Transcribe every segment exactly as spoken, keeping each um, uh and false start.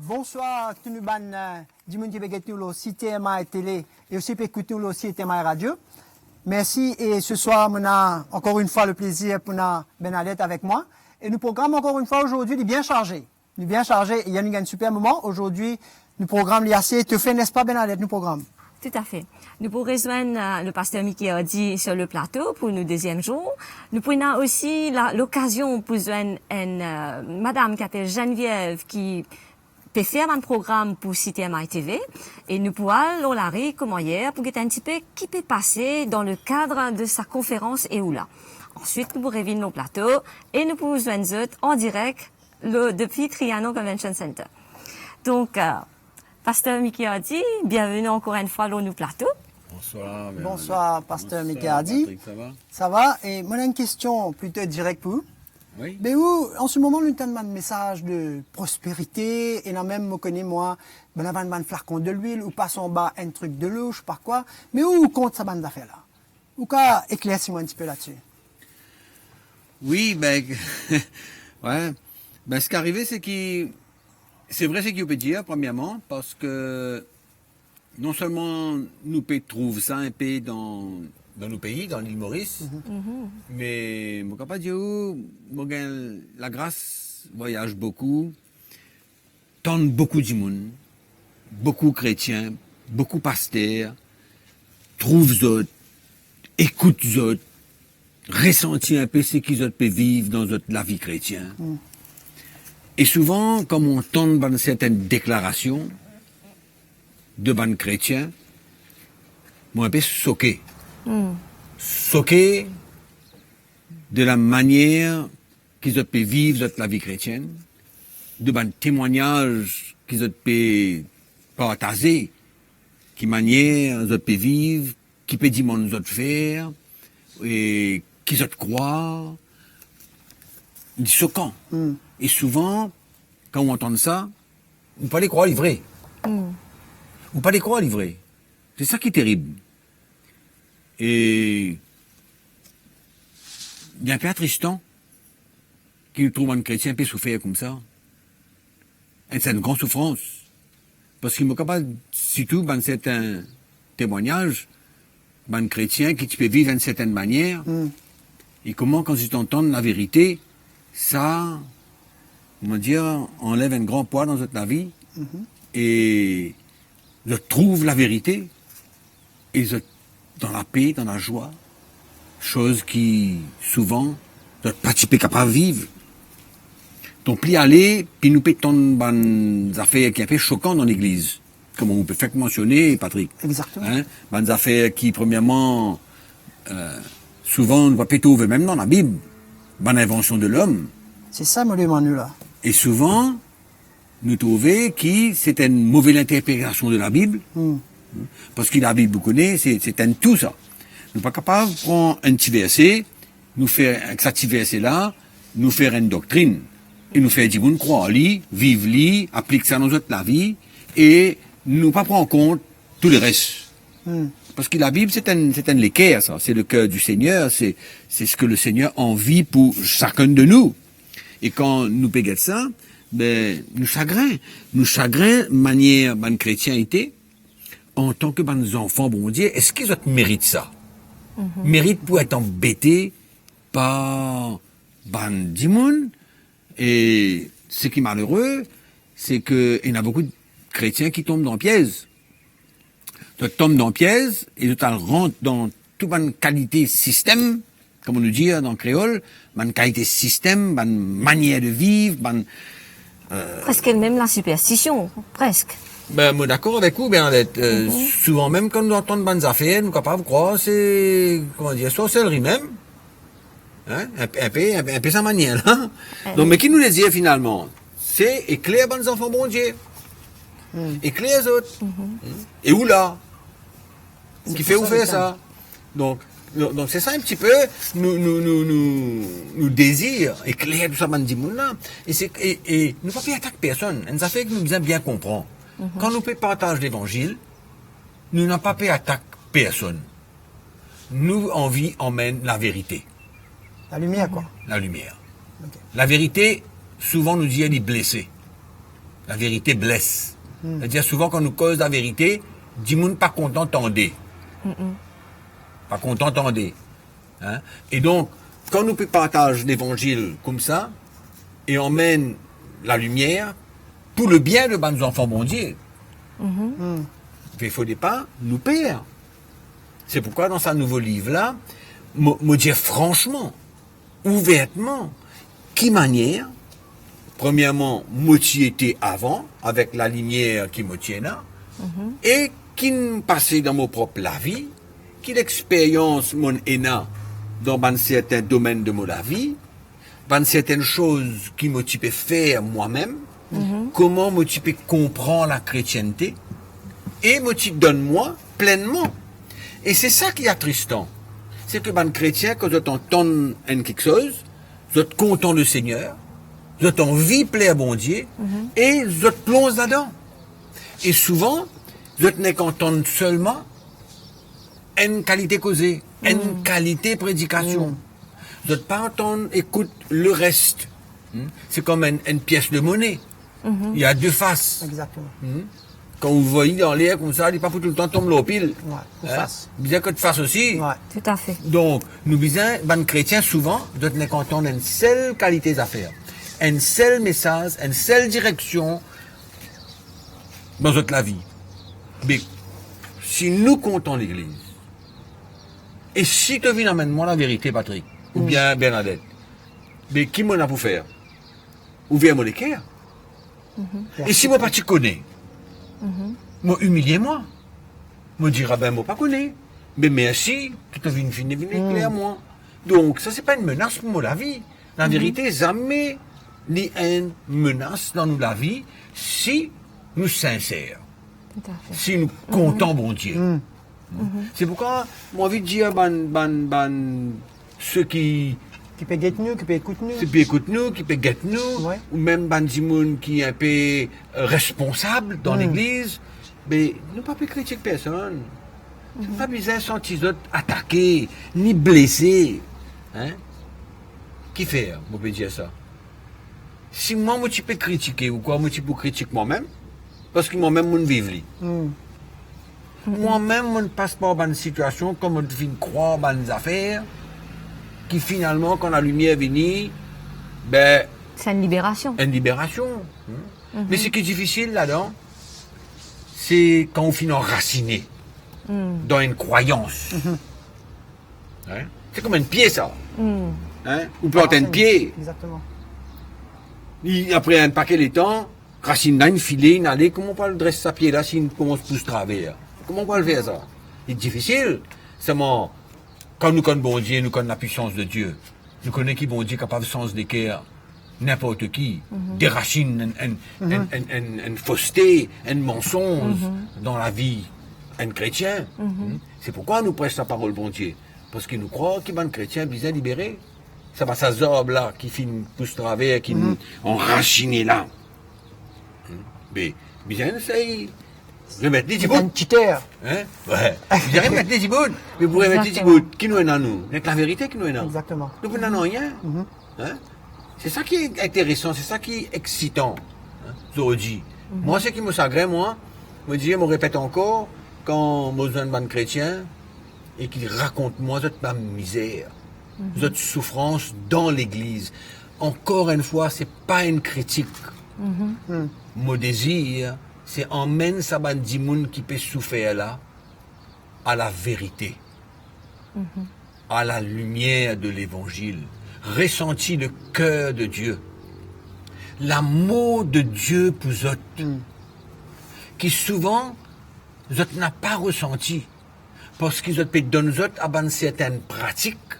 Bonswar tou nou bann, euh, dimoun ki pe get nou lor C T M I Télé e osi pe ekout nou lor C T M I Radio. Mersi, e se swar mo ena ankor enn fwa le plezir pou ena Bernadette avek mwa. E nou program ankor enn fwa azordi, li bien sarze. Li bien sarze e nou gagn siper moman. Azordi, nou program li ase etofe, nespa Bernadette, nou program? Toutafe. Nou pou rezwenn, euh, le paster Mickey Hardy sur le plato pou nou deziem zour. Nou pou ena osi la, lokazion pou zwenn enn, euh, madam ki apel Geneviève, ki pe fer bann program pou C T M I T V, e nou pou al lor lari kouma yer pou get enn tipe ki pe pase dan le kad de sa konferans e ou la. Answit, nou pou revinn lor plato e nou pou zwenn zot an direk lo, depi Trianon Convention Center. Donk, euh, Paster Mickey Hardy, bienveni ankor enn fwa lor nou plato. Bonswar, Bernadette. Bonswar, Paster Mickey Hardy. Bonswar, Patrick, sa va? Sa va, e mo ena enn kestion plito direk pou ou. Wi. Be ou, an se moman, nou tann bann mesaz de prosperite, ena mem, mo kone mwa, bann, bann, bann flakon delwil, ou pas anba enn trik delo, mo pa sav kwa. Me ou, ou kont sa bann zafer la? Ou kav eklersi mwa enn tipe ladsi? Wi, be, wi. Be, seki arive, se ki, se vre seki ou pe dir, premierman, parski non selman nou pe trouv sa enpe dan, dan nou pei, dan Lil Moris, mhm, me mo kapav dir ou, mo gagn lagras vwayaz boukou, tann boukou dimoun, boukou kretien, boukou paster, trouv zot, ekout zot, resanti enpe seki zot pe viv dan zot lavi kretien. Mm. E souvan, kan mo tann bann sertenn deklarasion de bann kretien, mo enpe soke. Mm. Soke de lamanier ki zot pe viv zot lavi kretienn, de bann temwagnaz ki zot pe partaze, ki manier zot pe viv, ki pe dimann zot fer, e ki zot krwar, li sokan. Mm. E souvan, kan ou antann sa, ou pa le krwar li vre. Mm. Ou pa le krwar li vre. Se sa ki terib. E li enpe atristan ki nou trouv bann kretien pe soufer koumsa. Enn sertenn gran soufrans. Parski mo kapav sirtou bann sertenn temwagnaz, bann kretien ki ti pe viv enn sertenn manier, mm, e kouma kan zot antann laverite, sa, kouma dir, anlev enn gran pwa dan zot lavi, mhm, e zot trouv laverite, e zot dan lape, dan lazwa, soz ki souvan zot pa ti pe kapav viv. Donk, pli ale, pli nou pe tann bann zafer ki enpe sokan dan legliz, kouma ou pe fek mansione, Patrick. Exactement. Hein? Bann zafer ki, premierman, euh, souvan nou pa pe trouve mem dan Labib, bann invansion de lom. Se sa mo demann ou la. E souvan, nou trouve ki se enn move linterpretasion de Labib, hmm, parski Labib, ou kone, se, se enn tou sa. Nou pa kapav pran enn ti verse, nou fer, ek sa ti verse la, nou fer enn doktrin, e nou fer dimoun krwar li, viv li, aplik sa dan zot lavi, e nou pa pran kont tou leres. Hmm. Parski Labib, se enn, se enn leker, sa. C'est le cœur du Seigneur, c'est, c'est ce que le Seigneur envie pour chacun de nous. E kan nou pe get sa, be, nou sagrin. Nou sagrin manier bann kretien ete, antan ki bann zanfan Bondie, eski zot merit sa? Mhm. Merit pou et anbete par bann dimoun? E seki malere, se ki ena boukou kretien ki tom dan piez. Zot tom dan piez e zot al rant dan tou bann kalite sistem, kouma nou dir dan kreol, bann kalite sistem, bann manier de viv, bann, euh, preske mem lasiperstision, preske. Be, mo dakor avek ou, Bernadette. Euh, mhm, souvan mem kan nou antann bann zafer, nou kapav krwar se, kouma dir, sorselri mem. Hein? Enpe, enpe, enpe, enpe sa manier la. Eh. Donk, me ki nou le dir finalman? Se ekler bann zanfan Bondie. Hmm. Ekler zot. Mhm. Hmm. E ou la? Kifer ou fer sa? Donk, donk, donk, se sa enn tipe nou, nou, nou, nou, nou dezir, ekler tou sa bann dimoun la. E se, e, e nou pa pe atak personn. Enn zafer ki nou bizin bien konpran. Mhm. Kan nou pe partaz levanzil, nou napa pe atak personn. Nou anvi amenn laverite. Lalimier, kwa. Lalimier. Ok. Laverite, souvan nou dir li blese. Laverite bles. Savedir, souvan kan nou koz laverite, dimoun pa kontan tande. Pa kontan tande. Hein? E donk, kan nou pe partaz levanzil koumsa, e anmenn lalimier pou lebien de bann zanfan Bondie, be fode pa nou per. Se poukwa dan sa nouvo liv la, mo, mo dir fransman, ouvertman, ki manier, premierman, mo ti ete avan, avek lalimier ki mo ti ena, e ki'nn pase dan mo prop lavi, ki lexperyans mo'nn ena dan bann sertin domenn de mo lavi, bann sertin soz ki mo ti pe fer mwa mem, kouma mo ti pe konpran lakretiennte, e mo ti donn mwa plennman. E se sa ki atristan, se ke bann kretien, kan zot antann enn kiksoz, zot kontan Lesegner, zot anvi pler Bondie, e zot plonz ladan. E souvan, zot nek antann selman enn kalite koze, enn kalite predikasion. Zot pa antann ekout leres. Hmm? Se kom enn, enn pies de mone. Il y a deux faces. Exactement. Hmm? Kan ou voy li anler koumsa, li pa pou toultan tonb lor pil. Ouais, ou fas. Bizin kot fas osi. Ouais. Tout à fait. Donk, nou bizin, bann kretien, souvan, zot nek antann enn sel kalite zafer, enn sel mesaz, enn sel direksion dan zot lavi. Me si nou kontan legliz, e si to vinn amenn mwa laverite, Patrick, oubien Bernadette, be ki mo ena pou fer? Ouver mo leker. E si mo pa ti kone, mo imilie mwa. Mo dir, "Ah ben, mo pa kone. Me mersi, to, to vinn, vinn, vinn ekler mwa." Donk, sa se pa enn menas pou mo lavi. Laverite, zame li enn menas dan nou lavi si nou sinser, tout à fait, si nou kontan Bondie. Se poukwa mo anvi dir bann, bann, bann, seki, ki pe get nou, ki pe ekout nou, ki pe ekout nou, ki pe get nou, ouais, ou mem bann dimoun ki inpe, euh, responsab dan legliz, be nou pa pe kritik personn. Nou pa bizin santi zot atake, ni blese. Hein? Kifer mo pe dir sa? Si mwa mo ti pe kritike, ou krwar mo ti pou kritik mwa mem? Parski mwa mem mo'nn viv li. Mwa mem mo'nn pas par bann sitiasion, kan mo'nn finn krwar bann zafer, ki finalman, kan lalimier vini, be, se enn liberasion. Enn liberasion. Me seki difisil ladan, se kan ou finn anrasine dan enn krwayans. Hein? Se kom enn pie sa. Hein? Ou plant enn pie. Exactement. Li, apre enn pake letan, rasinn la inn file, inn ale, kouma ou pou al dres sa pie la si inn koumans pous traver? Kouma ou pou al fer sa? Li difisil. Selman, kan nou konn Bondie, nou konn lapwisans de Die, nou kone ki Bondie kapav sanz leker ninport ki, derasinn enn, enn, enn, enn, enn, enn foste, enn mansonz dan lavi enn kretien. Se poukwa nou pres laparol Bondie, parski nou krwar ki bann kretien bizin libere. Sa pa sa zarb la ki finn pous traver, ki anrasine la. Be, bizin esey remet li dibout. Enn titer. Hein? Ouais. Bizin remet li dibout. Me pou remet li dibout, ki nou ena nou? Nek laverite ki nou ena. Exactement. Nou pou ena nanye. Hein? Se sa ki interesan, se sa ki eksitan, hein, zordi. Mwa, seki mo sagrin, mwa, mo dir, mo repet ankor, kan mo zwenn bann kretien e ki rakont mwa zot bann mizer, zot soufrans dan legliz, ankor enn fwa, se pa enn kritik. Mo dezir, se amenn sa bann dimoun ki pe soufer la a laverite, à la lumière de l'Évangile, resanti le cœur de Dieu, lamour de Die pou zot, ki souvan zot napa resanti, parski zot pe donn zot a bann sertin pratik,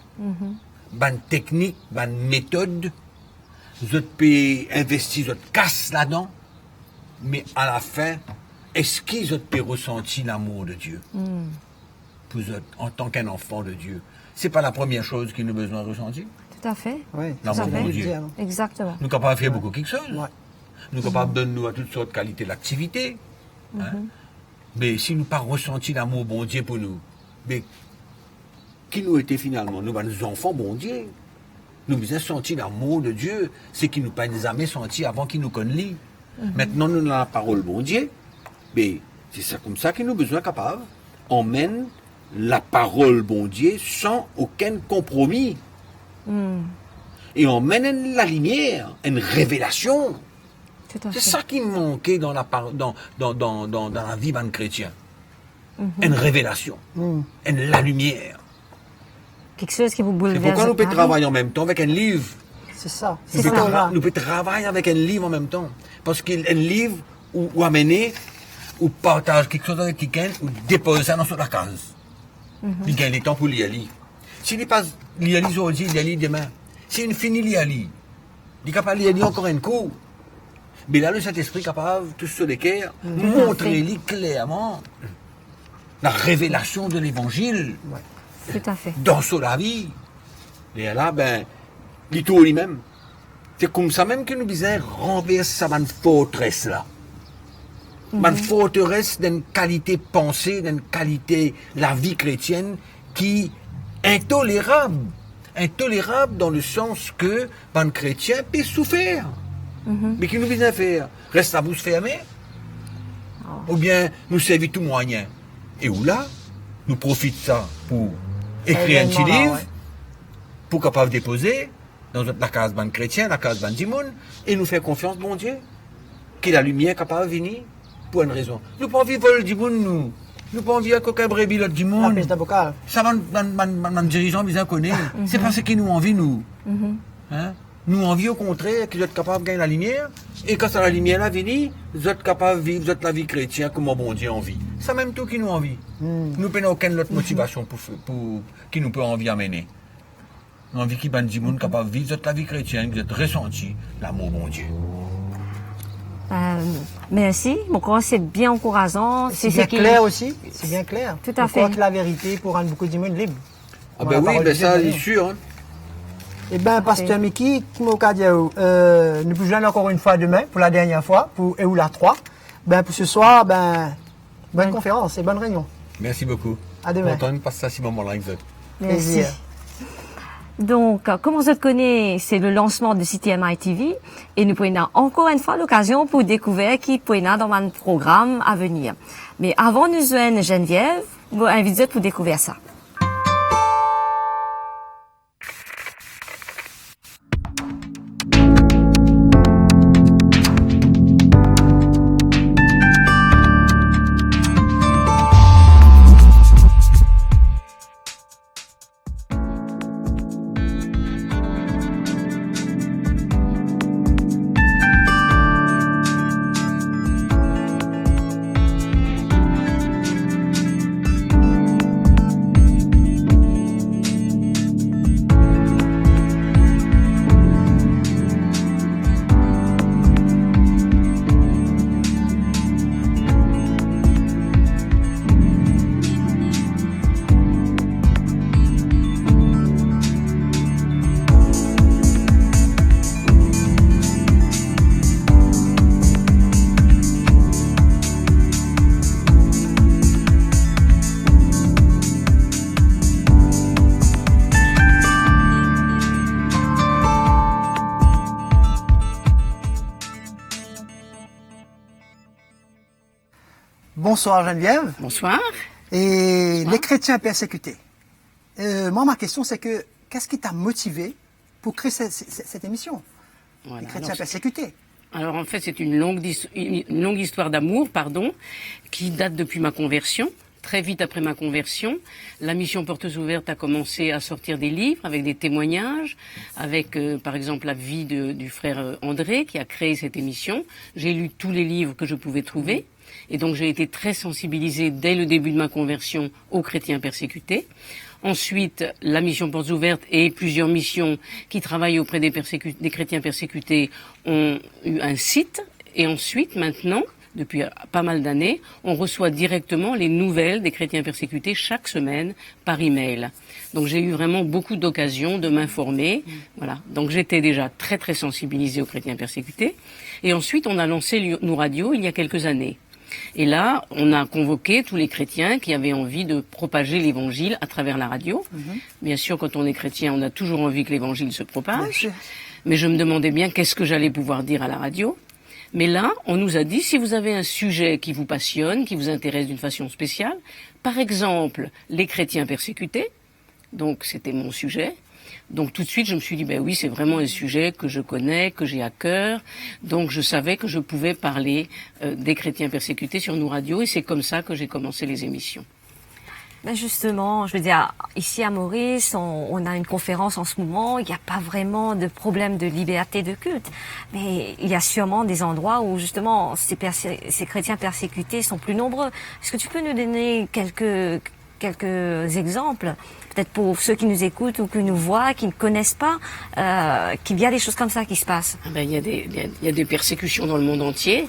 bann teknik, bann metod, zot pe investi zot kas ladan, me alafin, eski zot pe resanti lamour de Die pou zot, antan ki enn anfan de Die? Se pa lapremier soz ki nou bizin resanti? Tout à fait. Wi, lamour de Die. Exactement. Nou kapav fer boukou kiksoz. Wi. Nou kapav donn nou a tout sort kalite laktivite. Hein? Me si nou pa resanti lamour Bondie pou nou, be ki nou ete finalman? Nou bann zanfan Bondie. Nou bizin santi lamour de Die, seki nou pa'nn zame santi avan ki nou konn li. Mintnan nou ena laparol Bondie, be, se sa koumsa ki nou bizin kapav anmenn laparol Bondie san okenn konpromi. E anmenn enn lalimier, enn revelasion. Toutafe. Se sa ki manke dan lapar-, dan, dan, dan, dan, dan lavi bann kretien. Enn revelasion, enn lalimier. Kiksoz ki pou boulvers zot lavi. Se poukwa nou pe travay anmemtan avek enn liv. Se sa. Nou pe tra-, nou pe travay avek enn liv anmemtan. Parski enn liv, ou, ou amene, ou partaz kiksoz avek kikenn, ou depoz sa dan so lakaz. Li gagn letan pou lir li. Si li pa lir li zordi, lir li demin. Si li fini lir li, li kapav lir li ankor enn kou. Me la, Lesintespri kapav tous so leker, montre li klerman larevelasion de Levanzil dan so lavi. Toutafe. Lerla, be, li tour limem. Se koumsa mem ki nou bizin ranvers sa bann forteres la. Bann forteres d'enn kalite panse, d'enn kalite lavi kretienn ki intolerab, intolerab dan lesans ke bann kretien pe soufer. Me ki nou bizin fer? Res labous ferme? Oubien nou servi tou mwayin? E ou la, nou profit sa pou ekrir enn ti liv, pou kapav depoze dan zot lakaz bann kretien, lakaz bann dimoun, e nou fer konfians Bondie ki lalimier kapav vini pou enn rezon. Nou pa anvi vol dimoun, nou. Nou pa anvi al kok enn brebi lot dimoun. Lapes dan bokal. Sa bann, bann, bann, bann, bann dirizan bizin kone. Se pa seki nou anvi, nou. Hein? Nou anvi, okontrer, ki zot kapav gagn lalimier, e kan sa lalimier la vini, zot kapav viv zot lavi kretien kouma Bondie anvi. Samem tou ki nou anvi. Nou pena okenn lot motivasion pou, pou, ki nou pe anvi amene. Nou anvi ki bann dimoun kapav viv zot lavi kretienn, ki zot resanti lamour Bondie. Euh, mersi, mo krwar se bien ankourazan. Se bien kler osi, se bien kler. Toutafe. Mo krwar ki laverite pou rann boukou dimoun lib. Ah ben wi, ben sa, li sir, hein. Eben, Paster Mickey, ki mo kapav dir, euh, nou pou zwenn ankor enn fwa demin, pou ladernie fwa, pou e ou la trwa. Ben, pou seswar, ben, bonn konferans e bonn reynion. Mersi boukou. A demin. Kontan pas sa ti moman la avek zot. Mersi. Plezir. Donk, kouma zot kone, se le lansman de C T M I T V e nou pou ena ankor enn fwa lokazion pou dekouver ki pou ena dan bann program avenir. Me avan nou zwenn Geneviève, mo invit zot pou dekouver sa. Bonsoir Geneviève. Bonsoir. Et les chrétiens persécutés. Euh, moi, ma question, c'est que, qu'est-ce qui t'a motivé pour créer ce- ce- cette émission ? Voilà, Les chrétiens alors, persécutés. Alors, en fait, c'est une longue dis- une longue histoire d'amour, pardon, qui date depuis ma conversion. Très vite après ma conversion, la mission Portes Ouvertes a commencé à sortir des livres avec des témoignages, avec, euh, par exemple, la vie de- du frère, euh, André, qui a créé cette émission. J'ai lu tous les livres que je pouvais trouver. Et donc, j'ai été très sensibilisée dès le début de ma conversion aux chrétiens persécutés. Ensuite, la mission Portes Ouvertes et plusieurs missions qui travaillent auprès des persécu- des chrétiens persécutés ont eu un site. Et ensuite, maintenant, depuis, euh, pas mal d'années, on reçoit directement les nouvelles des chrétiens persécutés chaque semaine par email. Donc, j'ai eu vraiment beaucoup d'occasions de m'informer. Voilà. Donc, j'étais déjà très, très sensibilisée aux chrétiens persécutés. Et ensuite, on a lancé l- nos radios il y a quelques années. Et là, on a convoqué tous les chrétiens qui avaient envie de propager l'évangile à travers la radio. Bien sûr, quand on est chrétien, on a toujours envie que l'évangile se propage. Bien sûr. Mais je me demandais bien qu'est-ce que j'allais pouvoir dire à la radio. Mais là, on nous a dit, si vous avez un sujet qui vous passionne, qui vous intéresse d'une façon spéciale, par exemple, les chrétiens persécutés, donc c'était mon sujet, donc tout de suite, je me suis dit, ben oui, c'est vraiment un sujet que je connais, que j'ai à cœur, donc je savais que je pouvais parler, euh, des chrétiens persécutés sur nos radios, et c'est comme ça que j'ai commencé les émissions. Ben justement, je veux dire, ici à Maurice, on, on a une conférence en ce moment, il n'y a pas vraiment de problème de liberté de culte, mais il y a sûrement des endroits où justement ces persé-, ces chrétiens persécutés sont plus nombreux. Est-ce que tu peux nous donner quelques, quelques exemples, peut-être pour ceux qui nous écoutent ou qui nous voient, qui ne connaissent pas, euh, qu'il y a des choses comme ça qui se passent ? Ah ben, il y a des, il y a, il y a des persécutions dans le monde entier,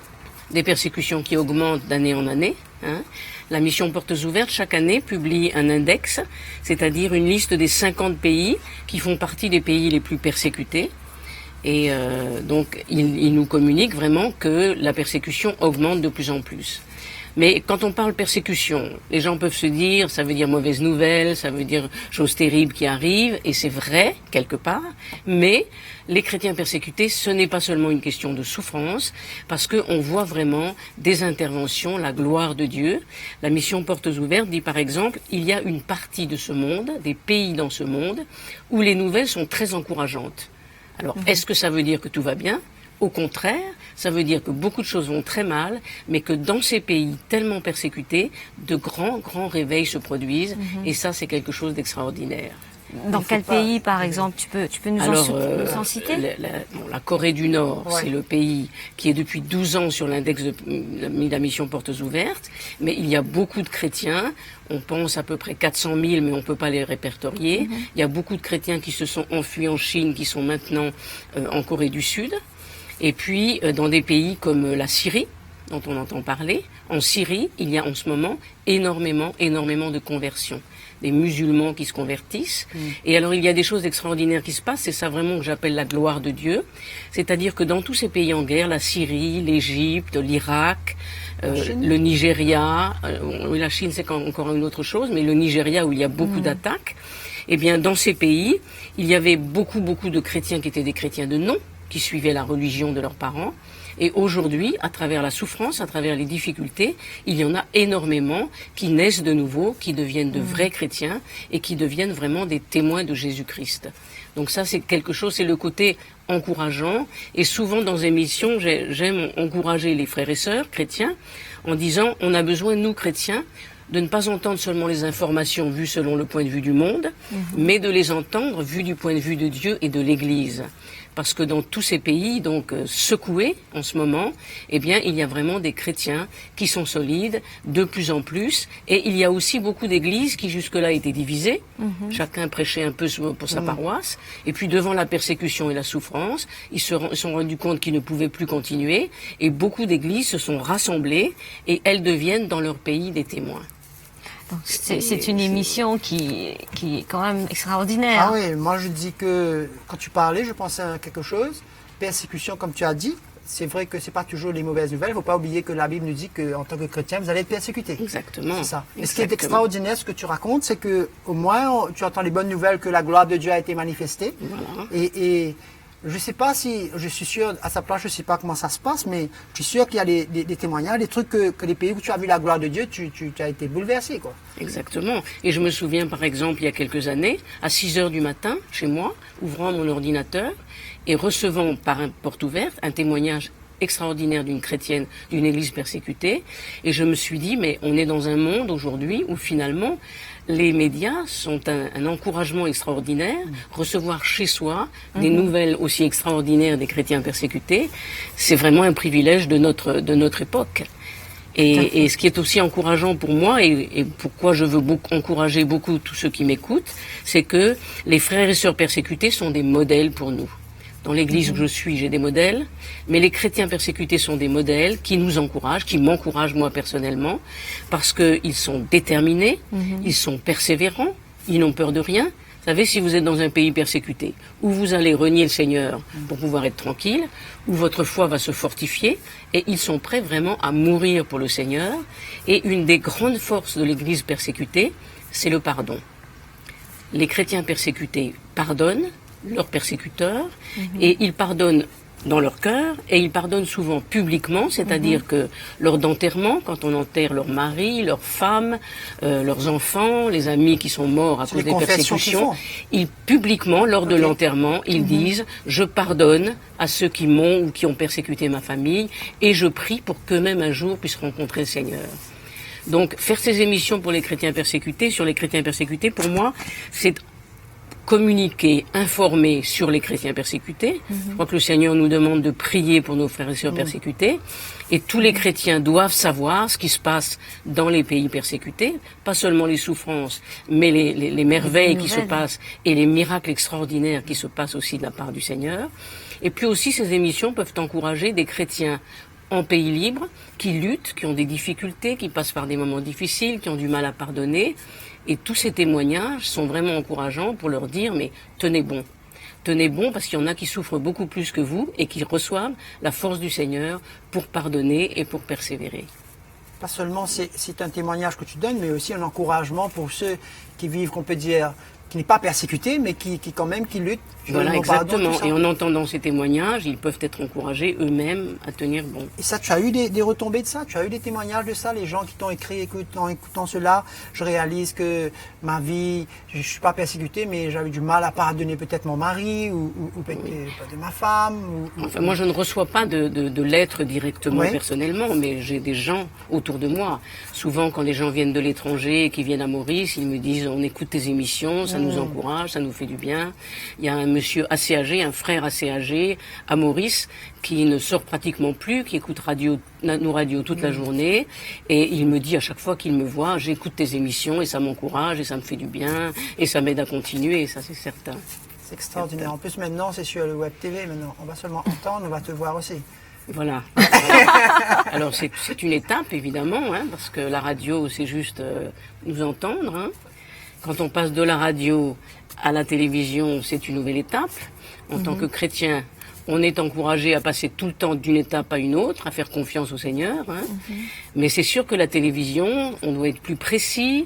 des persécutions qui augmentent d'année en année, hein. La mission Portes Ouvertes, chaque année, publie un index, c'est-à-dire une liste des cinquante pays qui font partie des pays les plus persécutés. Et, euh, donc, il, il nous communique vraiment que la persécution augmente de plus en plus. Mais quand on parle persécution, les gens peuvent se dire, ça veut dire mauvaise nouvelle, ça veut dire chose terrible qui arrive, et c'est vrai, quelque part, mais les chrétiens persécutés, ce n'est pas seulement une question de souffrance, parce qu'on voit vraiment des interventions, la gloire de Dieu. La mission Portes Ouvertes dit par exemple, il y a une partie de ce monde, des pays dans ce monde, où les nouvelles sont très encourageantes. Alors, est-ce que ça veut dire que tout va bien ? Au contraire, ça veut dire que beaucoup de choses vont très mal, mais que dans ces pays tellement persécutés, de grands, grands réveils se produisent, et ça, c'est quelque chose d'extraordinaire. Dans quel pays, par exemple, tu peux, tu peux nous en Alors, citer, euh, nous en citer ? La, la, bon, la Corée du Nord, c'est le pays qui est depuis douze ans sur l'index de, de la mission Portes Ouvertes, mais il y a beaucoup de chrétiens, on pense à peu près quatre cent mille, mais on peut pas les répertorier. Il y a beaucoup de chrétiens qui se sont enfuis en Chine, qui sont maintenant, euh, en Corée du Sud. Et puis, euh, dans des pays comme, euh, la Syrie, dont on entend parler, en Syrie, il y a en ce moment énormément, énormément de conversions, des musulmans qui se convertissent. Et alors, il y a des choses extraordinaires qui se passent, c'est ça vraiment que j'appelle la gloire de Dieu. C'est-à-dire que dans tous ces pays en guerre, la Syrie, l'Égypte, l'Irak, euh, le Nigeria, euh, bon, oui, la Chine, c'est quand-, encore une autre chose, mais le Nigeria, où il y a beaucoup d'attaques, eh bien, dans ces pays, il y avait beaucoup, beaucoup de chrétiens qui étaient des chrétiens de nom, qui suivaient la religion de leurs parents. Et aujourd'hui, à travers la souffrance, à travers les difficultés, il y en a énormément qui naissent de nouveau, qui deviennent de vrais chrétiens et qui deviennent vraiment des témoins de Jésus-Christ. Donc ça, c'est quelque chose, c'est le côté encourageant. Et souvent dans émissions, j'ai-, j'aime encourager les frères et sœurs chrétiens en disant, on a besoin, nous chrétiens, de ne pas entendre seulement les informations vues selon le point de vue du monde, mais de les entendre vues du point de vue de Dieu et de l'Église. Parce que dans tous ces pays, donc, euh, secoués en ce moment, eh bien, il y a vraiment des chrétiens qui sont solides, de plus en plus, et il y a aussi beaucoup d'églises qui jusque-là étaient divisées, chacun prêchait un peu sou-, pour sa paroisse, et puis devant la persécution et la souffrance, ils se ren-, sont rendus compte qu'ils ne pouvaient plus continuer, et beaucoup d'églises se sont rassemblées, et elles deviennent dans leur pays des témoins. Donc, c'est, c'est une émission qui, qui est quand même extraordinaire. Ah oui, moi je dis que quand tu parlais, je pensais à quelque chose. Persécution, comme tu as dit, c'est vrai que c'est pas toujours les mauvaises nouvelles. Il faut pas oublier que la Bible nous dit qu'en tant que chrétien, vous allez être persécuté. Exactement. C'est ça. Et ce qui est extraordinaire, ce que tu racontes, c'est que au moins, on, tu entends les bonnes nouvelles que la gloire de Dieu a été manifestée. Voilà. Et, et je sais pas si, je suis sûr, à sa place, je sais pas comment ça se passe, mais je suis sûr qu'il y a des, des, des témoignages, des trucs que, que les pays où tu as vu la gloire de Dieu, tu, tu, tu as été bouleversé, quoi. Exactement. Et je me souviens, par exemple, il y a quelques années, à six heures du matin, chez moi, ouvrant mon ordinateur et recevant par un porte ouverte un témoignage extraordinaire d'une chrétienne, d'une église persécutée. Et je me suis dit, mais on est dans un monde aujourd'hui où finalement, les médias sont un, un encouragement extraordinaire. Recevoir chez soi des nouvelles aussi extraordinaires des chrétiens persécutés, c'est vraiment un privilège de notre, de notre époque. Et, et ce qui est aussi encourageant pour moi, et, et pourquoi je veux beaucoup, encourager beaucoup tous ceux qui m'écoutent, c'est que les frères et sœurs persécutés sont des modèles pour nous. Dans l'église où je suis, j'ai des modèles, mais les chrétiens persécutés sont des modèles qui nous encouragent, qui m'encouragent moi personnellement, parce qu'ils sont déterminés, ils sont persévérants, ils n'ont peur de rien. Vous savez, si vous êtes dans un pays persécuté, où vous allez renier le Seigneur pour pouvoir être tranquille, où votre foi va se fortifier, et ils sont prêts vraiment à mourir pour le Seigneur. Et une des grandes forces de l'Église persécutée, c'est le pardon. Les chrétiens persécutés pardonnent leurs persécuteurs, et ils pardonnent dans leur cœur et ils pardonnent souvent publiquement, c'est-à-dire que lors d'enterrements, quand on enterre leur mari, leur femme, euh, leurs enfants, les amis qui sont morts à cause des persécutions, ils, publiquement, lors de l'enterrement, ils disent : « Je pardonne à ceux qui m'ont ou qui ont persécuté ma famille et je prie pour qu'eux-mêmes un jour puissent rencontrer le Seigneur. » Donc, faire ces émissions pour les chrétiens persécutés, sur les chrétiens persécutés, pour moi, c'est communiquer, informer sur les chrétiens persécutés. Je crois que le Seigneur nous demande de prier pour nos frères et sœurs persécutés. Et tous les chrétiens doivent savoir ce qui se passe dans les pays persécutés, pas seulement les souffrances, mais les, les- les merveilles qui se passent et les miracles extraordinaires qui se passent aussi de la part du Seigneur. Et puis aussi, ces émissions peuvent encourager des chrétiens en pays libre, qui luttent, qui ont des difficultés, qui passent par des moments difficiles, qui ont du mal à pardonner. Et tous ces témoignages sont vraiment encourageants pour leur dire : « Mais tenez bon. Tenez bon, parce qu'il y en a qui souffrent beaucoup plus que vous et qui reçoivent la force du Seigneur pour pardonner et pour persévérer. » Pas seulement c'est, c'est un témoignage que tu donnes, mais aussi un encouragement pour ceux qui vivent, qu'on peut dire, qui n'est pas persécuté, mais qui, qui quand même, qui lutte. Voilà, exactement. Et en entendant ces témoignages, ils peuvent être encouragés eux-mêmes à tenir bon. Et ça, tu as eu des, des retombées de ça ? Tu as eu des témoignages de ça, les gens qui t'ont écrit : « Écoute, en écoutant cela, je réalise que ma vie, je suis pas persécuté, mais j'avais du mal à pardonner peut-être mon mari ou, ou, ou peut-être, euh, de ma femme ou, ou- » Enfin, moi, je ne reçois pas de, de, de lettres directement, personnellement, mais j'ai des gens autour de moi. Souvent, quand les gens viennent de l'étranger et qui viennent à Maurice, ils me disent : « On écoute tes émissions, ça nous encourage, ça nous fait du bien. » Il y a un monsieur assez âgé, un frère assez âgé à Maurice, qui ne sort pratiquement plus, qui écoute radio, na- nos radios toute la journée, et il me dit à chaque fois qu'il me voit : « J'écoute tes émissions et ça m'encourage et ça me fait du bien et ça m'aide à continuer », ça c'est certain. C'est extraordinaire. En plus, maintenant, c'est sur le web T V. Maintenant, on va seulement entendre, on va te voir aussi. Voilà. Alors, c'est c'est une étape, évidemment, hein, parce que la radio, c'est juste, euh, nous entendre, hein. Quand on passe de la radio à la télévision, c'est une nouvelle étape. En tant que chrétien, on est encouragé à passer tout le temps d'une étape à une autre, à faire confiance au Seigneur, hein. Mais c'est sûr que la télévision, on doit être plus précis.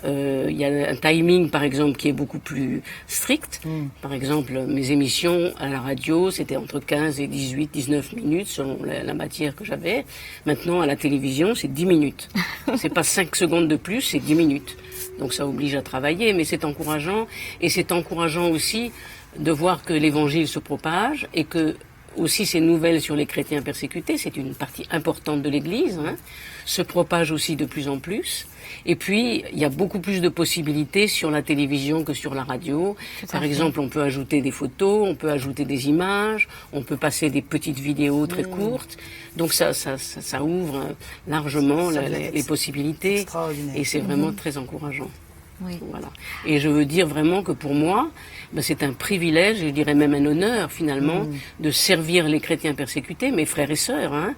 Euh, il y a un timing, par exemple, qui est beaucoup plus strict. Par exemple, mes émissions à la radio, c'était entre quinze et dix-huit, dix-neuf minutes, selon la, la matière que j'avais. Maintenant, à la télévision, c'est dix minutes. C'est pas cinq secondes de plus, c'est dix minutes. Donc ça oblige à travailler, mais c'est encourageant. Et c'est encourageant aussi de voir que l'évangile se propage et que aussi ces nouvelles sur les chrétiens persécutés, c'est une partie importante de l'Église, hein, se propage aussi de plus en plus. Et puis, il y a beaucoup plus de possibilités sur la télévision que sur la radio. Par exemple, on peut ajouter des photos, on peut ajouter des images, on peut passer des petites vidéos très courtes. Donc ça, ça, ça, ça ouvre, euh, largement la- les, les possibilités. Et c'est vraiment très encourageant. Oui. Voilà. Et je veux dire vraiment que pour moi, ben, c'est un privilège, je dirais même un honneur finalement, de servir les chrétiens persécutés, mes frères et sœurs, hein.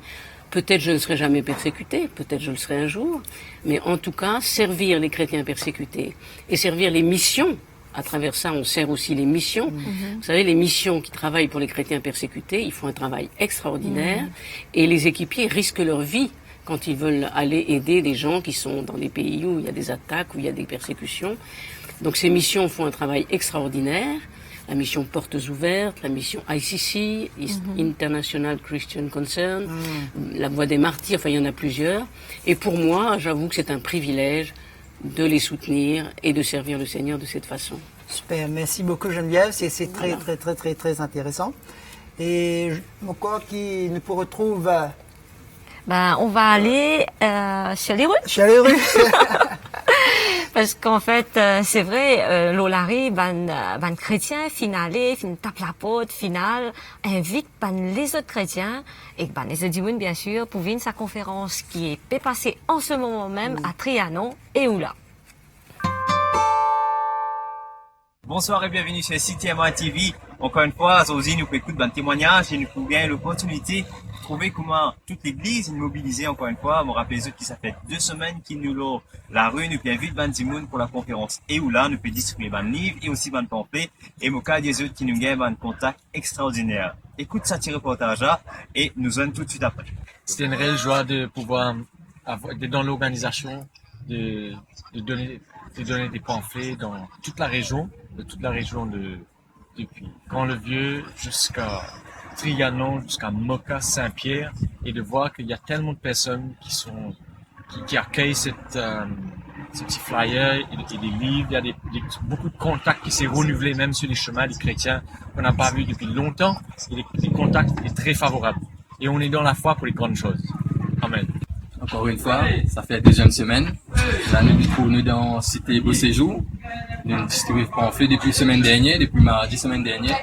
Peut-être je ne serai jamais persécuté, peut-être je le serai un jour, mais en tout cas, servir les chrétiens persécutés et servir les missions, à travers ça, on sert aussi les missions. Vous savez, les missions qui travaillent pour les chrétiens persécutés, ils font un travail extraordinaire et les équipiers risquent leur vie quand ils veulent aller aider des gens qui sont dans des pays où il y a des attaques, où il y a des persécutions. Donc ces missions font un travail extraordinaire. La mission Portes Ouvertes, la mission I C C, Is- International Christian Concern, la Voix des Martyrs, enfin il y en a plusieurs. Et pour moi, j'avoue que c'est un privilège de les soutenir et de servir le Seigneur de cette façon. Super, merci beaucoup Geneviève, c'est c'est très très très très très intéressant. Et je- mon corps qui nous retrouve euh, Ben, on va aller euh, sur les rues. Sur les rues. Parce qu'en fait, euh, c'est vrai, euh, lor lari, bann, euh, bann kretien finn ale, finn tap laport, finn al invit bann lezot kretien, ek bann lezot dimoun, bien sûr, pou vinn sa konferans ki pe pase an se moman mem a Trianon, Eoula. Bonsoir et bienvenue sur C T M I T V. Encore une fois, zordi nou pou ekout bann temwagnaz e nou pou gagn loportinite trouve kouma tout legliz inn mobilize ankor enn fwa. Mo rapel zot ki sa fer de semenn ki nou lor lari, nou pe invit bann dimoun pou la konferans Eoula, nou pe distribie bann liv e osi bann panfle. E mo kapav dir zot ki nou gagn bann kontak extraordiner. Écoute sa ti reportaz la e nou zwenn toutswit apre. C'est une réelle joie de pouvoir avoir, d'être dans l'organisation, de, de donner, de donner des pamphlets dans toute la région, de toute la région de, depuis Grand-le-Vieux jusqu'à Trianon jusqu'à Moka, Saint-Pierre, et de voir qu'il y a tellement de personnes qui sont, qui, qui accueillent cette, euh, ce petit flyer et, et des livres. Il y a des, des, beaucoup de contacts qui s'est renouvelé même sur les chemins des chrétiens qu'on n'a pas vus depuis longtemps. Et les, les contacts étaient très favorables. Et on est dans la foi pour les grandes choses. Amen. Ankor enn fwa, sa fer deziem semenn. La, nou retrouv nou dan Site Beau Séjour. Nou distribie panfle depi semenn dernie, depi mardi semenn dernie.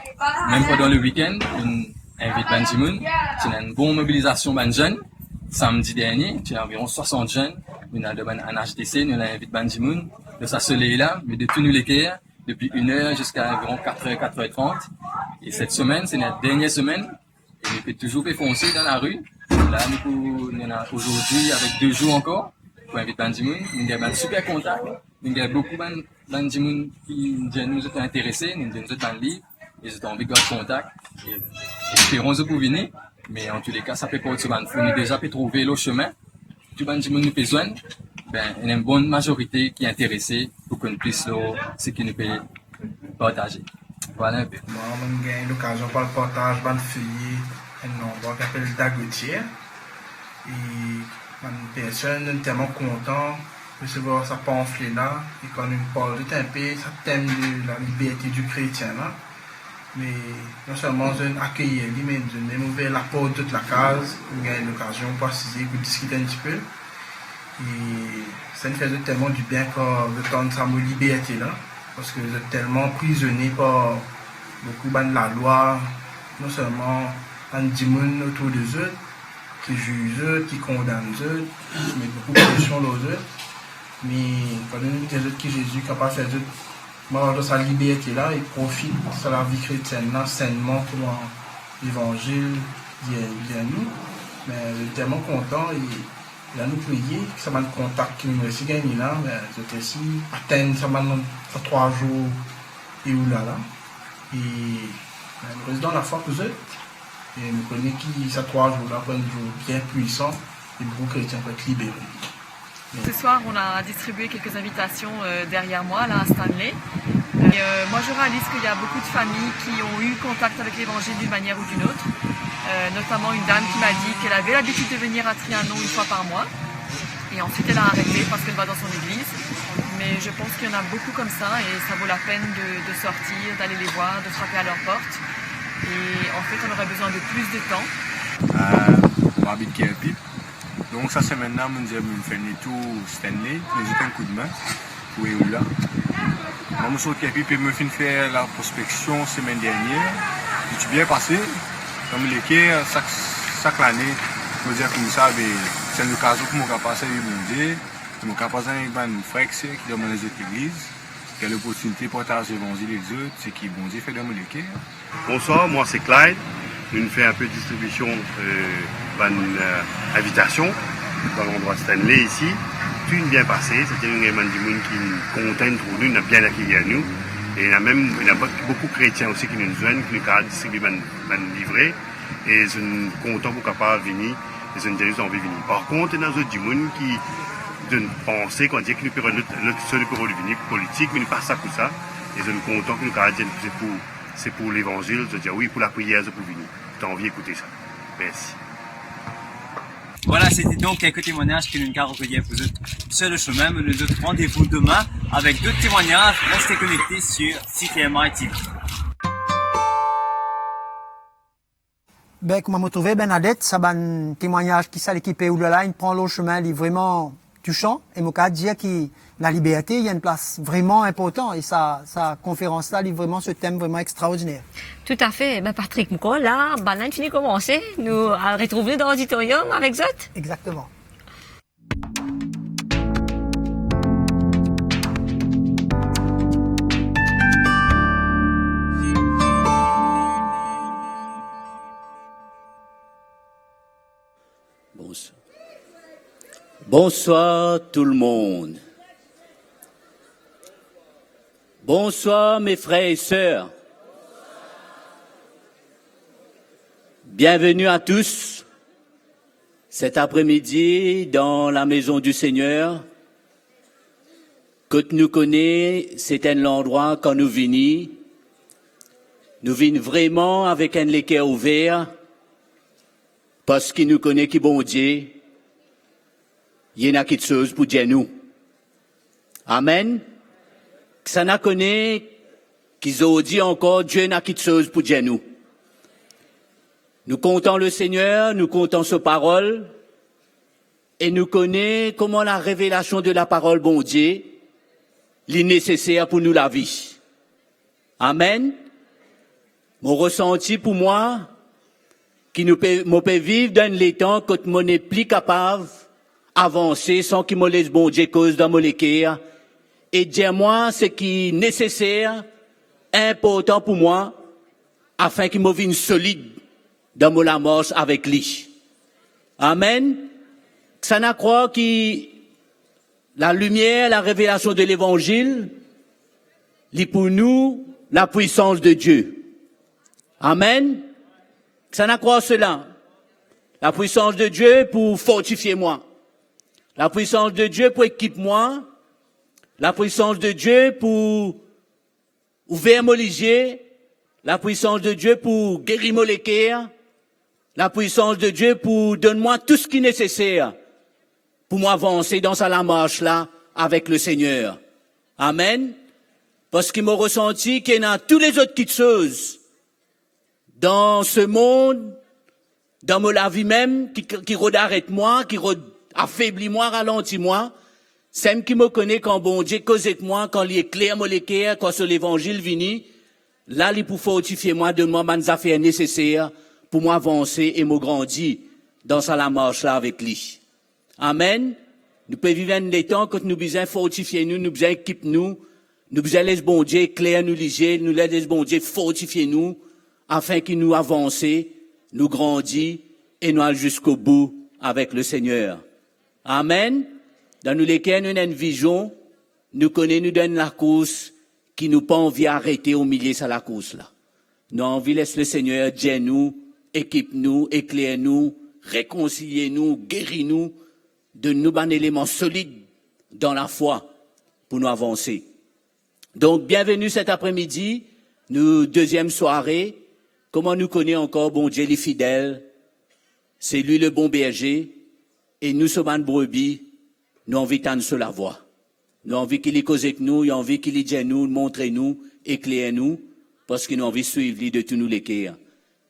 Mem pandan le week-end, nou invit bann dimoun. Ti ena enn bon mobilizasion bann zenn. Samdi dernie, ti ena anviron swasant zenn. Nou al dan bann N H D C, nou al invit bann dimoun. Dan sa soley la, me de tou nou leker, depi enn er ziska anviron kat er, kat er trant. E set semenn, se nou dernie semenn. E nou pe touzour pe fonse dan lari. La, nou pou, nou ena azordi avek de zour ankor pou invit bann dimoun. Nou gagn bann siper kontak. Nou gagn boukou bann, bann dimoun ki dir nou zot interese, nou donn zot bann liv e zot anvi gard kontak. E esperon zot pou vini. Me antouleka, sa pe port so bann fri. Nou deza pe trouve lor semin. Tou bann dimoun nou pe zwenn, be, ena enn bon mazorite ki interese pou konn plis lor seki nou pe partaze. Vwala enpe. Mwa, mo'nn gagn lokazion pou al partaz bann feye enn landrwa ki apel Dagotier. E bann personn, zot telman kontan resevwar sa panfle la, e kan nou parl zot enpe sa tem de la liberte di kretien la, me non selman zot akeir li, me zot mem ouver laport zot lakaz, pou gagn lokazion pou asize, pou diskite enn tipe. E sa inn fer zot telman dibien kan zot tann sa mo liberte la, parski zot telman prizone par boukou bann lalwa, non selman bann dimoun otour de zot ki ziz zot, ki kondann zot, ki met boukou presion lor zot, me kan nou dir zot ki Zezi kapav fer zot mars dan sa liberte la e profit sa lavi kretienn la sennman kouma Levanzil dir, dir nou, me zot telman kontan e la nou priye ki sa bann kontak ki nou resi gagne la, be, zot resi atenn sa bann, sa trwa zour e oula la. E, be, nou res dan lafwa pou zot. E nou kone ki sa trwa zour la pou enn zour bien pwisan e boukou kretien pou et libere. Ce soir, on a distribué quelques invitations, euh, derrière moi, là, à Stanley. Et, euh, moi, je réalise qu'il y a beaucoup de familles qui ont eu contact avec l'Évangile d'une manière ou d'une autre. Euh, notamment une dame qui m'a dit qu'elle avait l'habitude de venir à Trianon une fois par mois. Et ensuite, elle a arrêté parce qu'elle va dans son église. Mais je pense qu'il y en a beaucoup comme ça et ça vaut la peine de, de sortir, d'aller les voir, de frapper à leur porte. Et en fait, on aurait besoin de plus de temps. Euh, on habite Kerpip. Donk sa semenn la, mo'nn dir mo'nn fer enn letour Stanley, donn zot enn koudmin pou Eoula. Mwa, mo sort Kerpip e mo finn fer laprospeksion semenn dernie. Li ti bien pase. Dan mo leker, sak, sak lane, mo dir koumsa, be, se enn lokazion pou mo kapav servi Bondie, pou mo kapav zwenn ek bann frer ek ser ki dan bann lezot legliz. Ki ena loportinite partaz levanzil ek zot, seki Bondie fer dan mo leker. Bonswar, mwa se Clyde. Nou'nn fer enpe distribision, euh, bann, euh, invitasion dan landrwa Stanley isi. Tou inn bien pase, savedir nou gagn bann dimoun ki kontan trouv nou, inn bien akeir nou. E ena mem, ena boukou kretien osi ki nou'nn zwenn, ki nou kapav distribie bann, bann livre. E zot inn kontan pou kapav vini, e zot inn dir zot anvi vini. Par kont, ena zot dimoun ki, zot inn panse, kan dir ki nou pe rod lot, lot soli pou rod vini, pou politik, me nou pa sa pou sa. E zot inn kontan ki nou kapav dir se pou, se pou levanzil, zot dir wi, pou lapriyer zot pou vini. Zot anvi ekoute sa. Mersi. Voilà, c'était donc quelques témoignages que nous avons recueillis pour vous sur le chemin. Nous nous donnons rendez-vous demain avec d'autres témoignages. Restez connectés sur C T M I T V. Be, kouma mo trouve, Bernadette, sa bann temwagnaz ki sa lekip Eoula la inn pran lor semin, li vreman tousan. E mo kapav dir ki laliberte, li enn plas vreman inportan. E sa, sa konferans la, li vreman, se tem vreman extraordiner. Toutafe. Be, Patrick, mo krwar la, bal la inn fini koumanse. Nou al retrouv nou dan loditoriom avek zot. Exactement. Bonsoir. Bonsoir tout le monde. Bonsoir mes frères et sœurs. Bienvenue à tous cet après-midi dans la maison du Seigneur. Kot nou kone, se enn landrwa kan nou vini, Nou vinn vreman avek enn leker ouver, parski nou kone ki Bondie, li ena kiksoz pou dir nou. Amen. Kisannla kone ki zordi ankor Bondie ena kiksoz pou dir nou? Nou kontan Lesegner, nou kontan so parol, e nou kone kouma larevelasion de laparol Bondie, li neseser pou nou lavi. Amen. Mo resanti pou mwa ki nou pe, mo pe viv dan enn letan kot mo nepli kapav avanse san ki mo les Bondie koz dan mo leker e dir mwa seki neseser, inportan pou mwa, afin ki mo vinn solid dan mo lamars avek li. Amen. Kisannla krwar ki lalimier, larevelasion de Levanzil, li pou nou lapwisans de Die. Amen. Kisannla krwar sela? Lapwisans de Die pou fortifie mwa. Lapwisans de Die pou ekip mwa. Lapwisans de Die pou ouver mo lizie. Lapwisans de Die pou geri mo leker. Lapwisans de Die pou donn mwa tou seki neseser pou mo avanse dan sa lamars la avek Lesegner. Amen. Parski mo resanti ki ena tou lezot kiksoz dan se mond, dan mo lavi mem, ki, ki rod aret mwa, ki rod afebli mwa, ralanti mwa. Seki mo kone, kan Bondie koz ek mwa, kan li ekler mo leker, kan so Levanzil vini, la li pou fortifie mwa, donn mwa bann zafer neseser pou mo avanse e mo grandi dan sa lamars la avek li. Amen. Nou pe viv enn letan kot nou bizin fortifie nou, nou bizin ekip nou, nou bizin les Bondie ekler nou lizie, nou les Bondie fortifie nou, afin ki nou avanse, nou grandi e nou al ziskobou avek Lesegner. Amen. Dan nou leker nou ena enn vizion, nou kone nou dan enn lakours ki nou pa anvi arete omilie sa lakours la. Nou anvi les Lesegner dir nou, ekip nou, ekler nou, rekonsilie nou, geri nou, donn nou bann eleman solid dan lafwa pou nou avanse. Donk, bienveni set apremidi, nou deziem sware. Kouma nou kone ankor, Bondie li fidel, se li le bon berze, e nou so bann brebi, nou anvi tann so lavwa. Nou anvi ki li koz ek nou, nou anvi ki li dir nou, montre nou, ekler nou, parski nou anvi swiv li de tou nou leker.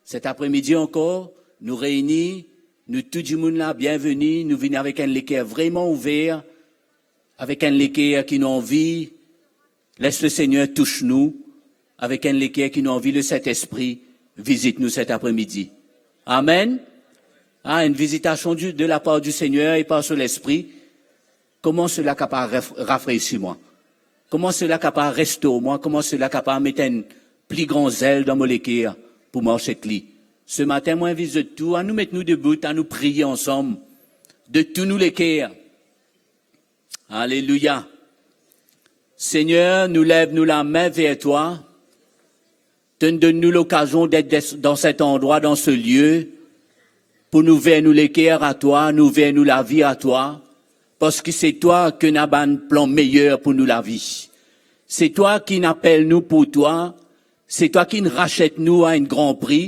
Set apremidi ankor, nou reini, nou tou dimoun la, bienveni, nou vini avek enn leker vreman ouver, avek enn leker ki nou anvi les Lesegner tous nou, avek enn leker ki nou anvi Lesentespri vizit nou set apremidi. Amen. Ah, enn vizitasion di, de lapar di Segner e par so Lespri, kouma sela kapav raf-, rafresi mwa? Kouma sela kapav restor mwa? Kouma sela kapav met enn pli gran zel dan mo leker pou mars ek li? Se matin, mo invit zot tou, anou met nou debout, anou priye ansam, de tou nou leker. Alelouya. Segner, nou lev nou lame ver twa. To'nn donn nou lokazion d'être des-, dans cet endroit, dans ce lieu, pou nou ouver nou leker a twa, nou ouver nou lavi a twa, parski se twa ki ena bann plan meyer pou nou lavi. Se twa ki'nn apel nou pou twa, se twa ki'nn rasiet nou a enn gran pri,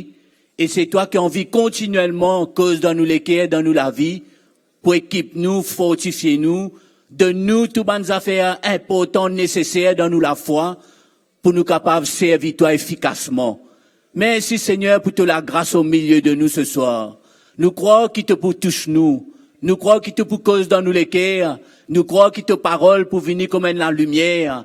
e se twa ki anvi kontinielman koz dan nou leker, dan nou lavi, pou ekip nou, fortifie nou, donn nou tou bann zafer inportan, neseser dan nou lafwa, pou nou kapav servi twa efikasman. Mersi, Segner, pou to lagras omilie de nou seswar. Nou krwar ki to pou tous nou. Nou krwar ki to pou koz dan nou leker. Nou krwar ki to parol pou vini kouma enn lalimier.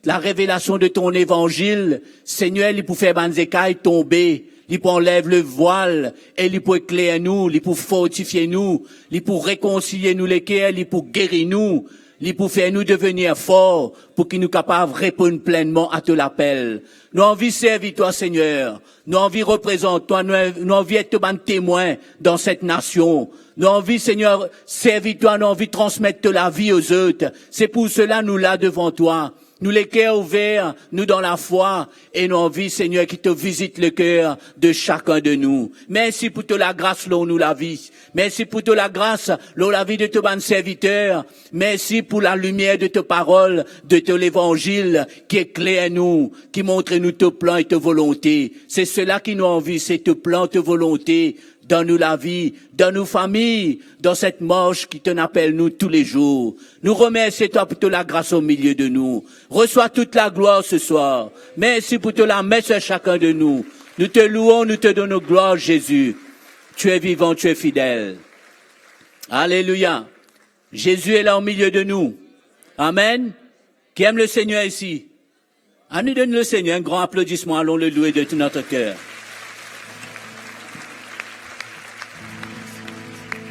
Larevelasion de to levanzil, Segner, li pou fer bann zekay tonbe, li pou anlev levwal e li pou ekler nou, li pou fortifie nou, li pou rekonsilie nou leker, li pou geri nou, li pou fer nou devenir for, pou ki nou kapav reponn plennman a to lapel. Nou anvi servi twa, Segner. Nou anvi reprezant twa, nou, nou anvi et to bann temwin dan set nasion. Nou anvi, Segner, servi twa, nou anvi transmet to lavi ozot. Se pou sela nou la devan twa. Nou leker ouver, nou dan lafwa, e nou anvi, Segner, ki to vizit leker de sakenn de nou. Mersi pou to lagras lor nou lavi. Mersi pou to lagras lor lavi de to bann serviter. Mersi pou lalimier de to parol, de to levanzil ki ekler nou, ki montre nou to plan e to volonte. Se sela ki nou anvi, se to plan, to volonte dan nou lavi, dan nou fami, dan set mars ki to'nn apel nou toulezour. Nou remersie twa pou to lagras omilie de nou. Reswa tout laglwar se swar. Mersi pou to lame lor sakenn de nou. Nou te louwe, nou te donn glwar, Zezi. Tu es vivant, tu es fidèle. Alelouya. Zezi est là au milieu de nous. Amen. Qui aime le Seigneur ici? Anou donn le Seigneur un grand applaudissement, allons le louer de tout notre cœur.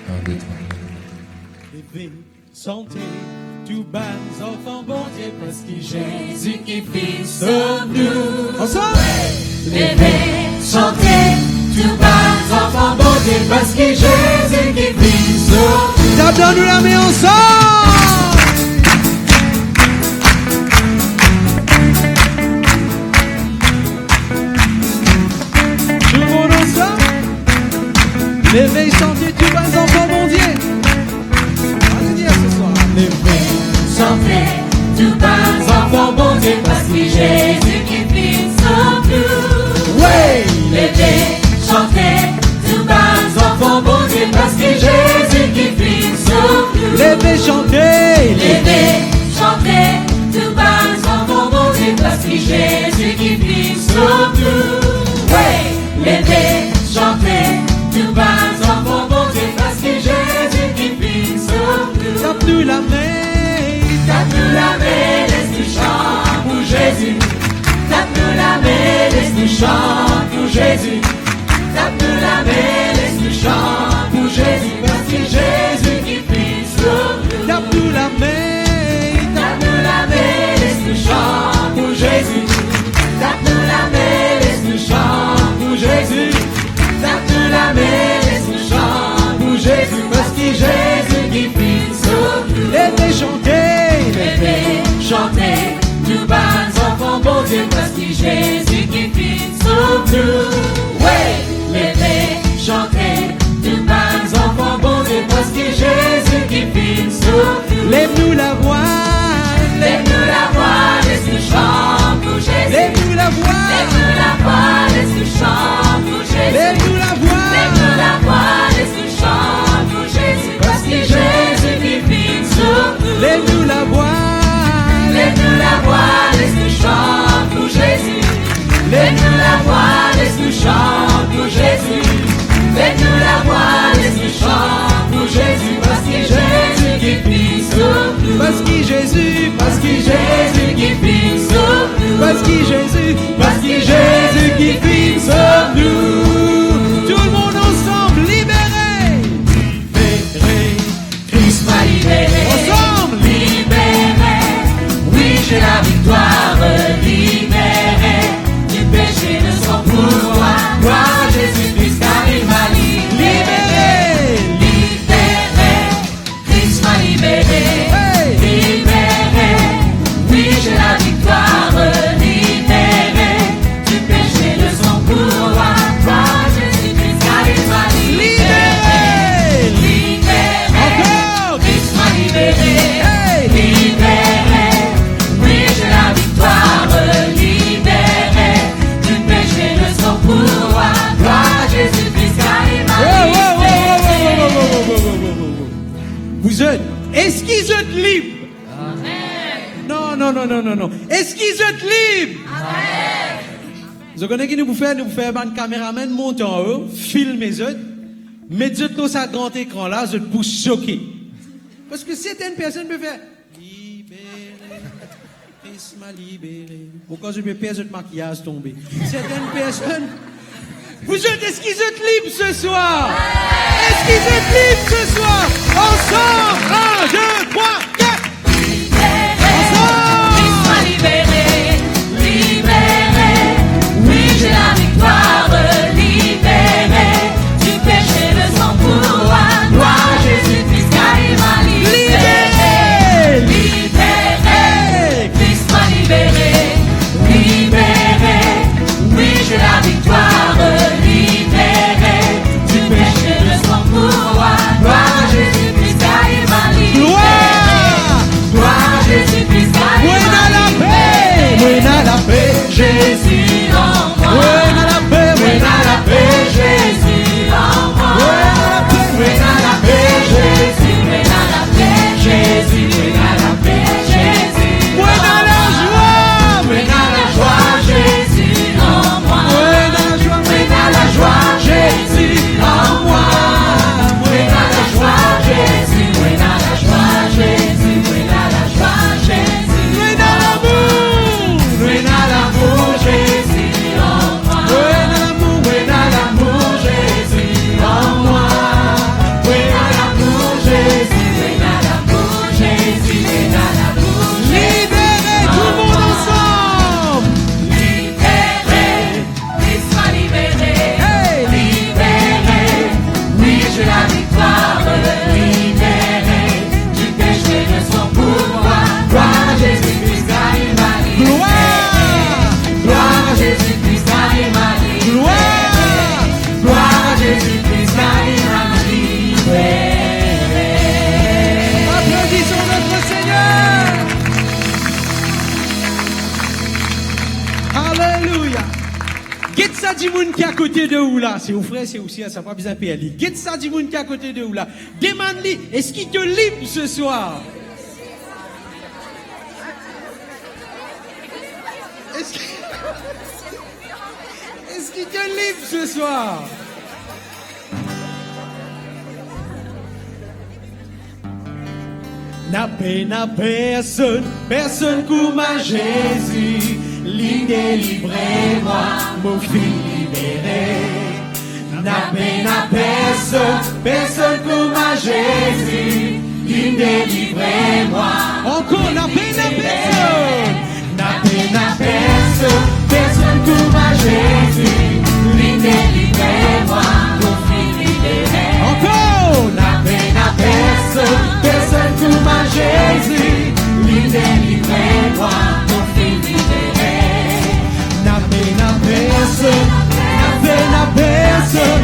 Un, deux, trois. Leve, sante, tou bann zanfan Bondie, parski Zezi ki finn sov nou. Ansanm! Leve, sante, tou bann zanfan Bondie, parski Zezi ki finn sov nou. Tap dan nou lame ansanm! Tou dimoun ansanm. Leve, sante, tou bann zanfan Bondie. Anou dir se swar. Leve, sante, tou bann zanfan Bondie, parski Zezi ki finn sov nou. Wi! Leve, sante, tou bann zanfan Bondie, parski Zezi ki finn sov nou. Leve, sante! Leve, sante, tou bann zanfan Bondie, parski Zezi ki finn sov nou. Wi! Leve, sante, tou bann zanfan Bondie, parski Zezi ki finn sov nou. Tap nou lame. Tap nou lame, les nou sant pou Zezi. Tap nou lame, les nou sant pou Zezi. Tap nou lame, les nou sant pou Zezi, parski Zezi ki finn sov nou. Tap nou lame. Tap nou lame, les nou sant pou Zezi. Tap nou lame, les nou sant pou Zezi. Tap nou lame, les nou sant pou Zezi, parski Zezi ki finn sov nou. Leve, sante. Leve, sante, tou bann zanfan Bondie, parski Zezi ki finn sov nou. Wi, leve, sante, tou bann zanfan Bondie, parski Zezi ki finn sov nou. Lev nou lavwa. Lev nou lavwa, les nou sant pou Zezi. Lev nou lavwa. Lev nou lavwa, les nou sant pou Zezi. Lev nou lavwa. Lev nou lavwa, les nou sant pou Zezi, parski Zezi ki finn sov nou. Lev nou lavwa. Lev nou lavwa, les nou sant pou Zezi. Lev nou lavwa, les nou sant pou Zezi. Lev nou lavwa, les nou sant pou Zezi, parski Zezi ki finn sov nou. Parski Zezi, parski Zezi ki finn sov nou. Parski Zezi, parski Zezi ki finn sov nou. Tou dimoun ansanm, libere. Libere, Kris m'a libéré. Ansanm. Libéré, oui, j'ai la victoire, libéré du péché, de son pouvoir. Gloire à Jésus-Christ, car il m'a libéré. Libéré. Libéré, Christ m'a libéré, hey, libéré. Oui, j'ai la victoire, libéré du péché, de son pouvoir. Gloire à Jésus-Christ, car il m'a libéré, libéré. Libéré. Encore. Christ m'a libéré, hey, libéré. Oui, j'ai la victoire, libéré du péché, de son pouvoir. Gloire à Jésus-Christ, car il m'a libéré. Wow, wow, wow. Vous êtes, eski zot lib? Amen. Non, non, non, non, non, non. Eski zot lib? Amen. Zot kone ki nou pou fer? Nou pou fer bann kameramenn mont anlo, filme zot, met zot lor sa gran ekran la, zot pou soke. Parski sertenn personn pe fer, libere, Kris m'a libéré. Bon, kan zot pe per, zot makiyaz tonbe. Sertenn personn, vous êtes, eski zot lib se swar? Eski zot lib se swar? Ansanm, un, deux, trois, quatre. Ensemble. Christ m'a libéré, libéré. Oui, j'ai la victoire, libéré du péché, de son pouvoir. Gloire à Jésus-Christ, car il m'a libéré, libéré. Libéré. Hey. Christ m'a Get sa dimoun ki akote de ou la, se ou frer, se ou ser, sa pa bizin per li. Get sa dimoun ki akote de ou la. Demann li, eski to lib se swar? Eski, eski to lib se swar? Napa, napa personn, personn kouma Zezi, li delivre mwa, mo finn libere. Napa, napa personn, personn kouma Zezi, li delivre mwa. Ankor, napa, napa personn. Napa, napa personn, personn kouma Zezi, li delivre mwa, mo finn libere. Ankor! Napa, napa personn, personn kouma Zezi, li delivre mwa, mo finn libere. Napa, napa personn, napa, napa personn,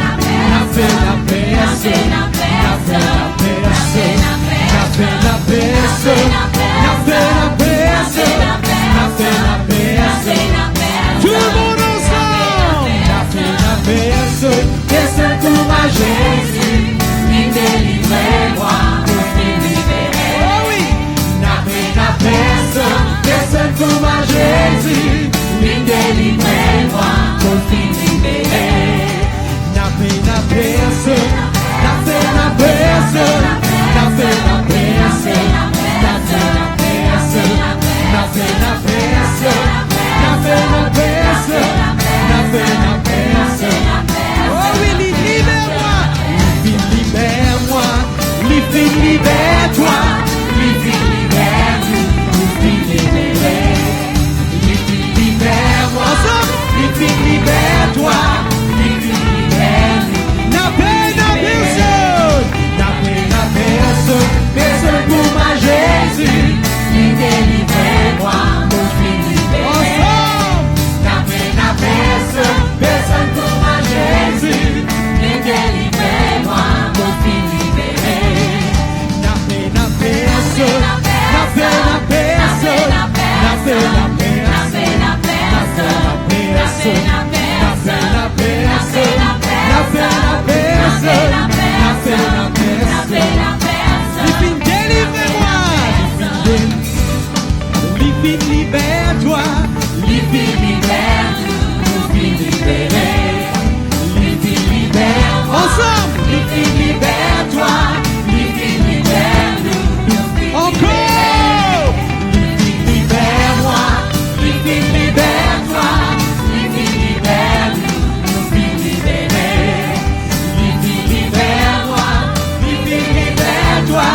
napa, napa personn, napa, napa personn, napa, napa personn, napa, napa personn, napa, napa personn. Tou dimoun ansam! Napa, napa personn, personn kouma Zezi, li delivre mwa, mo finn libere. Oh wi! Napa, napa personn, personn kouma Zezi, li delivre mwa, mo finn libere. Napa, napa personn, napa, napa personn, napa, napa personn, napa, napa personn, napa, napa personn, napa, napa personn, napa, napa personn. Oh wi, li liber mwa, li finn liber mwa, li finn liber twa, li finn liber nou, nou finn libere. Li finn liber mwa, li finn liber twa, li finn liber nou. Napa, napa personn, napa, napa personn, personn kouma Zezi, li delivre mwa, mo finn libere. Ansam! Napa, napa personn, personn kouma Zezi, li delivre mwa, mo finn libere. Napa, napa personn, napa, napa personn, napa, napa personn, napa, napa personn, napa, napa personn, napa, napa personn, napa, napa personn. Li finn delivre mwa, li finn delivre, li finn liber twa, li finn liber nou, nou finn libere. Li finn liber mwa, ansam, li finn liber twa, li finn liber nou, nou finn libere. Ankor! Li finn liber mwa, li finn liber twa, li finn liber nou, nou finn libere. Li finn liber mwa, li finn liber twa,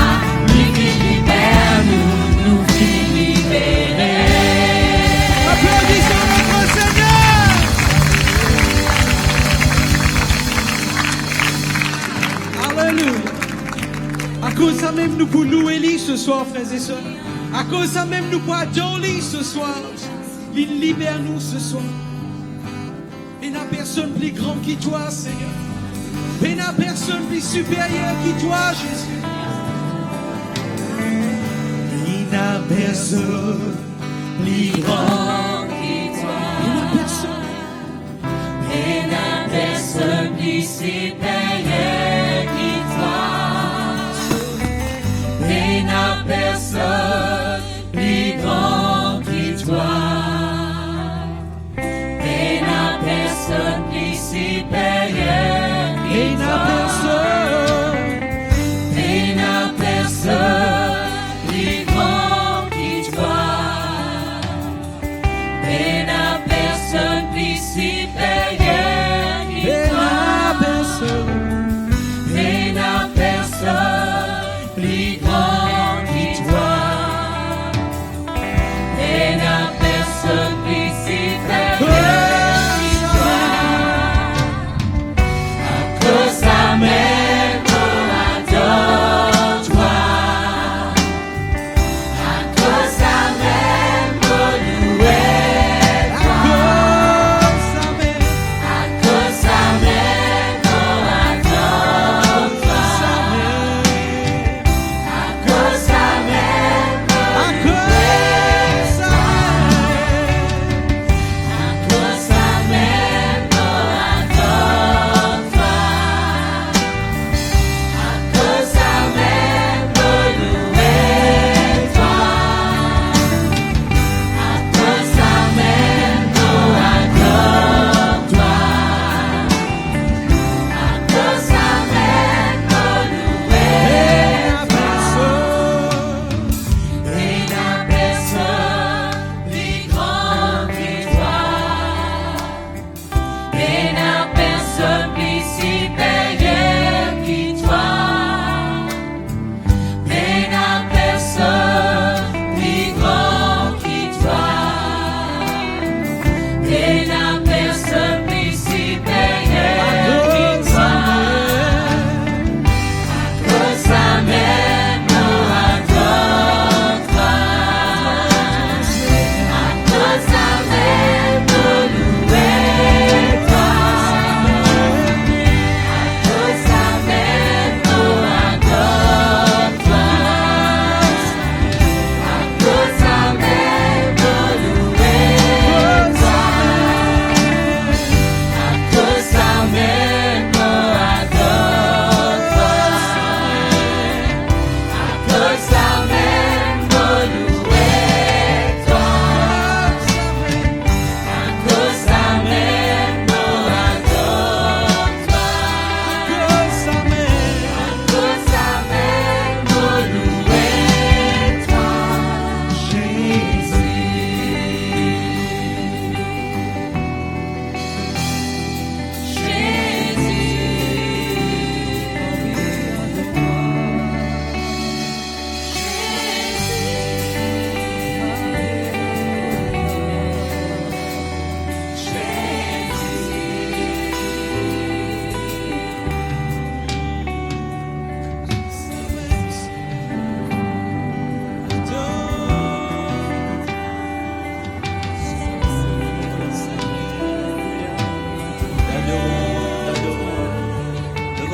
li finn liber nou, nou finn libere. Applaudissons notre Seigneur. Alelouya. Akoz samem nou pou loue li se swar, frer e ser. Akoz samem nou pou ador li se swar. Li liber nou se swar. Pena personn pli gran ki twa, Segner. Pena personn pli siperyer ki twa, Zezi. Pena personn pli gran ki twa. Pena personn. Pena personn pli siperyer ki twa. Pena personn pli gran ki twa. Pena personn pli siperyer ki twa. Pena personn. Pena personn pli gran ki twa. Pena personn pli siperyer ki twa. Pena personn. Pena personn pli gran ki twa. Pena personn pli siperyer ki twa. Akoz samem mo ador twa. Akoz samem mo loue twa. Akoz samem.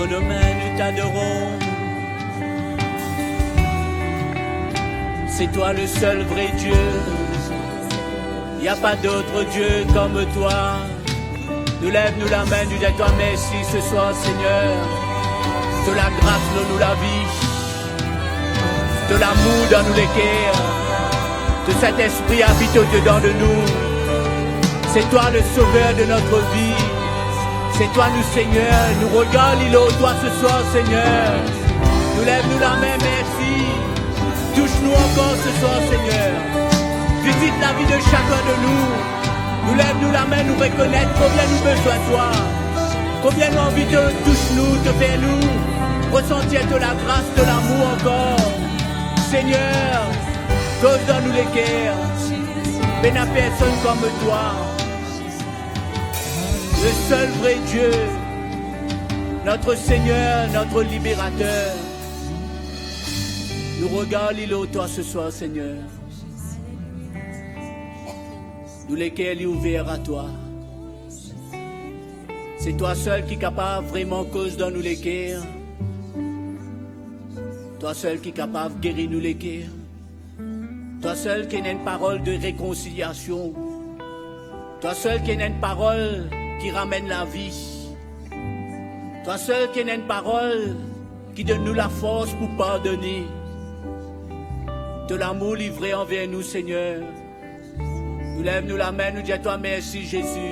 Nos mains, nous t'adorons. C'est toi le seul vrai Dieu. Il n'y a pas d'autre Dieu comme toi. Nou lev nou lame, nou dir twa mersi se swar, Segner. To lagras lor nou lavi. To lamour dan nou leker. To Sintespri abit odedan de nou. C'est toi le sauveur de notre vie. C'est toi nou Segner. Nou regar li lor twa se swar, Segner. Nou lev nou lame, mersi. Tous nou ankor se swar, Segner. Vizit lavi de sakenn de nou. Nou lev nou lame, nou rekonet konbien nou bizin twa, konbien nou anvi to tous nou, to fer nou resantir to lagras, to lamour ankor. Segner, koz dan nou leker. Pena personn kom twa. Le seul vrai Dieu, notre Seigneur, notre libérateur. Nou regar li lor twa se swar, Segner. Nou leker li ouver a twa. Se twa sel ki kapav vreman koz dan nou leker. Twa sel ki kapav geri nou leker. Twa sel ki ena enn parol de rekonsiliasion. Twa sel ki ena enn parol ki ramenn lavi. Twa sel ki ena enn parol ki donn nou lafors pou pardone. To lamour li vre anver nou, Segner. Nou lev nou lame, nou dir twa mersi, Zezi.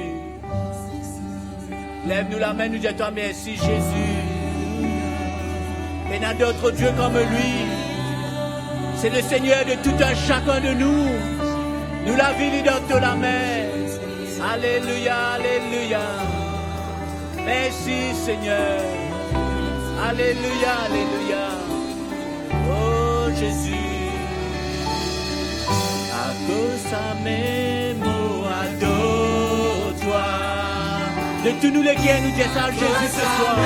Lev nou lame, nou dir twa mersi, Zezi. Pena dot Dieu kom li. Se le Segner de tou enn sakenn de nou. Nou lavi li dan to lame. Alelouya, alelouya. Mersi, Segner. Alelouya, alelouya. Oh, Zezi. Akoz samem mo ador twa. De tou nou leker, nou dir sa Zezi se swar.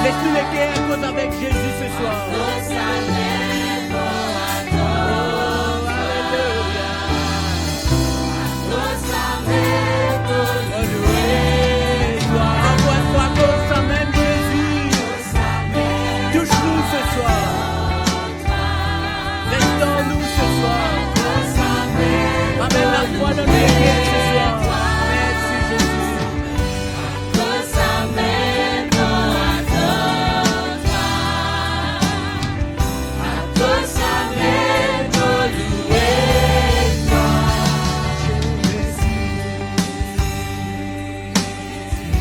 Les nou leker koz avek Zezi se swar. Oh, alelouya. Ankor enn fwa, akoz samem Zezi. Tous nou se swar. Res dan nou se swar. Amenn lafwa dan nou leker se swar. Mersi, Zezi.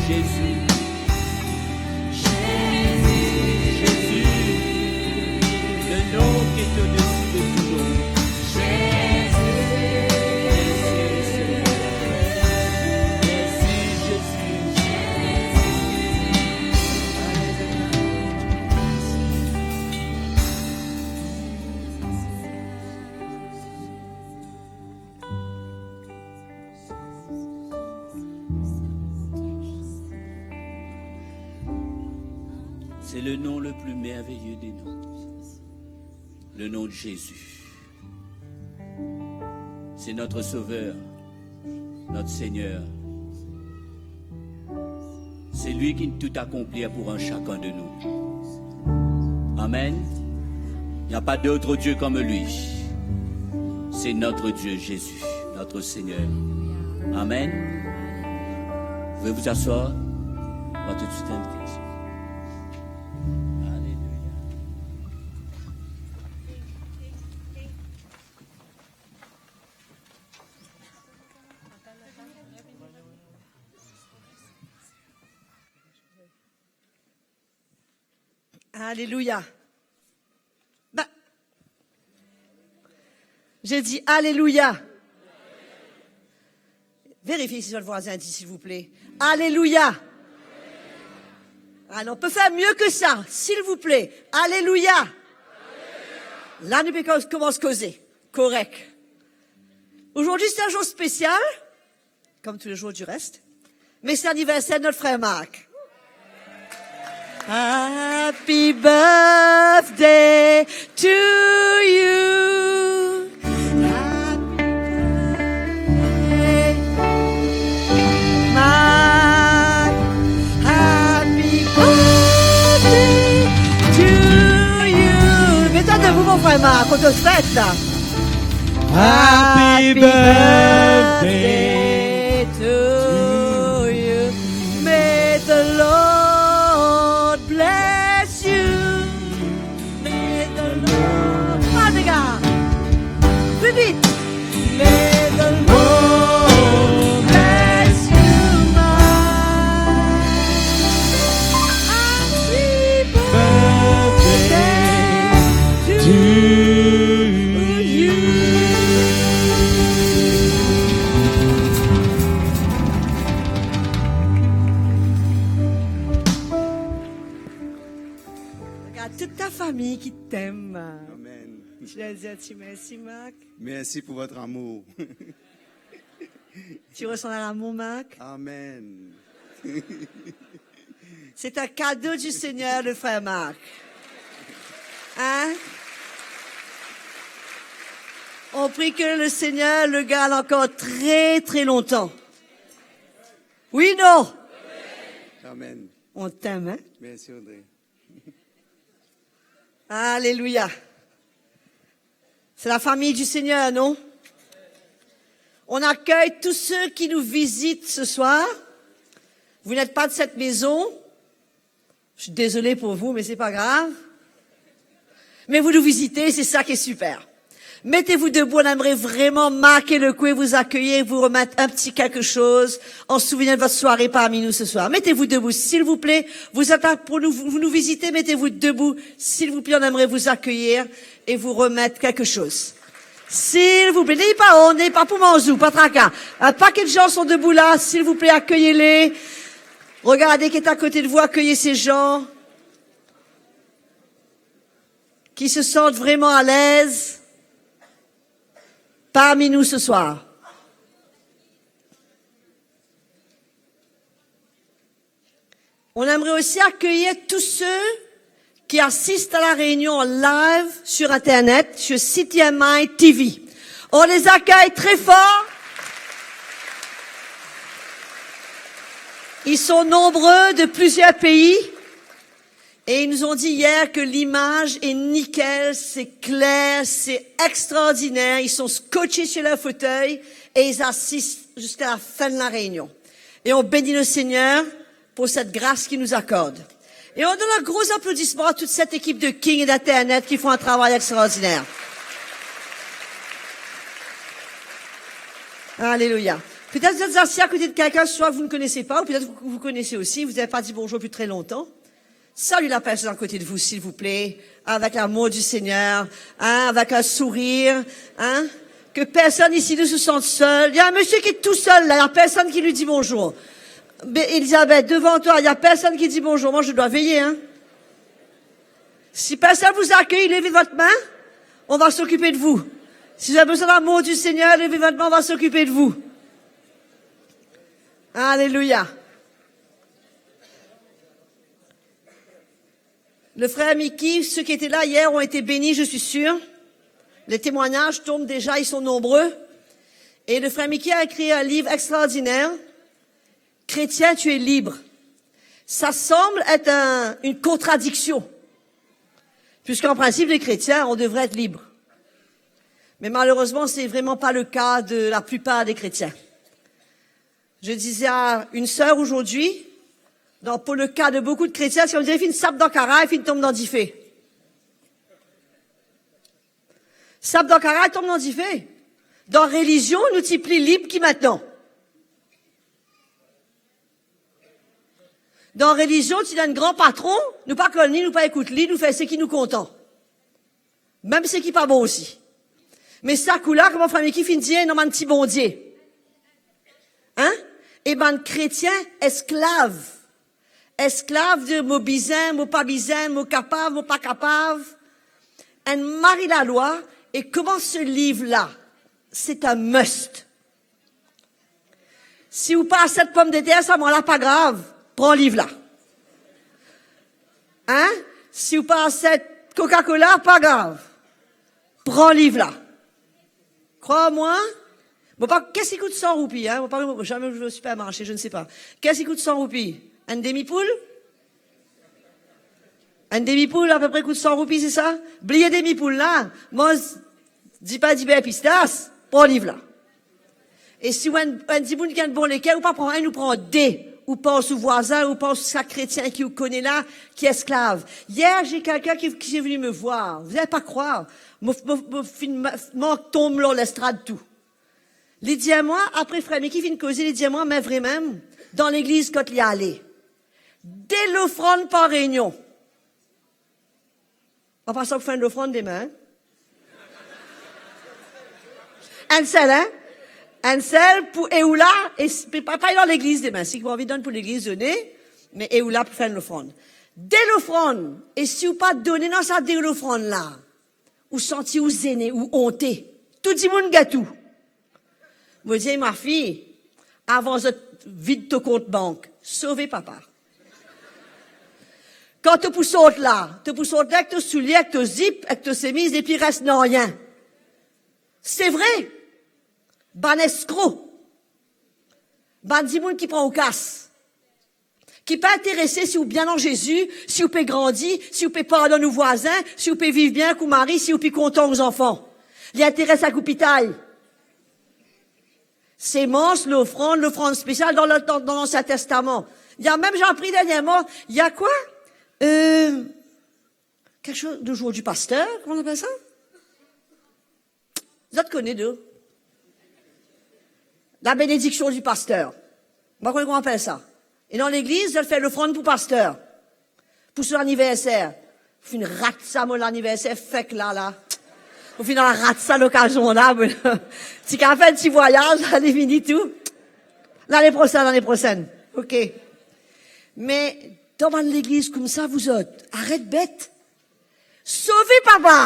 Zezi. Zezi. Le nom qui est au-dessus de tout nom. Zezi. Mersi, Segner. Mersi, Zezi. C'est le nom le plus merveilleux des noms. Le nom de Jésus. C'est notre Sauveur, notre Seigneur. C'est lui qui tout accomplir pour un chacun de nous. Amen. Il n'y a pas d'autre Dieu comme lui. C'est notre Dieu Jésus, notre Seigneur. Amen. Vous pouvez vous asseoir. On va tout de suite inviter. Alléluia. Alléluia. Ba, j'ai dit alléluia. Vérifiez si votre voisin dit, s'il vous plaît. Alléluia. Ah non, on peut faire mieux que ça, s'il vous plaît. Alléluia. La, nou pe koz-, koumans koze. Korek. Aujourd'hui, c'est un jour spécial, comme tous les jours du reste, mais c'est l'anniversaire de notre frère Marc. Happy birthday to you. Happy birthday, Marc. Kot to fet la. Happy birthday to you. May the Lord bless you. May the Lord, Father God, repeat. May the Lord bless you, my happy birthday to you. Regarde toute ta famille qui t'aime. Amen. Tu vas dire un petit merci, Marc. Merci pour votre amour. Tu ressens l'amour, Marc ? Amen. C'est un cadeau du Seigneur, le frère Marc. Hein ? On prie que le Seigneur le garde encore très, très longtemps. Oui, non ? Amen. On t'aime, hein ? Merci, André. Alléluia. C'est la famille du Seigneur, non ? On accueille tous ceux qui nous visitent ce soir. Vous n'êtes pas de cette maison. Je suis désolée pour vous, mais c'est pas grave. Mais vous nous visitez, c'est ça qui est super. Mettez-vous debout, on aimerait vraiment marquer le coup et vous accueillir et vous remettre un petit quelque chose en souvenir de votre soirée parmi nous ce soir. Mettez-vous debout, s'il vous plaît. Vous êtes là pour nous, vous nous visitez, mettez-vous debout, s'il vous plaît, on aimerait vous accueillir et vous remettre quelque chose. S'il vous plaît, n'ayez pas honte, n'ayez pas peur, pa traka. Un paquet de gens sont debout là, s'il vous plaît, accueillez-les. Regardez qui est à côté de vous, accueillez ces gens qui se sentent vraiment à l'aise parmi nous ce soir. On aimerait aussi accueillir tous ceux qui assistent à la réunion en live sur Internet, sur C T M I T V. On les accueille très fort. Ils sont nombreux de plusieurs pays. Et ils nous ont dit hier que l'image est nickel, c'est clair, c'est extraordinaire. Ils sont scotchés sur leur fauteuil et ils assistent jusqu'à la fin de la réunion. Et on bénit le Seigneur pour cette grâce qu'il nous accorde. Et on donne un gros applaudissement à toute cette équipe de King et d'Internet qui font un travail extraordinaire. Alléluia. Peut-être vous êtes assis à côté de quelqu'un, soit vous ne connaissez pas, ou peut-être vous, vous connaissez aussi, vous n'avez pas dit bonjour depuis très longtemps. Salue la personne à côté de vous, s'il vous plaît, avec l'amour du Seigneur, hein, avec un sourire, hein. Que personne ici ne se sente seul. Il y a un monsieur qui est tout seul là, il n'y a personne qui lui dit bonjour. Bé-, Elisabeth, devant toi, il n'y a personne qui dit bonjour. Moi, je dois veiller, hein. Si personne vous accueille, levez votre main, on va s'occuper de vous. Si vous avez besoin de l'amour du Seigneur, levez votre main, on va s'occuper de vous. Alléluia. Le frère Mickey, ceux qui étaient là hier ont été bénis, je suis sûre. Les témoignages tombent déjà, ils sont nombreux. Et le frère Mickey a écrit un livre extraordinaire, Chrétien, tu es libre. Ça semble être un, une contradiction, puisqu'en principe, les chrétiens, on devrait être libre. Mais malheureusement, c'est vraiment pas le cas de la plupart des chrétiens. Je disais à une sœur aujourd'hui, dans, pour le cas de beaucoup de chrétiens, c'est comme dire, finn sap dan karay, finn tom dan dife. Sap dan karay, tom dan dife. Dan relizion, nou ti pli lib ki mintnan. Dan relizion, ti ena enn gran patron, nou pa konn li, nou pa ekout li, nou fer seki nou kontan. Mem seki pa bon osi. Me sa kou la, kouma fami ki finn dir, ena bann ti bondie. Hein? E bann kretien esklav. Esklav de mo bizin, mo pa bizin, mo kapav, mo pa kapav. Enn mari lalwa, e kouma se liv la, c'est un must. Si ou pa aset pomdeter sa mwa la, pa grav, pran liv la. Hein? Si ou pa aset Coca-Cola, pa grav, pran liv la. Krwar mwa, mo pa, qu'est-ce qui coûte cent roupies, hein? Mo pa, zame mo supermarché, je ne sais pas. Qu'est-ce qui coûte cent roupies? Enn demi poul? Enn demi poul apepre kout san roupi, se sa? Bliye demi poul la, manz dipin, diber, pistas, pran liv la. E si ou enn, enn dimoun ki enn bon leker, ou pa pran enn, ou pran de. Ou pans ou vwazin, ou pans sa kretien ki ou kone la, ki esklav. Hier, j'ai quelqu'un qui, qui est venu me voir. Vous allez pas croire. Mo, mo, mo finn ma-, mank tonbe lor lestrad tou. Li dir mwa, apre frer Miki finn koze, li dir mwa, me vremem, dan legliz kot li ale, de lofrann par reynion. An pasan pou fer enn lofrann demin, hein? Enn sel, hein? Enn sel pou Eoula, e s-, pe pa, pa dan legliz demin. Si ou anvi donn pou legliz, done, me Eoula pou fer enn lofrann. De lofrann, e si ou pa done dan sa de lofrann la, ou santi ou zene, ou onte. Tou dimoun get ou. Mo dir, ma fille, avan zot vid to kont bank, sove papa. Kan to pou sort la, to pou sort la ek to soulie, ek to zip, ek to semiz, epi res nanye. Se vre. Bann eskro. Bann dimoun ki pran ou kas. Ki pa interese si ou bien an Zezi, si ou pe grandi, si ou pe pardonn ou vwazin, si ou pe viv bien ek ou mari, si ou pe kontan ou zanfan. Li interes ek ou pitay. Semans, lofrann, lofrann spesial dan le, dan, dan Lansien Testaman. Il y a même, j'ai appris dernièrement, il y a quoi? Euh, quelque chose de jour du pasteur, comment on appelle ça? Zot kone, non? La bénédiction du pasteur. Mo pa kone kouma apel sa. E dan legliz, zot fer lofrann pou paster. Pou so laniverser. Finn rat sa mo laniverser, fek la, la. Mo finn rat sa lokazion la, mo. Ti kapav fer ti vwayaz, ale vini tou. Lane prosenn, lane prosenn. Ok. Me dan bann legliz koumsa, vouzot, aret bet. Sove papa!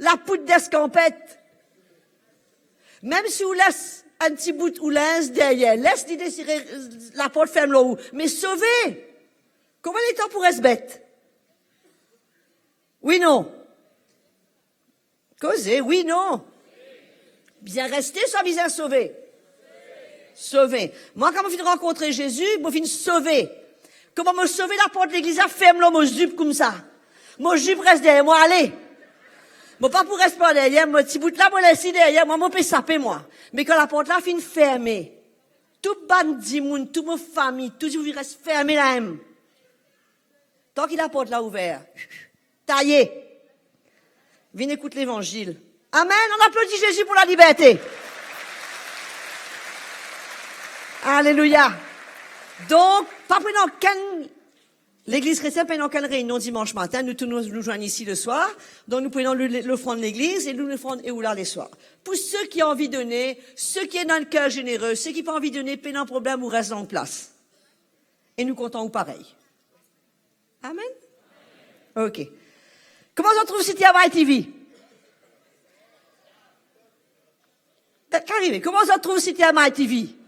Lapoud deskanpet. Mem si ou les enn ti bout ou linz deryer, les li desire, laport ferm lor ou, me sove. Kouma letan pou res bet? Wi, non? Koze, wi, non? Bizin reste, swa bizin sove? Sove. Mwa, kan mo finn rankontre Zezi, mo finn sove. Kouma mo sove, laport legliz la ferm lor mo zip koumsa. Mo zip res deryer mwa, ale. Mo pa pou res par deryer, mo ti bout la, mo les li deryer mwa, mo pe sape mwa. Me kan laport la finn ferme, tou bann dimoun, tou mo fami, tou dimoun res ferme la mem. Tan ki laport la ouver, taye. Vinn ekout levanzil. Amen. On applaudit Jésus pour la liberté. Alelouya. Donk, pa pena okenn, legliz kretien pena okenn reynion dimans matin, nou tou nou, nou zwenn isi leswar, donk nou pran le, le, lofrann legliz e nou lofrann Eoula leswar. Pour ceux qui ont envie de donner, ceux qui ont un cœur généreux, ceux qui pa anvi done, pena problem, ou res dan ou plas. E nou kontan ou parey. Amen. Ok. Kouma zot trouv City MITV? Eh, ki arive? Kouma zot trouv City MITV?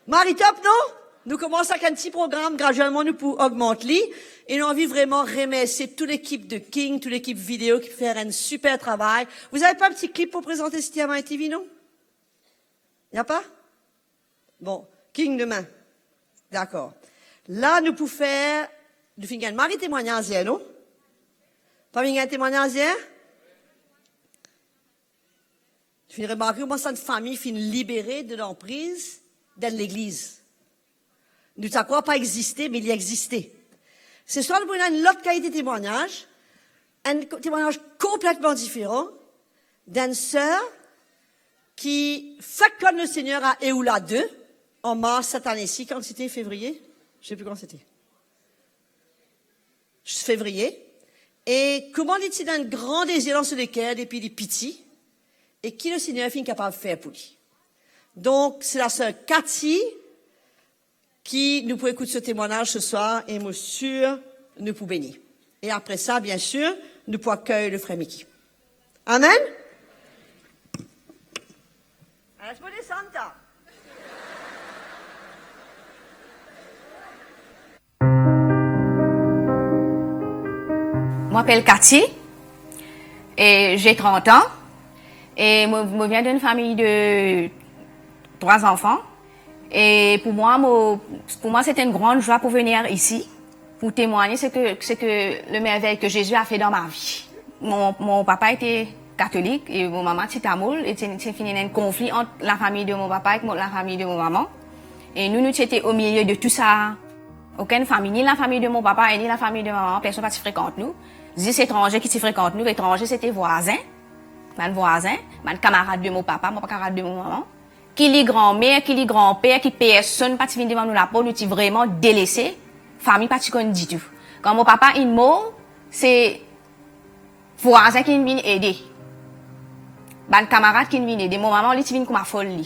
Mari top, non? Nou koumans avek enn ti program, graduelman nou pou ogmant li. E nou anvi vreman remersie tou lekip de King, tou lekip video ki fer enn siper travay. Vous avez pas un petit clip pour présenter City MITV, non? Y a pas? Bon, King demin. Dakor. La, nou pou fer, nou finn gagn mari temwagnaz yer, non? Pa finn gagn temwagnaz yer? Nou finn remarke kouma sa enn fami finn libere de lanpriz dan legliz. Nou ti krwar pa existe, me li existe. Seswar, nou pou ena enn lot kalite temwagnaz, enn ko-, temwagnaz konpletman diferan, d'enn ser ki fek konn Lesegner a Eoula de, an mars set ane si, kan sete, fevriye? Je sais plus quand c'était. Fevriye. E kouma li ti ena enn gran dezir dan so leker depi li piti, e ki Lesegner finn kapav fer pou li. Donk, se laser Cathy, ki nou pou ekout so temwagnaz seswar, e mo sir nou pou beni. E apre sa, biensir, nou pou akey le frer Miki. Amen. Alas, mo desann ta. Mo apel Cathy e j'ai trente ans e mo, mo vien d'enn fami de trwa zanfan. E pou mwa, mo, pou mwa, se te enn gran zwa pou vini isi. Pour témoigner ce que, ce que le merveille que Jésus a fait dans ma vie. Mon, mon papa était catholique et mon maman ti tamoul, e ti, ti fini ena enn konfli ant lafami de mon papa ek mo, lafami de mo mama. E nou, nou ti ete o milie de tou sa. Okenn fami, ni lafami de mon papa e ni lafami de mo mama, personn pa ti frekant nou. Zis etranze ki ti frekant nou, etranze se te vwazin, bann vwazin, bann kamarad de mo papa, mo pa kamarad de mo mama. Ki li granmer, ki li granper, ki personn pa ti vinn devan nou laport, nou ti vreman delese, fami pa ti konn ditou. Kan mo papa inn mor, se vwazin ki vinn ede. Bann kamarad ki vinn ede. Mo mama, li ti vinn kouma fol li.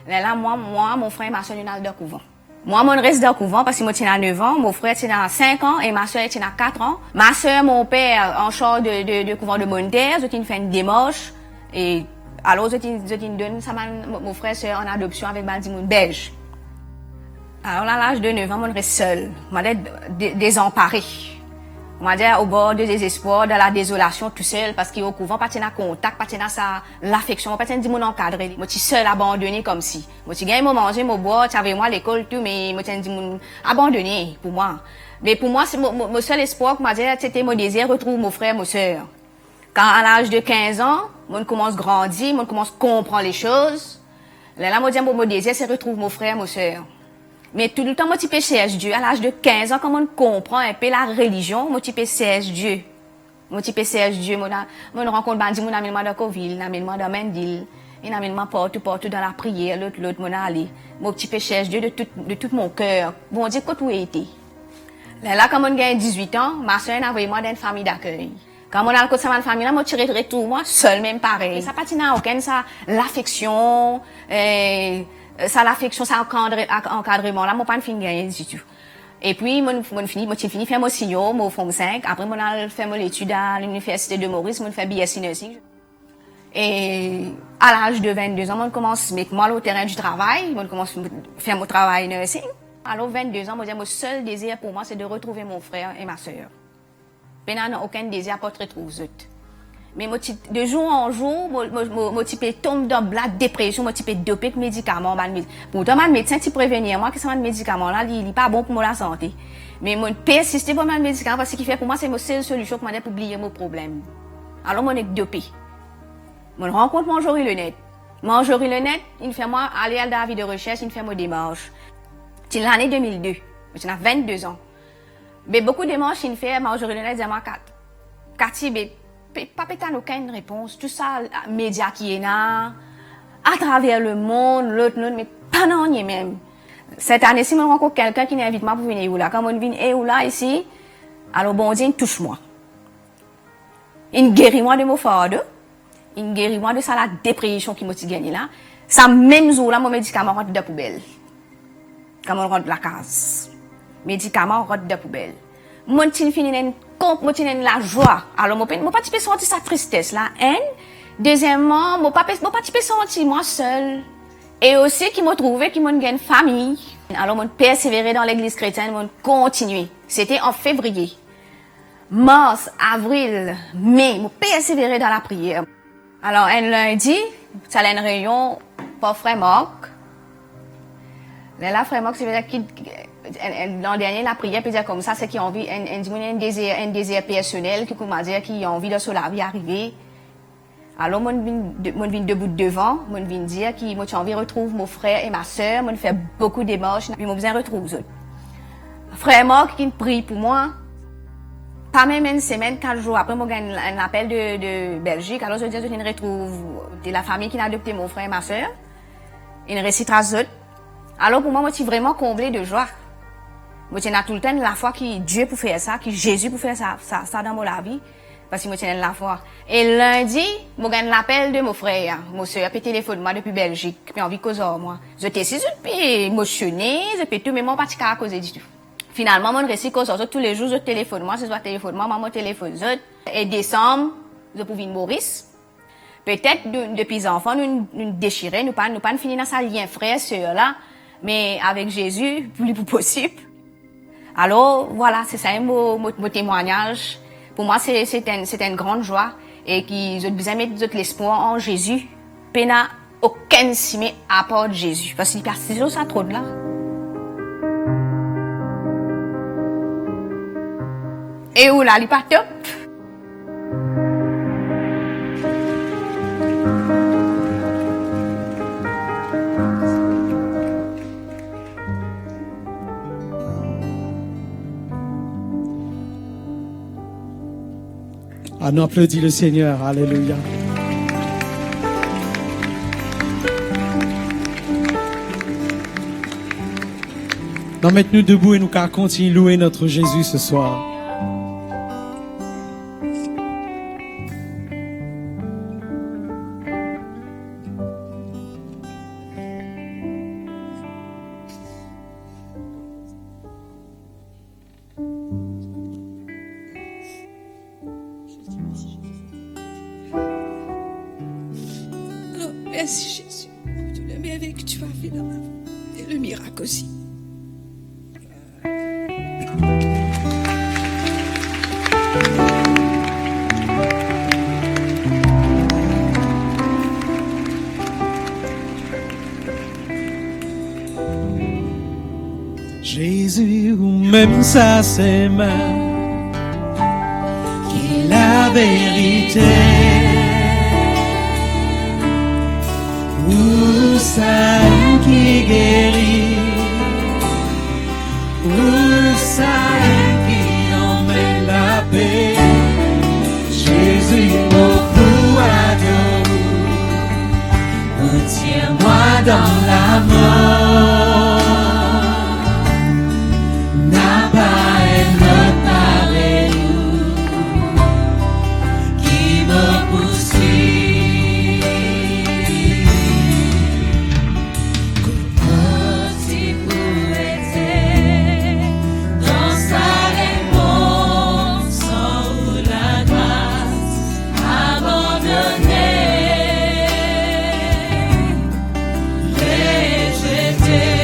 Lerla mwa, mwa, mo frer, mo ser, nou al dan kouvan. Mwa, mo res dan kouvan parski mo ti ena nef an, mo frer ti ena sink an e mo ser ti ena kat an. Mo ser, mo per an sarz de, de, de kouvan de Bonne Terre, zot inn fer enn demars e alor zot inn, zot inn donn sa bann, mo, mo frer, ser an adopsion avek bann dimoun Belz. Alor la, laz de nef an, mo res sel, mo de, de, dezanpare. Mo dir, o bor de dezespwar, dan la dezolasion, tousel, parski o kouvan pa ti ena kontak, pa ti ena sa lafeksion, pa ti ena dimoun ankadre. Mo ti sel, abandone komsi. Mo ti gagn mo manze, mo bwar, ti avoy mwa lekol tou, me mo ti enn dimoun abandone pou mwa. Me pou mwa, se mo, mo, mo sel espwar, koumadir, sete mo dezir retrouv mo frer, mo ser. Kan a laz de kinz an, mo'nn koumans grandi, mo'nn koumans konpran lesoz. Lerla mo dir, mo, mo dezir se retrouv mo frer, mo ser. Me toultan mo ti pe sers Die. A laz de kinz an, kan mo'nn konpran enpe larelizion, mo ti pe sers Die. Mo ti pe sers Die, mo, mo'nn rankont bann dimoun, amenn mwa dan Coville, amenn mwa dan Mandeville, inn amenn mwa partou, partou dan lapriyer, lot, lot, mo'nn ale. Mo ti pe sers Die de tout, de tout mon ker. Bondie, kot ou ete? Lerla, kan mo'nn gagn dizwit an, mo ser inn avoy mwa dan enn fami dakey. Kan mo'nn al kot sa bann fami la, mo ti re-, retrouv mwa sel mem parey. Sa pa ti ena okenn sa lafeksion, eh, sa lafeksion, sa ankadre-, ak-, ankadreman la, mo pa'nn finn gagne ditou. Epi mo'nn, mo'nn fini, mo ti fini fer mo senior, mo Form Five, apre mo'nn al fer mo letid a Liniversite de Moris, mo'nn fer B S C nursing. E a laz de vennde zan, mo'nn koumans met mwa lor terin di travay, mo'nn koumans fer mo travay nursing. Alor vennde zan, mo dir, mo sel dezir pou mwa, se de retrouve mo frer e mo ser. Pena okenn dezir apar retrouv zot. Me mo ti, de zour an zour, mo, mo, mo, mo ti pe tonm dan la depresion, mo ti pe dope ek medikaman, bann med-, pourtan bann medsin ti prevenir mwa ki sa bann medikaman la, li, li pa bon pou mo lasante. Me mo'nn persiste pran bann medikaman, parski ki fer pou mwa se mo sel solision, koumadir, pou bliye mo problem. Alor mo'nn ek dope. Mo'nn rankont Marjorie Lenette. Marjorie Lenette inn fer mwa ale, al dan lavi de resers, inn fer mo demars. Ti lane de mil de, mo ti ena vennde zan. Be boukou demars inn fer, Marjorie Lenette dir mwa, Kat-, Katy, be, pe, pa pe tann okenn repons, tou sa media ki ena, atraver lemond, lot, lot, me pa nanye mem. Set ane si mo'nn rankont kelkenn ki inn invit mwa pou vinn Eoula. Kan mo'nn vinn Eoula isi, alor Bondie inn tous mwa. Inn geri mwa de mo fardo, inn geri mwa de sa ladepresion ki mo ti gagne la. Sa mem zour la, mo medikaman rant dan poubel. Kan mo rant lakaz, medikaman rant dan poubel. Mo ti fini ena enn konp-, mo ti ena enn lazwa. Alor mo pe, mo pa ti pe santi sa tristes la, enn. Dezieman, mo pa pe, mo pa ti pe santi mwa sel. E osi ki mo trouve ki mo'nn gagn fami. Alor mo'nn persevere dan legliz kretienn, mo'nn kontinie. Sete an fevriye. Mars, avril, me, mo persevere dan lapriyer. Alor, enn lindi, ti al enn reynion par frer Mark. Lerla frer Mark, se vedir ki, enn, enn, dan dernie lapriyer, pe dir koumsa, seki anvi, enn, enn dimoun, enn dezir, enn dezir personel, ki koumadir, ki anvi dan so lavi arive. Alor, mo'nn vinn de-, mo'nn vinn debout devan, mo'nn vinn dir ki mo ti anvi retrouv mo frer e mo ser, mo'nn fer boukou demars, me mo bizin retrouv zot. Frer Mark ki'nn priy pou mwa, pa mem enn semenn, kat zour apre, mo gagn enn lapel de, de Belzik, alor zot dir zot inn retrouv, de lafami ki'nn adopte mo frer e mo ser, inn resi tras zot. Alor pou mwa, mo ti vreman konble de zwa. Mo ti ena toultan enn lafwa ki Die pou fer sa, ki Zezi pou fer sa, sa, sa dan mo lavi, parski mo ti ena enn lafwa. E lindi, mo gagn lapel de mo frer, mo ser pe telefonn mwa depi Belzik, pe anvi koz ar mwa. Zot osi, zot pe emosione, zot pe tou, me mwa pa ti kapav koze ditou. Finalman, mo'nn resi koz ar zot toulezour, zot telefonn mwa, se zwa telefonn mwa, mwa mo telefonn zot. E desam, zot pou vinn Moris. Petet nou, depi zanfan, nou, nou desire, nou pa, nou pa'nn fini ena sa lien frer, ser la, me avek Zezi, li pou posib. Alor, vwala, se sa mo, mo, mo temwagnaz. Pou mwa, se, se enn, se enn gran zwa, e ki zot bizin met zot lespwar an Zezi. Pena okenn sime apar Zezi, parski li pe asize lor sa tronn la. E ou la, li pa top? Ah, nou aplodi le Seigneur. Alelouya. Nou met nou debout e nou kapav kontign louwe notre Jésus ce soir. Alors, merci Jésus pour toutes les merveilles que tu as fait dans ma vie et le miracle aussi. Zezi, ou mem sa semin ki laverite, ou sa ki geri, ou sa ki anmenn lape. Zezi, mo pou ador ou, ou tir mwa dan lamor. Napa enn lot parey ou ki mo pou swiv. Kot mo ti pou ete dan sa lemond san ou lagras abandone, rezete?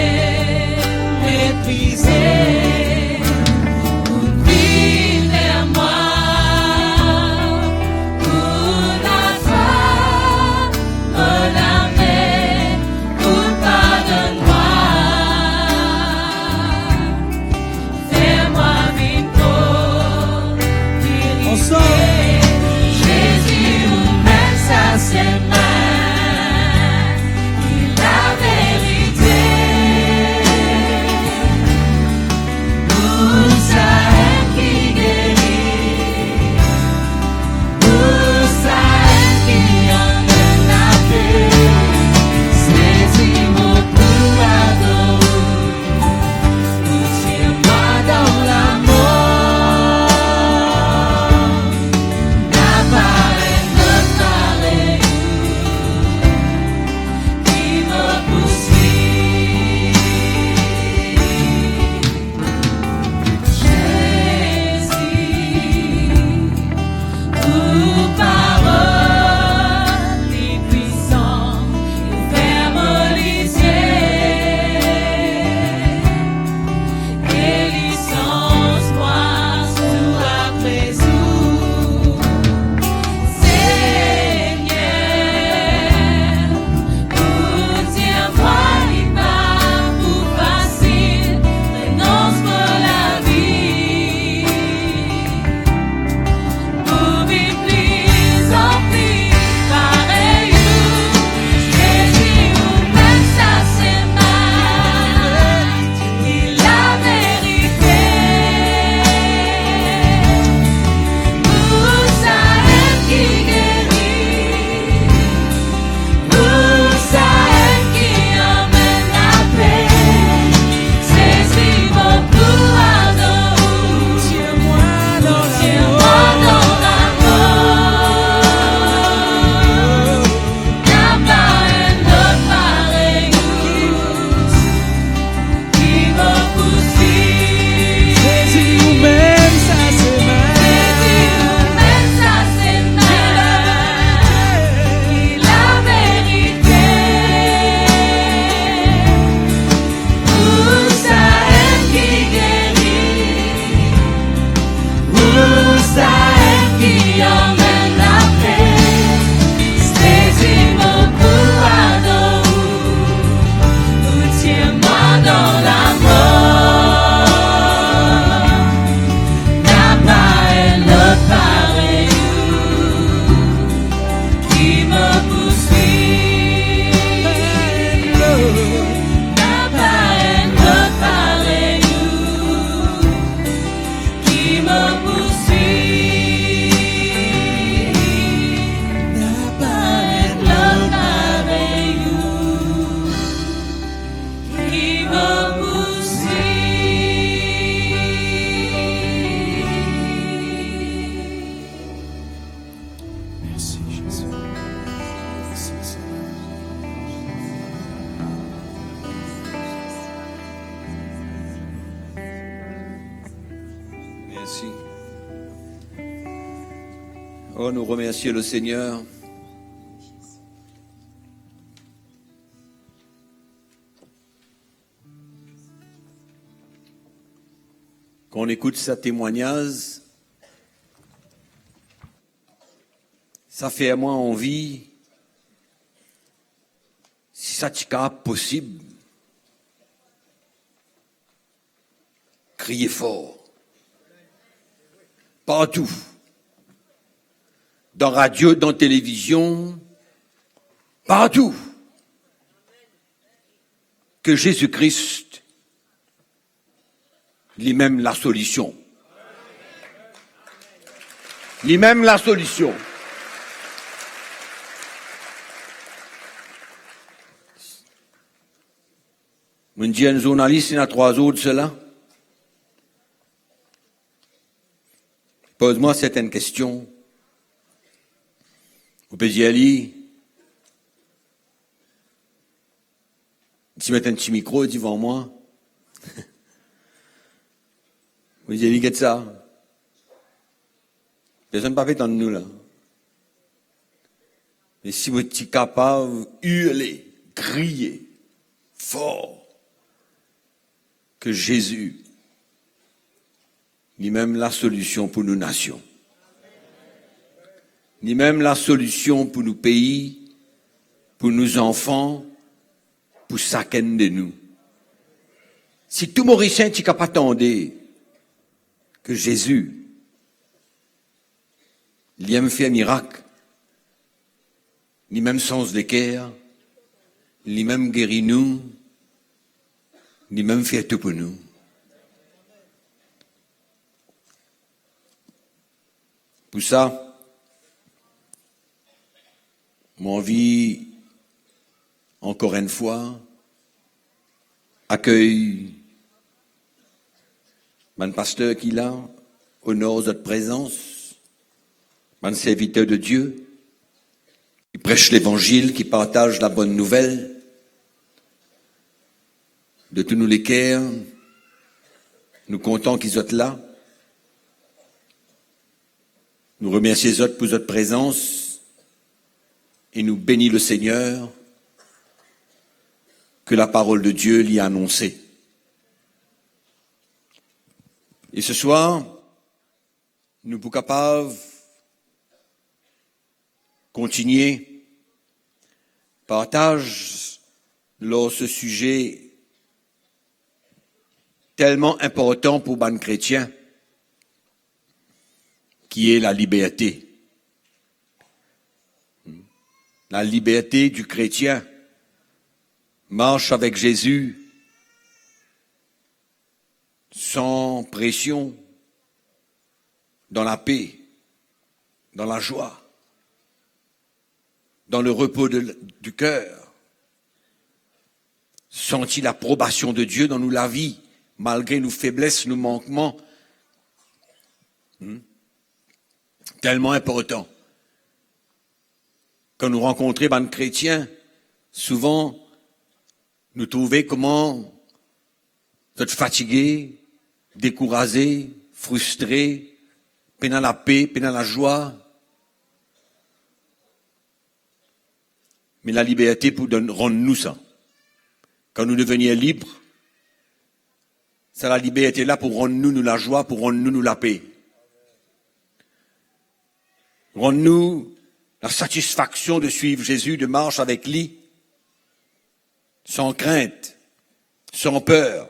Merci. Oh, nous remercions le Seigneur. Quand on écoute sa témoignage, sa fait à moi envie, si sa ti ka posib, kriye for. Partou. Dan radio, dan televizion, partou. Ke Zezi Kris, limem lasolision. Limem lasolision. Mo'nn dir enn zournalis, ena trwa zour de sela, poz mwa sertenn kestion. Ou pe dir li, ti met enn ti mikro divan mwa. Ou dir li, get sa. Personn pa pe tann nou la. Me si nou ti kapav irle, kriye for, ke Zezi, limem lasolision pou nou nasion. Limem lasolision pou nou pei, pou nou zanfan, pou sakenn de nou. Si tou Morisien ti kapav tande ke Zezi, limem fer mirak, limem sanz leker, limem geri nou, limem fer tou pou nou. Pou sa, mo anvi ankor enn fwa akey bann paster ki la, onor zot prezans, bann serviter de Die ki pres levanzil, ki partaz labonn nouvel. De tou nou leker, nou kontan ki zot la. Nou remersie zot pou zot prezans e nou beni Lesegner ke laparol de Die li anonse. E seswar, nou pou kapav kontinie partaz lor se size telman inportan pou bann kretien, ki e laliberte. Laliberte di kretien, mars avek Zezi, san presion, dan lape, dan lazwa, dan le repo de, di ker, santi laprobasion de Die dan nou lavi, malgre nou febles, nou mankman. Hmm? Telman inportan. Kan nou rankontre bann kretien, souvan nou trouve kouma zot fatige, dekouraze, fristre, pena lape, pena lazwa. Me laliberte pou donn, rann nou sa. Kan nou devenir lib, sa laliberte la pou rann nou nou lazwa, pou rann nou nou lape. Rann nou lasatisfaksion de swiv Zezi, de mars avek li, san krint, san per.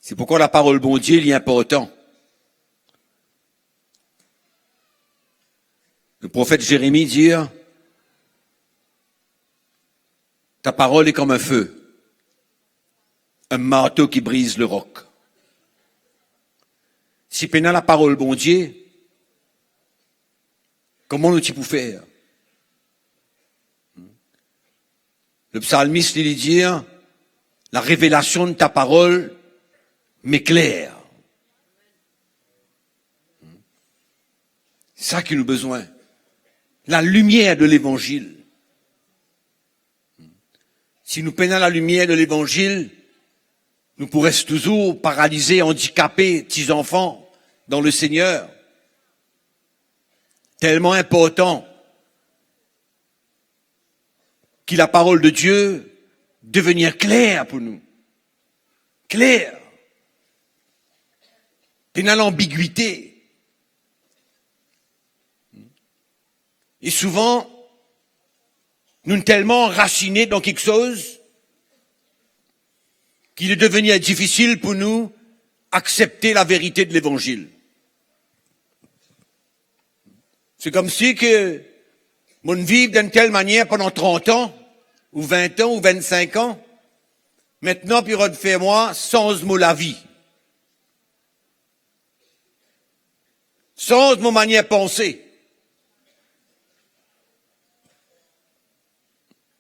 Se poukwa laparol Bondie li inportan. Le profet Zeremi dir, ta parol est comme un feu, un marteau qui brise le roc. Si pena laparol Bondie, kouma nou ti pou fer? Le psalmis, li, li dir, la revelasion de ta parol m'éclaire. Sa ki nou bezwin, lalimier de levanzil. Si nou pena lalimier de levanzil, nou pou res touzour paralize, andikape, ti zanfan dan Lesegner. Telman inportan ki laparol de Die devenir kler pou nou. Kler. Pena lanbigwite. E souvan, nou telman anrasine dan kiksoz ki li devenir difisil pou nou aksepte laverite de Levanzil. Se komsi ki mo'nn viv dan enn tel manier pandan trant an, ou vin an, ou vinn-sink an. Aster, pi rod fer mwa sanz mo lavi. Sanz mo manier panse.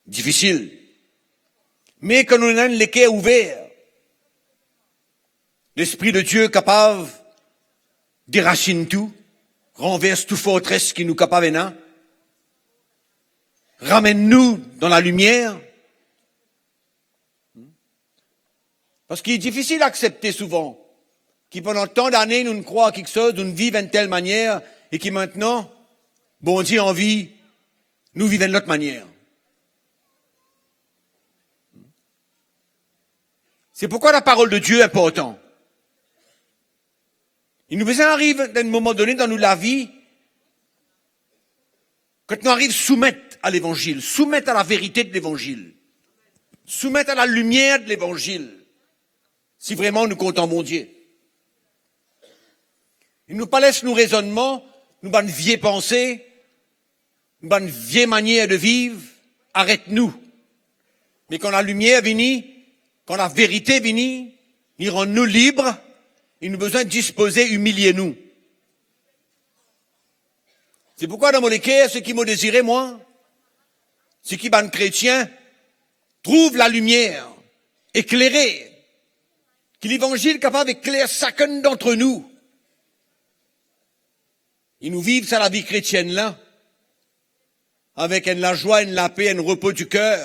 Difisil. Me kan nou ena enn leker ouver, Lespri de Die kapav derasinn tou, ranvers tou fortres ki nou kapav ena, ramenn nou dan lalimier. Parski difisil aksepte souvan ki pandan tan dane nou'nn krwar kiksoz, nou'nn viv enn tel manier, e ki aster Bondie anvi nou viv enn lot manier. Se pourkwa laparol de Die inportan. E nou bizin ariv dan enn moman done dan nou lavi, kot nou ariv soumet a Levanzil, soumet a laverite de Levanzil, soumet a lalimier de Levanzil, si vreman nou kontan Bondie. E nou pa les nou rezonnman, nou bann vie panse, nou bann vie manier de viv aret nou. Me kan lalimier vini, kan laverite vini, li rann nou lib, e nou bizin dispoze imilie nou. Se pourkwa dan mo leker, seki mo dezire, mwa, seki bann kretien trouv lalimier, eklere, ki Levanzil kapav ekler sakenn dantre nou. E nou viv sa lavi kretienn la avek enn lazwa, enn lape, enn repo diker,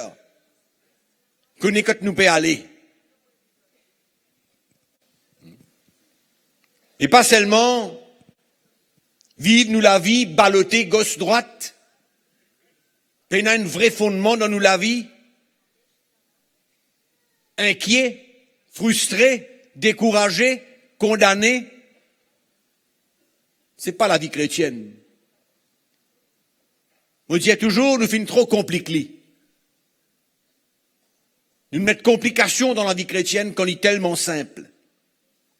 kone kot nou pe ale. E pa selman viv nou lavi balote gos drwat, pena enn vre fonnman dan nou lavi, inkie, fristre, dekouraze, kondane. Se pa lavi kretienn. Mo dir touzour, nou finn tro konplik li. Nou met konplikasion dan lavi kretienn kan li telman sinp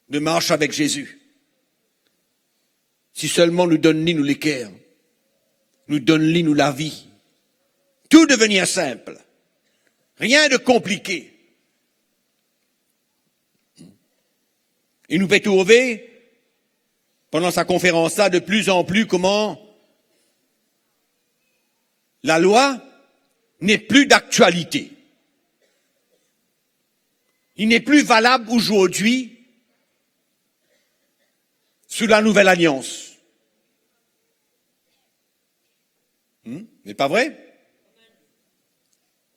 de mars avek Zezi. Si selman nou donn li nou leker, nou donn li nou lavi, tou devenir sinp, rien de konplike. E nou pe trouve, pandan sa konferans la, de pli an pli, kouma lalwa n'est plus d'actualité. Il n'est plus valable aujourd'hui sous la nouvelle alliance. Hmm? N'est pas vrai?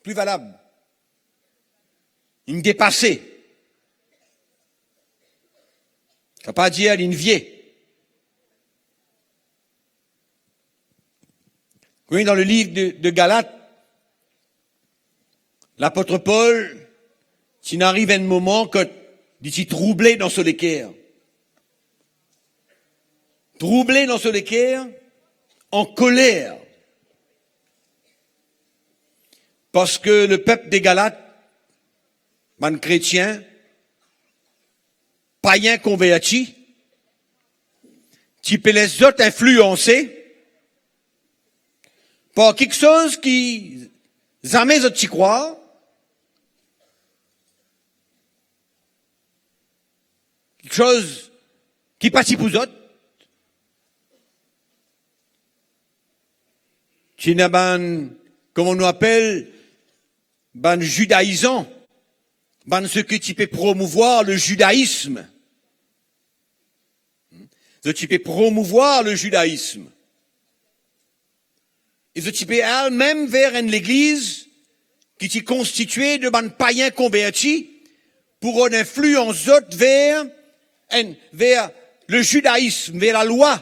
Pli valab. Inn depase. Sa pa dir inn vie. Wi, dan le liv de, de Galat, lapot Pol ti ariv enn moman kot li ti trouble dan so leker. Trouble dan so leker, an koler. Parski lepep de Galat, bann kretien, payin konverti, ti pe les zot inflianse par kiksoz ki zame zot ti krwar, kiksoz ki pa ti pou zot. Ti ena bann, kouma nou apel, bann zidaizan, bann seki ti pe promouvwar le zidayism. Zot ti pe promouvwar le zidayism. E zot ti pe al mem ver enn legliz ki ti konstitie de bann payin konverti, pou rod inflians zot ver, enn, ver le judaisme, ver lalwa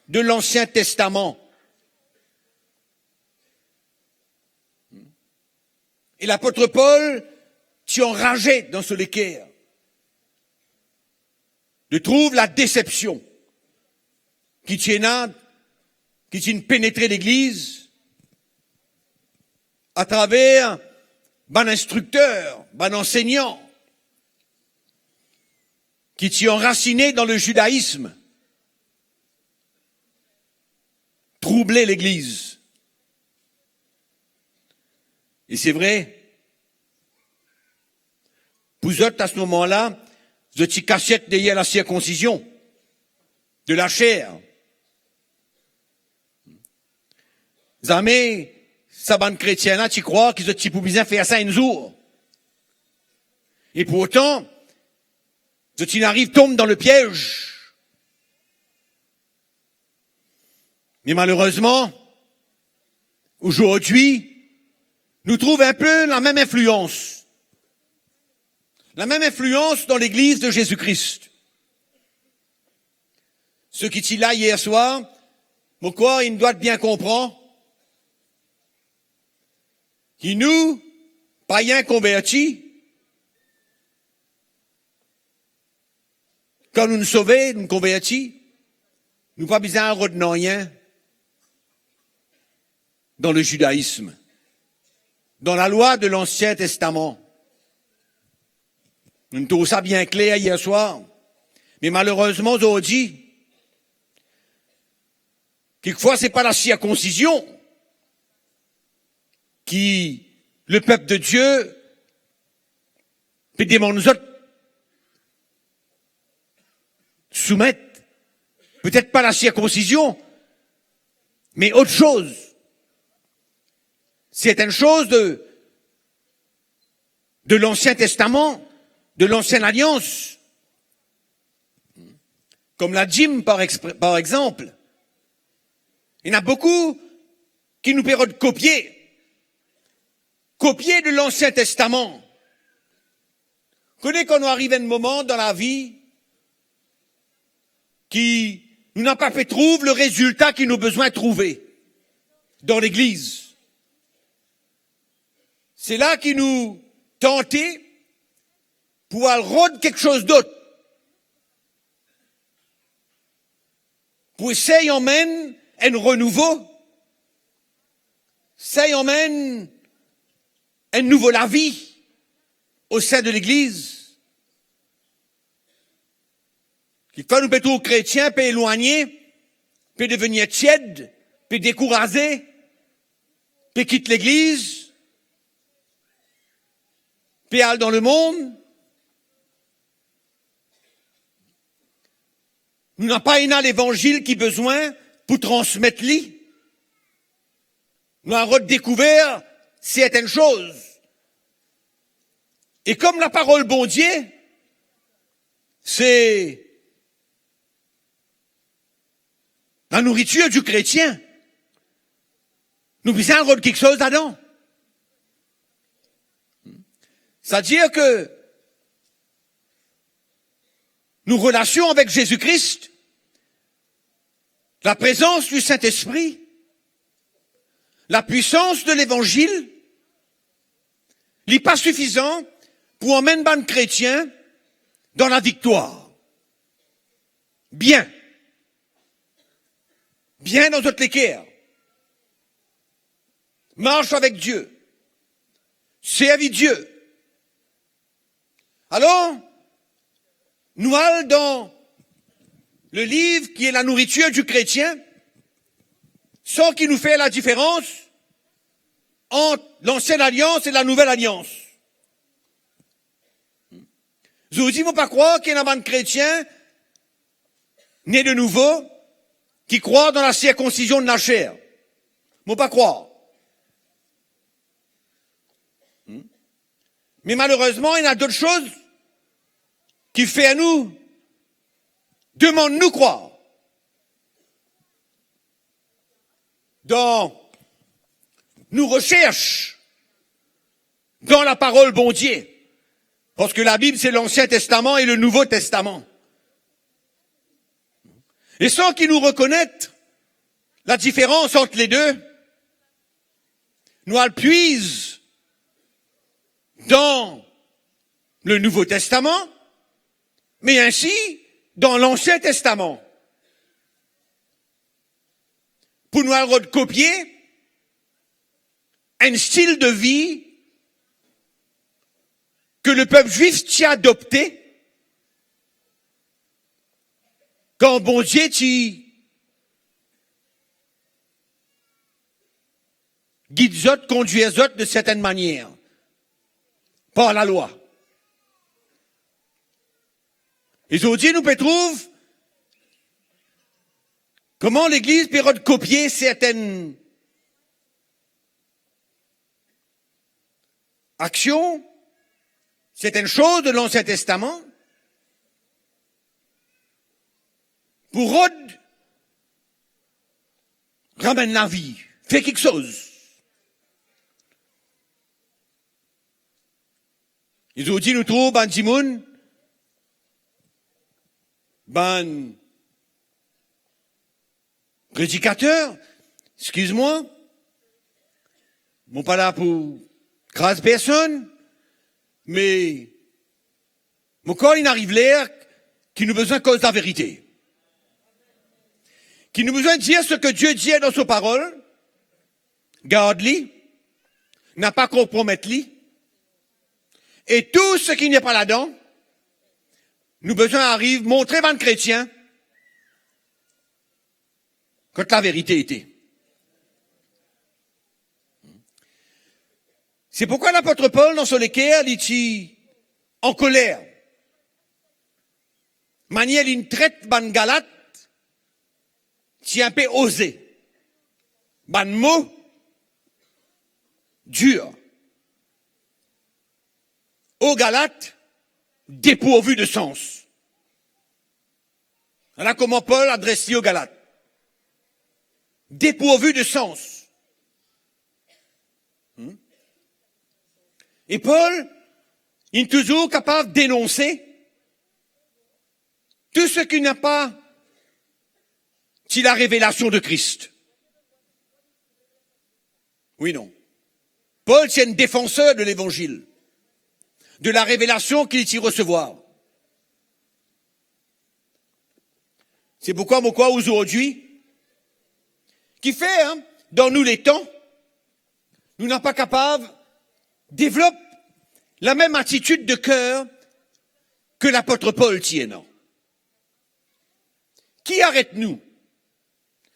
de Lansien Testaman. E lapot Pol ti anraze dan so leker de trouv ladesepsion ki ti ena, ki ti penetre legliz atraver bann instrikter, bann ansegnan ki ti anrasine dan le judaisme, trouble legliz. E se vre, pou zot, a se moman la, zot ti kasiet deryer lasirkonsizion de laser. Zame sa bann kretien la ti krwar ki zot ti pou bizin fer sa enn zour. E pourtan, zot inn ariv tom dan le piez. Me malerezman, azordi, nou trouv inpe lamem inflians. Lamem inflians dan Legliz de Zezi Kri. Seki ti la yer swar, mo krwar inn dwa bien konpran ki nou, payin konverti, kan nou sove, nou konverti, nou pa bizin rod nanye dan le judaisme, dan lalwa de Lansien Testaman. Nou trouv sa bien kler yer swar. Me malerezman, azordi, kikfwa, se pa lasirkonsizion ki lepep de Die pe demann zot soumet, petet pa lasirkonsizion, me ot soz, sertenn soz de, de Lansien Testaman, de Lansien Alians, kom ladim, par expre-, par exanp. Ena boukou ki nou pe rod kopie, kopie de Lansien Testaman. Kone kan nou ariv enn moman dan lavi ki nou napa pe trouv le rezilta ki nou bizin trouve dan legliz, se la ki nou tante pou al rod kiksoz dot, pou esey anmenn enn renouvo, esey anmenn enn nouvo lavi o sin de legliz. Kikfwa nou pe trouv kretien pe elwagne, pe devni tied, pe dekouraze, pe kit legliz, pe al dan lemond. Nou napa ena levanzil ki bizin pou transmet li. Nou al redekouver sertenn soz. E kom laparol Bondie, se la nouritir di kretien, nou bizin rod kiksoz ladan. Savedir ke nou relasion avek Zezi Kri, laprezans di Sintespri, lapwisans de Levanzil, li pa sifizan pou anmenn bann kretien dan laviktwar. Bien. Bien dan zot leker. Mars avek Die. Servi Die. Alor, nou al dan le liv ki est la nourriture du chrétien, san ki nou fer ladiferans ant Lansien Alians e la Nouvel Alians. Zordi, mo pa krwar ki ena bann kretien ne de nouvo ki krwar dan lasirkonsizion de laser. Mo pa krwar. Hmm? Me malerezman, ena dot soz ki fer nou demann nou krwar. Dan nou resers dan laparol Bondie, Parski Labib, se Lansien Testaman e le Nouvo Testaman. E san ki nou rekonet ladiferans ant le de, nou al pwiz dan le Nouvo Testaman, me insi dan Lansien Testaman. Pou nou al rod kopie enn stil de vi ke lepep Zwif ti adopte kan Bondie ti gid zot, kondwir zot de sertenn manier, par lalwa. E zordi nou pe trouv kouma Legliz pe rod kopie sertenn aksion, sertenn soz de Lansien Testaman, pou rod ramenn lavi, fer kiksoz. E zordi nou trouv bann dimoun, bann predikater, eskiz mwa, mo pa la pou kraz personn, me mo krwar inn ariv ler ki nou bizin koz laverite. Ki nou bizin dir seki Die dir dan so parol, gard li, napa konpromet li, e tou seki napa ladan, nou bizin ariv montre bann kretien kot laverite ete. Se pourkwa lapot Pol, dan so leker, li ti ankoler. Manier linn tret bann Galat ti inpe oze. Bann mo dir. O Galat, depourvi de sans. Ala kouma Pol adres li o Galat. Depourvi de sans. Hmm? E Pol, inn touzour kapav denonse tou seki napa ti larevelasion de Kris. Wi, non. Pol ti enn defanser de levanzil, de larevelasion ki li ti resevwar. Se pourkwa mo krwar ozordi, kifer, dan nou letan, nou napa kapav devlop lamem atitid de ker ke lapot Pol ti ena. Ki aret nou?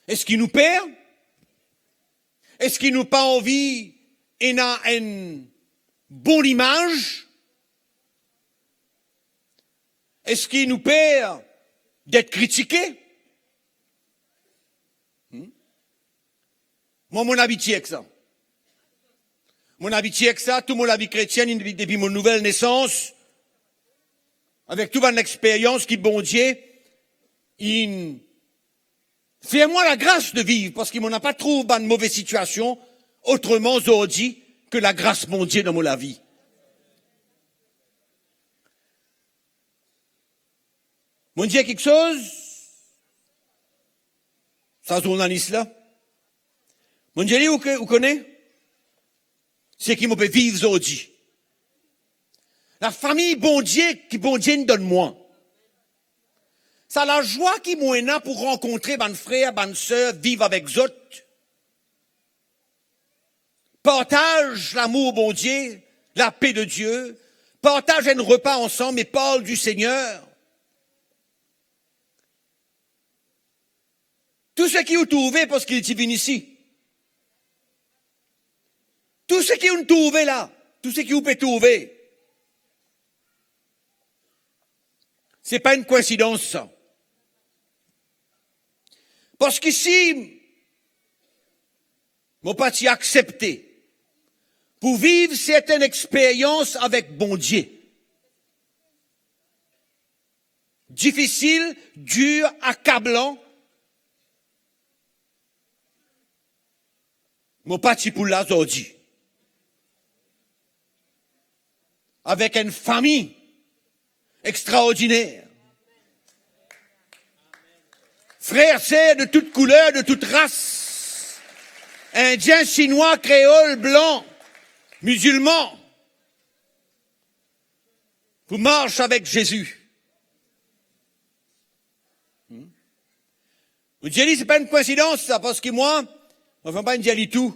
Eski nou per? Eski nou pa anvi ena enn bon limaz? Eski nou per det kritike? Hmm? Mwa, mo abitie ek sa. Mo abitie ek sa, tou mo lavi kretien, depi, depi mo nouvel nesans, avek tou bann lexperyans ki Bondie inn fer mwa lagras de viv, parski mo napa trouv bann move sitiasion otreman zordi ke lagras Bondie dan mo lavi. Mo dir kiksoz, sa zournalis la, mo dir li, ou ke-, ou kone seki mo pe viv zordi. Lafami Bondie ki Bondie inn donn mwa. Sa lazwa ki mo ena pou rankontre bann frer, bann ser, viv avek zot. Partaz lamour Bondie, lape de Die, partaz enn repa ansam e parl di Segner. Tou seki ou trouve, parski li ti vinn isi. Tou seki ou trouve la, tou seki ou pe trouve. Se pa enn koinsidans sa. Parski si mo pa ti aksepte pou viv sertenn experyans avek Bondie, difisil, dir, akablan, mo pa ti pou la zordi. avek enn fami extraordiner. Frer, ser de tout kouler, de tout ras, Indien, Sinwa, Kreol, Blan, Mizilman, pou mars avek Zezi. Hmm? Mo dir li, se pa enn koinsidans sa, parski mwa, mo fam pa dir li tou.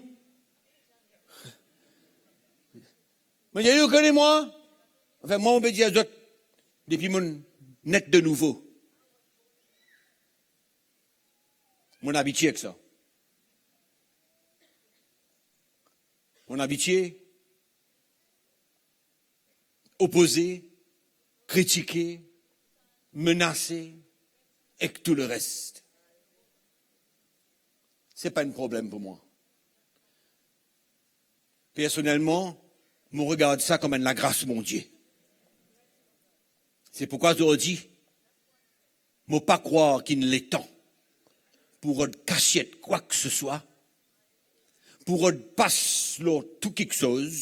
Mo dir li, ou kone mwa? Anfin, mwa, mo pe dir zot, depi mo net de nouvo. Mo abitie ek sa. Mo abitie opoze, kritike, menase, ek tou leres. Se pa enn problem pou mwa. Personelman, mo regard sa kom enn lagras Bondie. Se poukwa zordi, mo pa krwar ki'nn letan pou rod kasiet kwa ki se swa, pou rod pas lor tou kiksoz,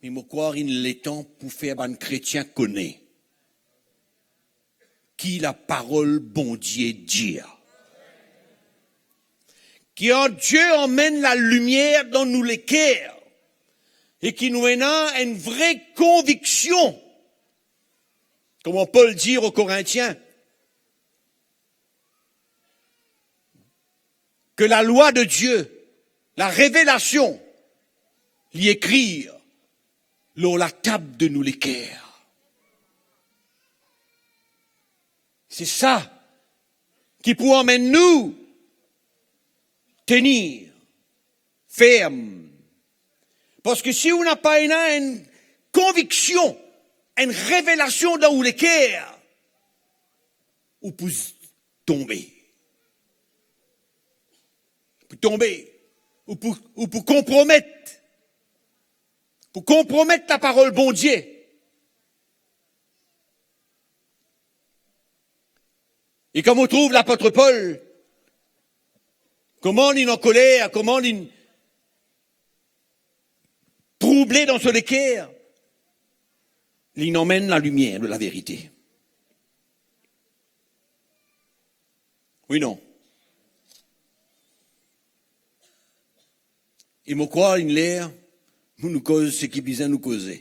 me mo krwar inn letan pou fer bann kretien kone ki laparol Bondie dir. Ki an Dieu amenn lalimier dan nou leker e ki nou ena enn vre konviksion. Kouma Pol dir o Korintien, ke lalwa de Dieu, larevelasion, li ekrir lor latab de nou leker. Se sa ki pou amenn nou tenir ferm. Parski si ou napa ena enn konviksion, enn revelasion dan ou leker, ou pou z-, tonbe. Pou tonbe. Ou pou, ou pou konpromet. Pou konpromet laparol Bondie. E kan mo trouv lapot Pol, kouma li ankoler, kouma li trouble dan so leker, li amenn lalimier de laverite. Wi, non? E mo krwar inn ler pou nou koz seki bizin nou koze.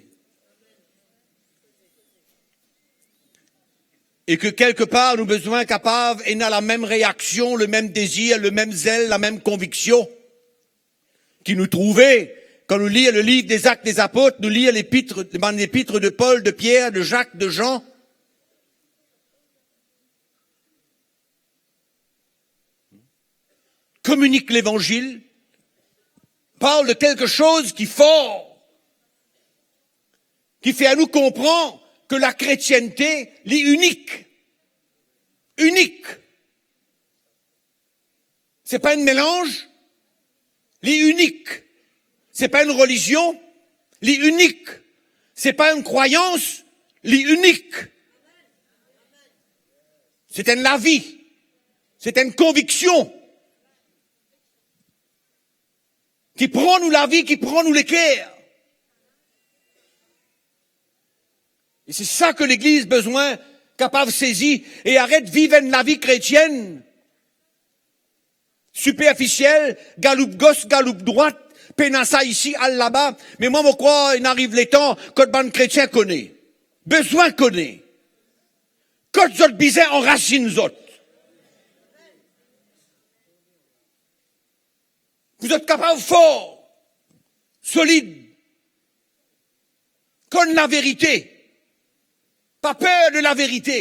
E ke kelkepar nou bizin kapav ena lamem reaksion, lemem dezir, lemem zel, lamem konviksion ki nou trouve kan nou lir le liv de Zak de Zapot, nou lir lepit, bann lepit de Pol, de Pier, de Zak, de Zan. Kominik levanzil, parl de kelke soz ki for, ki fer nou konpran ke lakretiennte, li inik. Inik. Se pa enn melanz, li inik. Se pa enn relizion, li inik. Se pa enn krwayans, li inik. Se enn lavi, se enn konviksion ki pran nou lavi, ki pran nou leker. E se sa ke Legliz bizin kapav sezi e aret viv enn lavi kretienn siperfisiel, galoup gos, galoup drwat, pena sa isi, al laba. Me mwa, mo krwar inn ariv letan kot bann kretien kone, bizin kone kot zot bizin anrasinn zot. Pou zot kapav for, solid, konn laverite, pa per de laverite,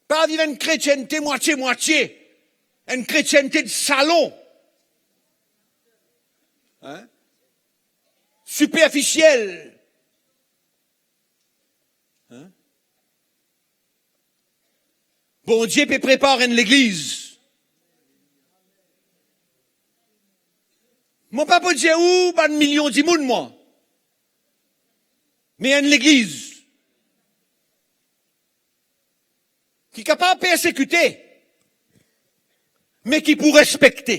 pa viv enn kretiennte mwatie-mwatie, enn kretiennte de salon, hein? Siperfisiel. Hein? Bondie pe prepar enn legliz. Mo pa pou dir ou bann milion dimoun, mwa, me enn legliz ki kapav persekite, me ki pou respekte.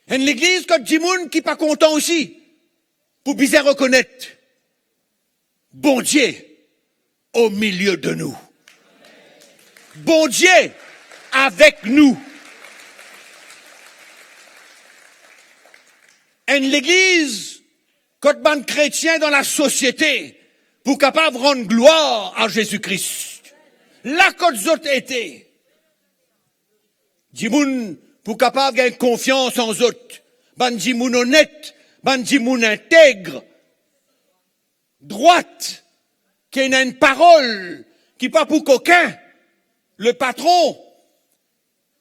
Enn legliz kot dimoun ki pa kontan osi pou bizin rekonet Bondie omilie de nou. Bondie avek nou. Enn legliz kot bann kretien dan lasosiete pou kapav rann glwar a Zezi Kris. La kot zot ete, dimoun pou kapav gagn konfians an zot, bann dimoun onet, bann dimoun integre, drwat, ki ena enn parol ki pa pou kokin, lepatron,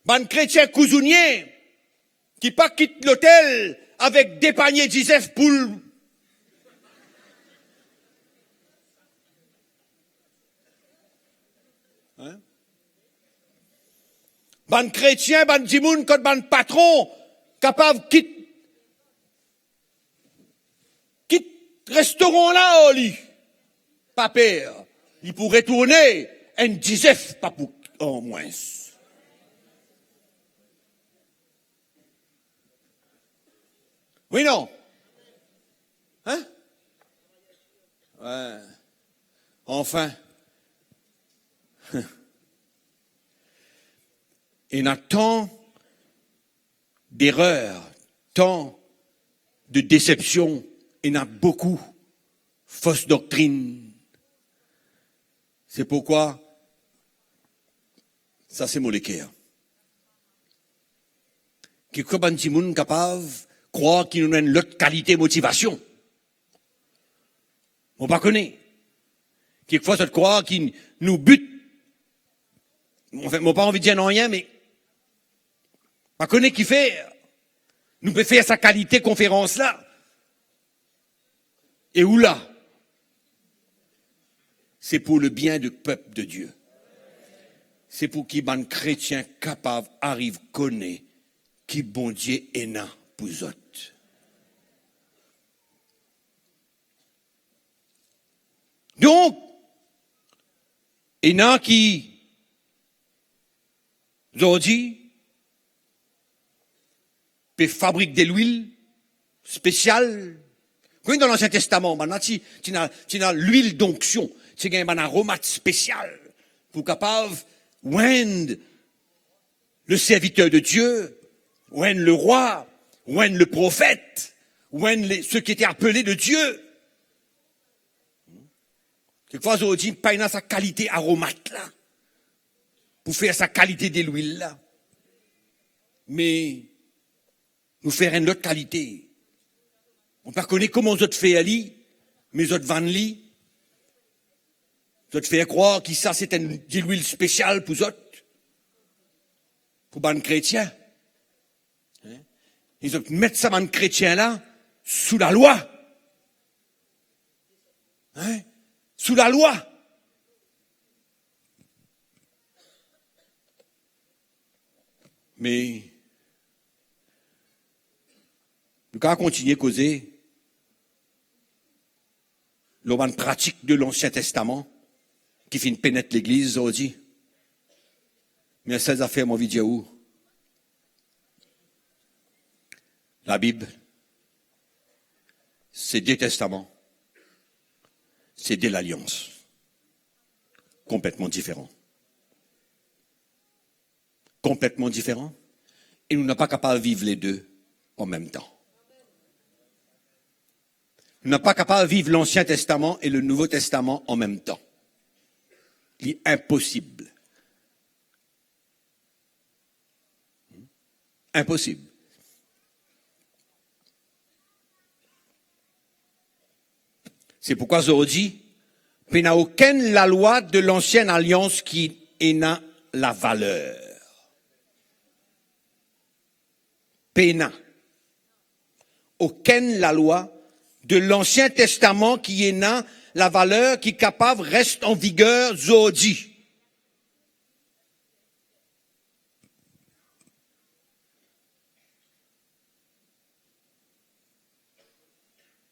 bann kretien kouzounie ki pa kit lotel avek de panie dizef poul. Hein? Bann kretien, bann dimoun kot bann patron kapav kit, kit restoran la ar li. Pa per, li pou retourne, enn dizef pa pou an mwins. Wi, non? Hein? Wi. Anfin, ena tan derer, tan de desepsion, ena boukou fos doktrinn. Se pourkwa, sa se mo leker. Kikfwa bann dimoun kapav krwar ki nou ena enn lot kalite motivasion. Mo pa kone. Kikfwa zot krwar ki nou bit, anfin, mo pa anvi dir nanye, me pa kone kifer nou pe fer sa kalite konferans la. E ou la, se pou lebien de pep de Die. Se pou ki bann kretien kapav ariv kone ki Bondie ena pou zot. Donk, ena ki zordi pe fabrik delwil spesial. Kouma dan Lansien Testaman, bann la ti, ti ena, ti ena lwil donksion, ti gagn bann aromat spesial pou kapav oint le serviter de Die, oint lerwa, oint leprofet, oint le, ceux qui étaient appelés de Dieu. Kikfwa zordi pa ena sa kalite aromat la pou fer sa kalite delwil la. Me nou fer enn lot kalite. Mo pa kone kouma zot fer li, me zot vann li. Zot fer krwar ki sa se enn delwil spesial pou zot, pou bann kretien. Hein? E zot met sa bann kretien la sou lalwa. Hein? Sou lalwa. Me nou kapav kontigne koze lor bann pratik de Lansien Testaman ki finn penet legliz zordi. Me enn sel zafer mo anvi dir ou, Labib, se de testaman, se de lalians konpletman diferan. Konpletman diferan. E nou napa kapav viv lede an mem tan. Nou napa kapav viv Lansien Testaman e le Nouvo Testaman an mem tan. Li inposib. Inposib. Se pourkwa zordi, pena okenn lalwa de Lansien Alians ki ena lavaler. Pena okenn lalwa de Lansien Testaman ki ena lavaler, ki kapav res an viger zordi.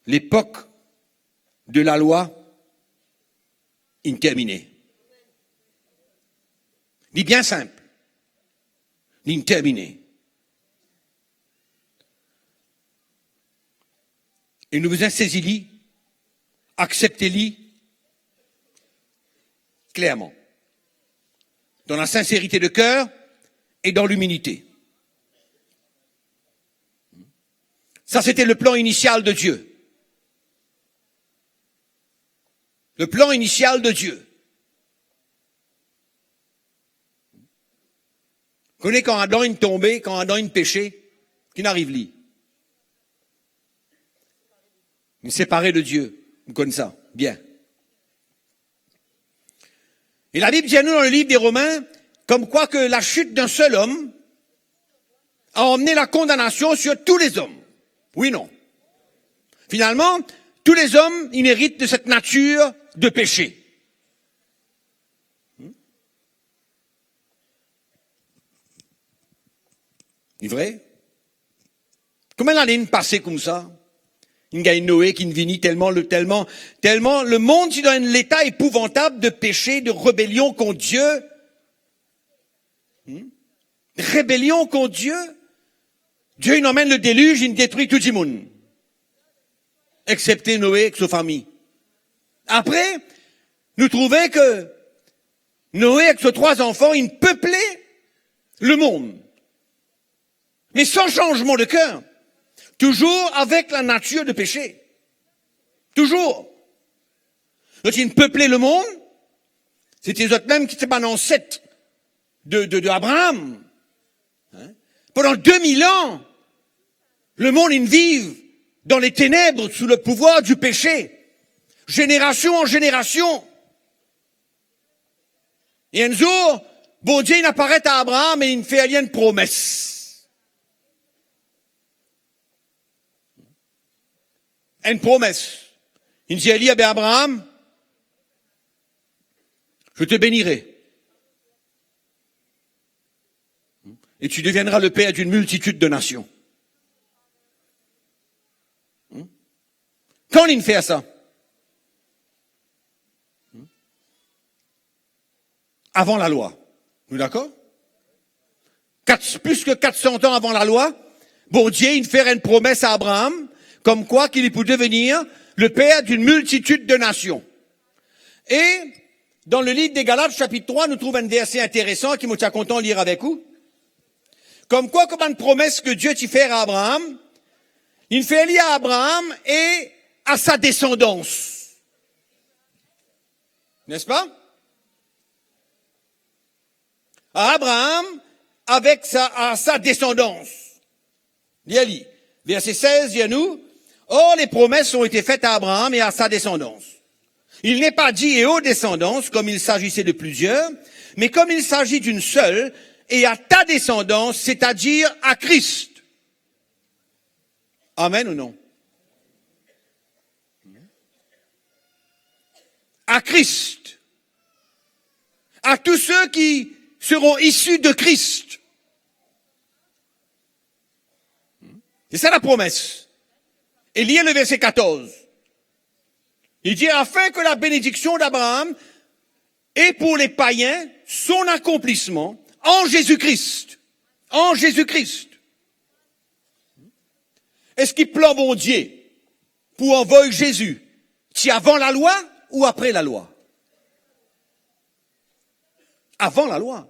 Lepok de lalwa inn termine. Li bien sinp. Li inn termine. E nou bizin sezi li, aksepte li klerman, dan lasinserite de ker e dan limilite. Sa, sete le plan inisial de Die. Le plan inisial de Die. Kone kan Adan inn tonbe, kan Adan inn pese, ki'nn ariv li? Inn separe de Die. Nou konn sa bien. E Labib dir nou dan le liv de Romin, comme quoi que la chute d'un seul homme a emmené la condamnation sur tous les hommes. Wi, non? Finalman, tous les hommes, ils héritent de cette nature de péché. Hmm? Li vre? Konbien lane inn pase koumsa? Inn gagn Noe ki'nn vini, telman le, telman, telman lemond ti dan enn leta epouvantab de pese, de rebelion kont Die. Hmm? Rebelion kont Die. Die inn amenn le deliz, inn detrir tou dimoun, exepte Noe ek so fami. Apre, nou trouve ke Noe ek so trwa zanfan inn peple lemond. Me san sanzman de ker, touzour avek la natir de pese. Touzour. Zot inn peple lemond, sete zot mem ki ti bann anset de, de, de Abraham. Hein? Pandan de mil an, lemond inn viv dan leteneb, sou le pouvwar di pese, zenerasion an zenerasion. E enn zour, Bondie inn aparet a Abraham e inn fer li enn promes. Enn promes. Inn dir li, "Ebe Abraham, je te bénirai. Et tu deviendras le père d'une multitude de nations." Hmm? Kan inn fer sa? Hmm? Avan lalwa. Nou dakor? Kat, plis ki kat san an avan lalwa, Bondie inn fer enn promes a Abraham, koumkwa ki li pou devenir le père d'une multitude de nations. E dan le liv de Galat, sapit trwa, nou trouv enn verse interesan ki mo ti a kontan lir avek ou. Koumkwa, kouma enn promes ki Die ti fer a Abraham, li fer li a Abraham e a sa desandans. N'est-ce pas? À Abraham avec sa, à sa descendance. Lir li. Verset seize, lir nou, "Or, les promesses ont été faites à Abraham et à sa descendance. Il n'est pas dit et aux descendances, comme il s'agissait de plusieurs, mais comme il s'agit d'une seule, et à ta descendance, c'est-à-dire à Christ." Amen ou non? À Christ. À tous ceux qui seront issus de Christ. Se sa la promes. E lir le verset quatorze. Il dit, afin que la bénédiction d'Abraham ait pour les païens son accomplissement en Jésus-Christ. En Jésus-Christ. Eski plan Bondie pou anvoy Zezi ti avan lalwa ou apre lalwa? Avan lalwa.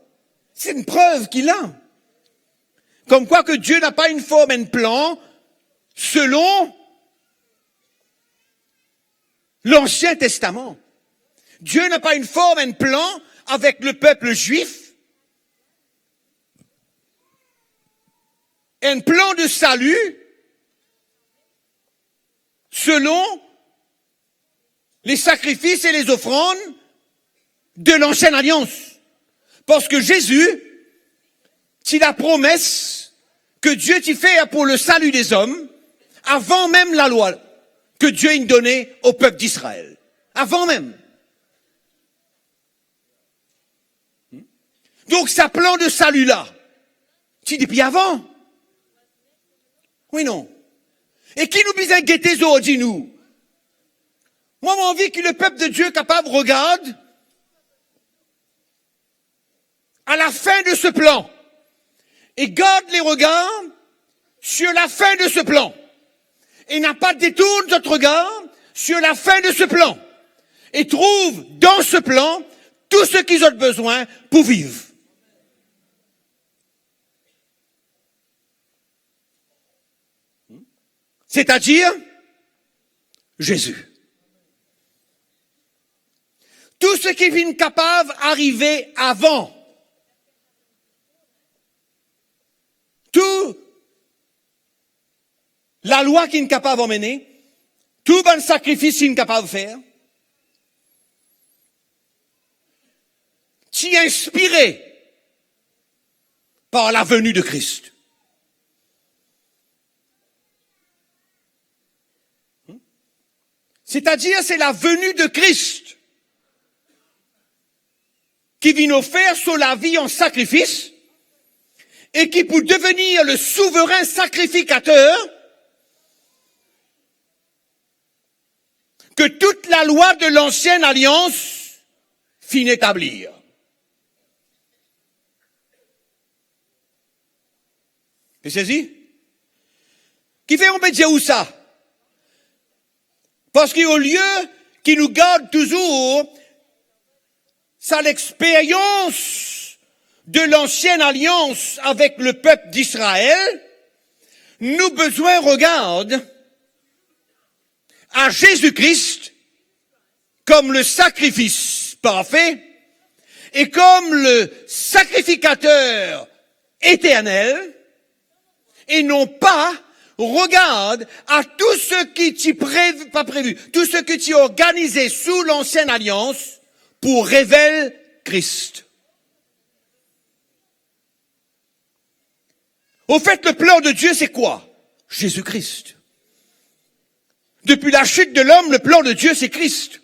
C'est une preuve qu'il a. Comme quoi que Dieu n'a pas une forme, un plan selon l'Ancien Testament. Dieu n'a pas une forme, un plan avec le peuple juif. Un plan de salut selon les sacrifices et les offrandes de l'ancienne alliance. Parce que Jésus, c'est la promesse que Dieu ti fer pour le salut des hommes, avan mem lalwa que Dieu inn done au peuple d'Israël. Avan mem. Donk, sa plan de sali la, ti depi avan. Wi, non? E ki nou bizin gete zordi, nou? Mwa, mo anvi ki lepep de Die kapav regard à la fin de ce plan. Et garde les regards sur la fin de ce plan. et n'a pas détourné notre regard sur la fin de ce plan, et trouve dans ce plan tout ce qu'ils ont besoin pour vivre. C'est-à-dire Jésus. Tou seki finn kapav arive avan, tou lalwa ki'nn kapav anmene, tou bann sakrifis ki'nn kapav fer, ti inspire par la venue de Christ. C'est-à-dire, c'est la venue de Christ ki vinn ofer so lavi an sakrifis e ki pou devenir le souverain sacrificateur que toute la loi de l'ancienne alliance finn etablir. Ou sezi? Kifer mo pe dir ou sa? Parski olie ki nou gard touzour sa lexperyans de l'ancienne alliance avec le peuple d'Israël, nou bizin regard a Zezi Kris kom le sakrifis parfe e kom le sakrifikater eternel, e non pa regard a tou seki ti previ, pa previ, tou seki ti organize sou Lansienn Alians pou revel Kris. Au fait, le plan de Dieu, c'est quoi? Jésus-Christ. Depuis la chute de l'homme, le plan de Dieu, c'est Christ.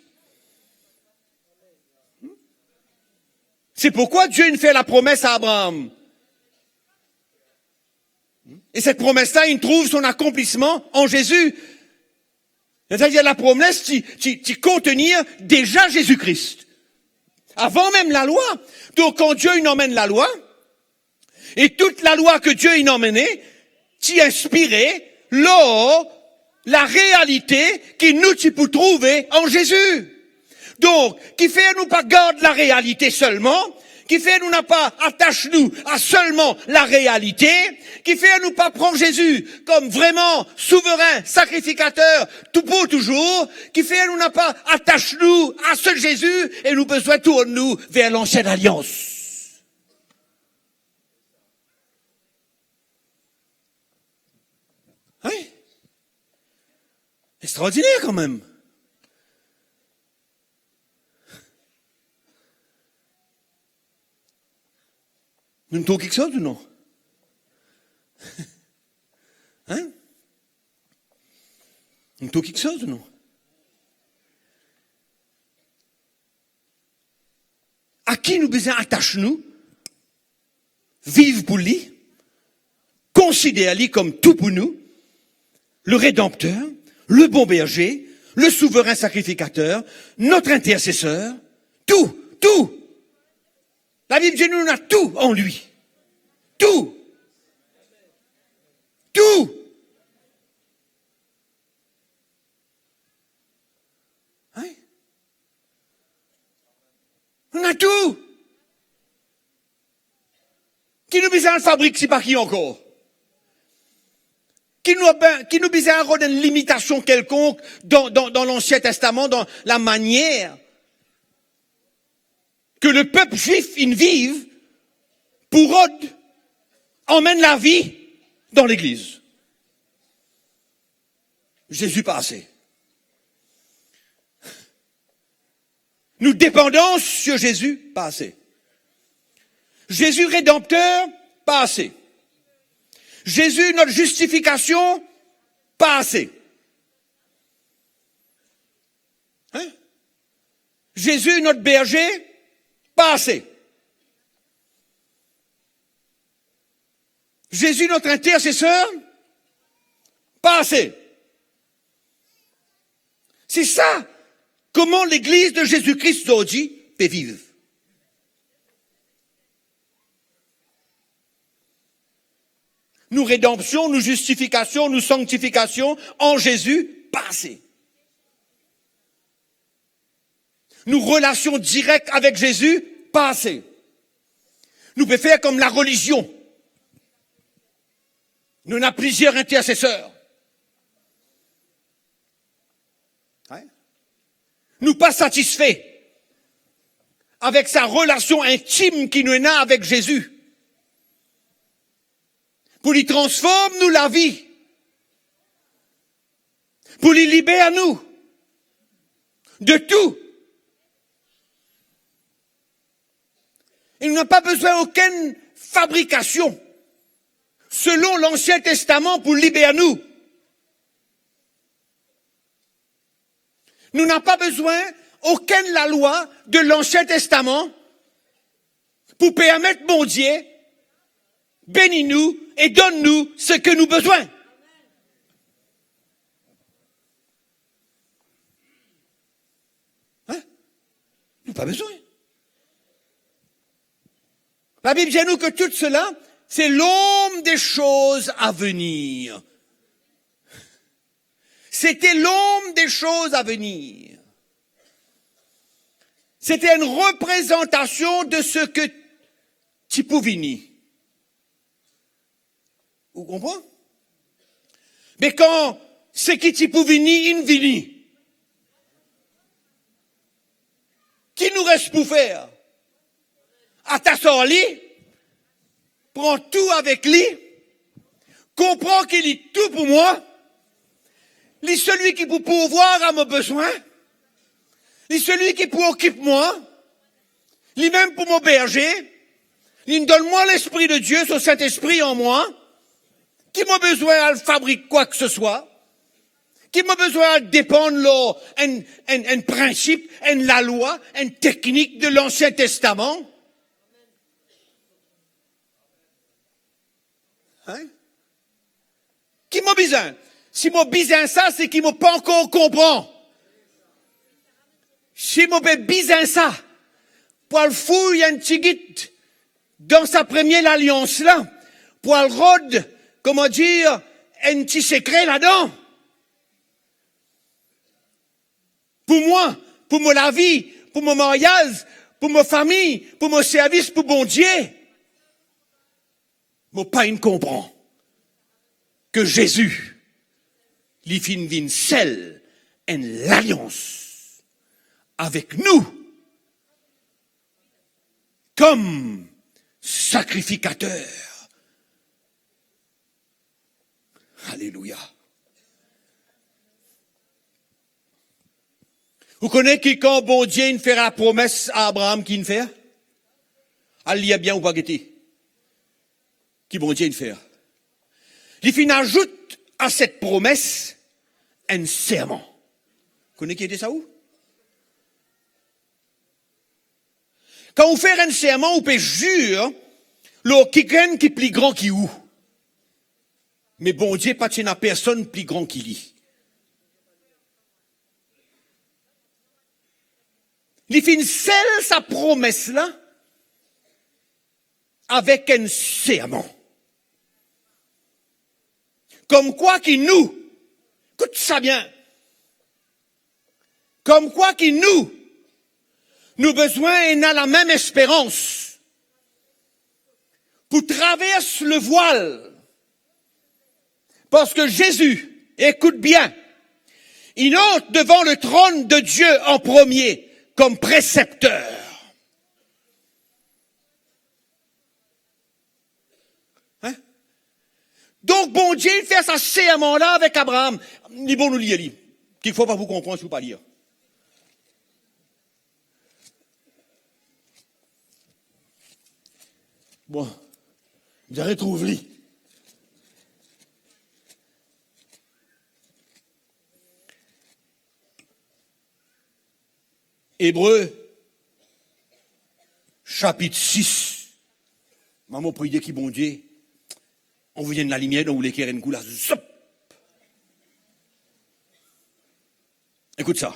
C'est pourquoi Dieu finn fer lapromes a Abraham. E set promes la, inn trouv son akonplisman an Zezi. Setadir, lapromes ti, ti, ti kontenir deza Zezi Kris. Avan mem lalwa. Donk, kan Dieu inn anmenn lalwa, e tou lalwa ki Dieu inn anmene, ti inspire lor larealite ki nou ti pou trouve an Zezi. Donk, kifer nou pa gard larealite selman, kifer nou napa atas nou a selman larealite, kifer nou pa pran Zezi kom vreman souverin sakrifikater tou pou touzour, kifer nou napa atas nou a se Zezi e nou bizin tourn nou ver Lansienn Alians. Hein? Extraordiner kanmem. Nou'nn trouv kiksoz ou non? Hein? Nou'nn trouv kiksoz ou non? A ki nou bizin atas nou, viv pou li, konsider li kom tou pou nou, le Rédempteur, le bon berger, le souverain sacrificateur, notre intercesseur, tou, tou. Labib dir nou, nou ena tou an li. Tou. Tou. Hein? Nou ena tou. Ki nou bizin al fabrik sipaki ankor? Ki nou, ben, ki nou bizin rod enn limitasion kelkonk dan, dan, dan Lansien Testaman, dan lamanier ki lepep zwif inn viv pou rod anmenn lavi dan legliz? Zezi pa ase. Nou depandans sir Zezi pa ase. Zezi Redanmter pa ase. Zezi, not zistifikasion, pa ase. Hein? Zezi, not berze, pa ase. Zezi, not interseser, pa ase. Se sa, kouma Legliz de Zezi Kris zordi pe viv. Nou redanpsion, nou zistifikasion, nou sanktifikasion an Zezi, pa ase. Nou relasion direk avek Zezi, pa ase. Nou pe fer kom larelizion. Nou ena plizier interseser. Wi. Nou pa satisfe avek sa relasion intim ki nou ena avek Zezi. Pou li transform nou lavi. Pou li liber nou de tou. E nou napa bizin okenn fabrikasion selon Lansien Testaman pou liber nou. Nou napa bizin okenn lalwa de Lansien Testaman pou permet Bondie beni nou e donn nou seki nou bizin. Wi? Nou pa bizin. Labib dir nou ki tou sela, se l'ombre des choses à venir. C'était l'ombre des choses à venir. C'était une représentation de ce que ti pou vini. Ou konpran? Me kan seki ti pou vini, inn vini, ki nou res pou fer? Atas ar li, pran tou avek li, konpran ki li tou pou mwa, li selwi ki pou pourvwar a mo bizin, li selwi ki pou okip mwa, limem pou mo berze, li donn mwa Lespri de Die, so Sintespri an mwa, ki mo bizin al fabrik kwa ki se swa, ki mo bizin al depann lor enn, enn, enn prinsip, enn lalwa, enn teknik de Lansien Testaman? Wi? Ki mo bizin? Si mo bizin sa, se ki mo pa ankor konpran. Si mo pe bizin sa, pou al fouy enn tigit dan sa premie lalians la, pou al rod, kouma dir, enn ti sekre ladan. Pou mwa, pou mo lavi, pou mo maryaz, pou mo fami, pou mo servis pou Bondie. Mo pa inn konpran ki Zezi, li finn vinn sel enn lalians avek nou kom sakrifikater. Alelouya. Ou kone ki kan Bondie inn fer lapromes a Abraam, ki inn fer? Al lir bien, ou pa gete ki Bondie inn fer. Li finn azout a set promes enn serman. Kone ki ete sa ou? Kan ou fer enn serman, ou pe zir lor kikenn ki pli gran ki ou. Me Bondie pa ti ena personn pli gran ki li. Li finn sel sa promes la avek enn serman. Komkwa ki nou, ekout sa bien, komkwa ki nou, nou bizin ena lamem esperans pou travers lavwal. Parski Zezi, ekout bien, inn ant devan letronn de Die an premie kom presepter. Wi? Donk, Bondie inn fer sa serman la avek Abraam. Li bon nou lir li. Kikfwa pa pou konpran si ou pa lir. Bon, nou retrouv li. Ebre, sapit sis. Mama, mo priye ki Bondie anvoy enn lalimier dan ou leker enn kou la, zop. Écoute ça.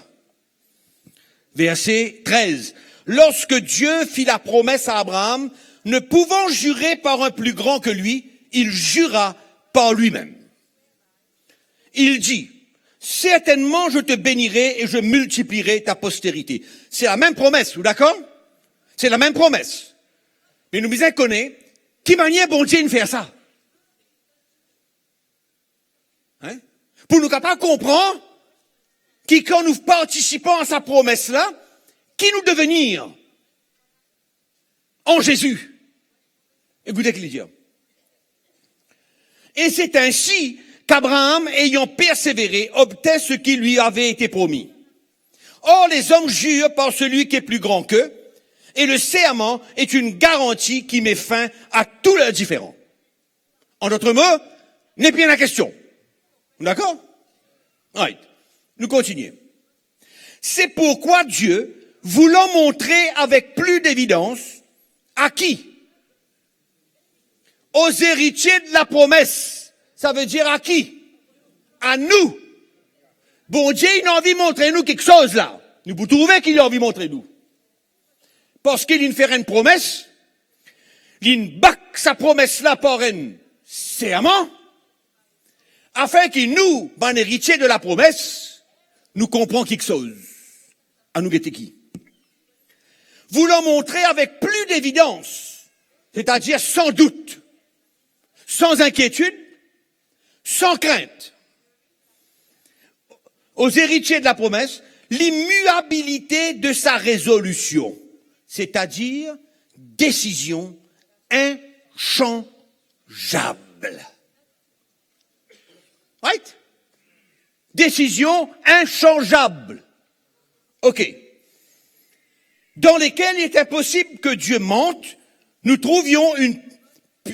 Verset treize. Lorsque Dieu fit la promesse à Abraham, ne pouvant jurer par un plus grand que lui, il jura par lui-même. Il dit, certainement, je te bénirai et je multiplierai ta postérité. C'est la même promesse, vous d'accord ? C'est la même promesse. Me nou bizin kone ki manier Bondie inn fer sa. Hein? Pou nou kapav konpran ki kan nou partisipan a sa promes la, ki nou devenir en Jésus. Écoutez ce qu'il dit. Et c'est ainsi qu'Abraham, ayant persévéré, obtint ce qui lui avait été promis. Or, les hommes jurent par celui qui est plus grand qu'eux, et le serment est une garantie qui met fin à tout leur différend. En d'autres mots, nepli ena kestion. D'accord ? Right. Nou kontinie. C'est pourquoi Dieu, voulant montrer avec plus d'évidence, à qui ? Aux héritiers de la promesse. Savedir a ki? A nou. Bondie, li anvi montre nou kiksoz la. Nou pou trouve ki li anvi montre nou. Parski li fer enn promes, li bak sa promes la par enn serman, afin ki nou, bann eritie de la promes, nou konpran kiksoz. Anou gete ki. Voulant montrer avec plus d'évidence, c'est-à-dire sans doute, sans inquiétude, sans crainte, aux héritiers de la promesse, l'immuabilité de sa résolution, c'est-à-dire décision inchangeable. Right? Décision inchangeable. Ok. Dans lesquelles il est impossible que Dieu mente, nous trouvions une,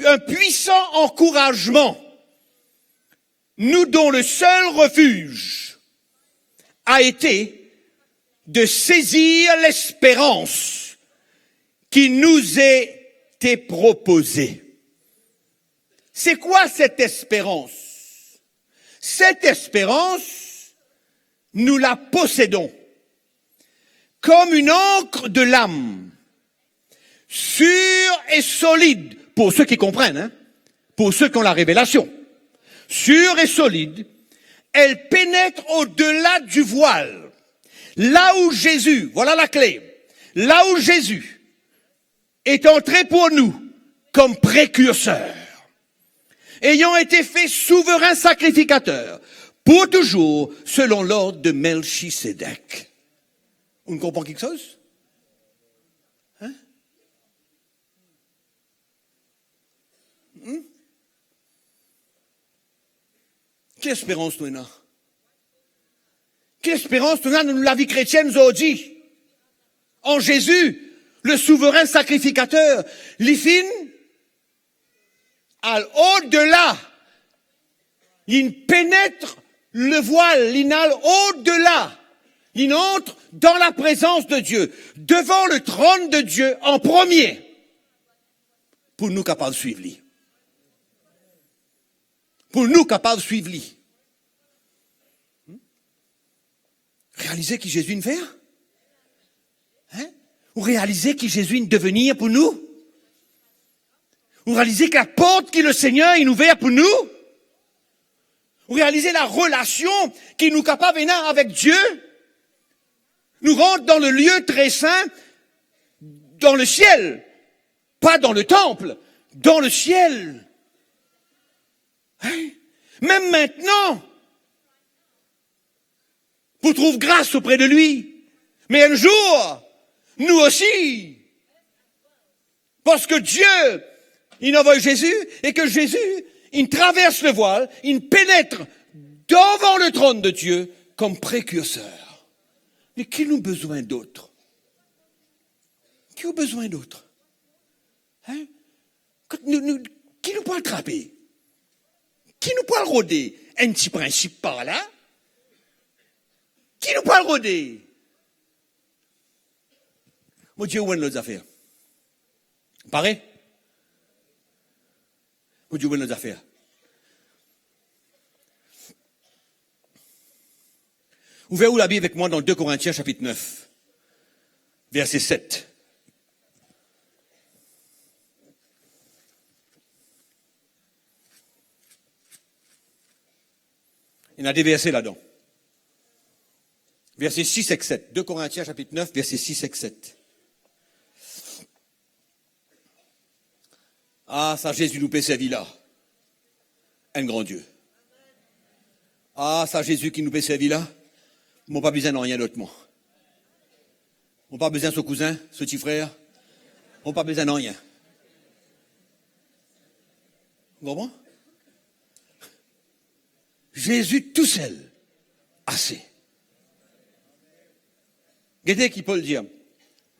un puissant encouragement. Nous dont le seul refuge a été de saisir l'espérance qui nous était proposée. C'est quoi cette espérance? Cette espérance, nous la possédons comme une ancre de l'âme, sûre et solide, pour ceux qui comprennent, hein, pour ceux qui ont la révélation, sûre et solide, elle pénètre au-delà du voile, là où Jésus, voilà la clé, là où Jésus est entré pour nous comme précurseur, ayant été fait souverain sacrificateur pour toujours selon l'ordre de Melchisédek. Ou konpran kiksoz? Hein? Hmm? Ki esperans nou ena? Ki esperans nou ena dan nou lavi kretienn zordi? En Jésus, le souverain sacrificateur, li finn al odela, li penetre le voile, li al odela, li entre dans la présence de Dieu, devant le trône de Dieu en premier, pou nou kapav swiv li. Pou nou kapav swiv li. Realize ki Zezi inn fer? Hein? Ou realize ki Zezi inn devenir pou nou? Ou realize ki laport ki Lesegner inn ouver pou nou? Ou realize larelasion ki nou kapav ena avek Die? Nou rant dan le lieu très saint, dan le siel, pa dan le tanp, dan le siel. Hein? Mem mintnan, pou trouv gras opre de li. Me enn zour, nou osi. Parski Die inn avoy Zezi e ki Zezi inn travers le voile, inn penetre devant le trône de Dieu comme précurseur. Me ki nou bizin dot? Ki ou bizin dot? Hein? Kot nou, nou, ki nou pou al trape? Ki nou pou al rode? Enn ti prinsip par la? Ki nou pou al rode? Mo dir ou enn lot zafer. Pare? Mo dir ou enn lot zafer. Ouver ou Labib avek mwa dan de Korintien sapit nef, verse set. Ena de verse ladan. Verse sis ek set. De Korintien sapit nef, verse sis ek set. Ah, sa Zezi nou pe servi la. Enn gran Die. Ah, sa Zezi ki nou pe servi la. Mo pa bizin nanye lot mwa. Mo pa bizin so kouzin, so tifrer. Mo pa bizin nanye. Ou konpran? Zezi tousel, ase. Gete ki Pol dir.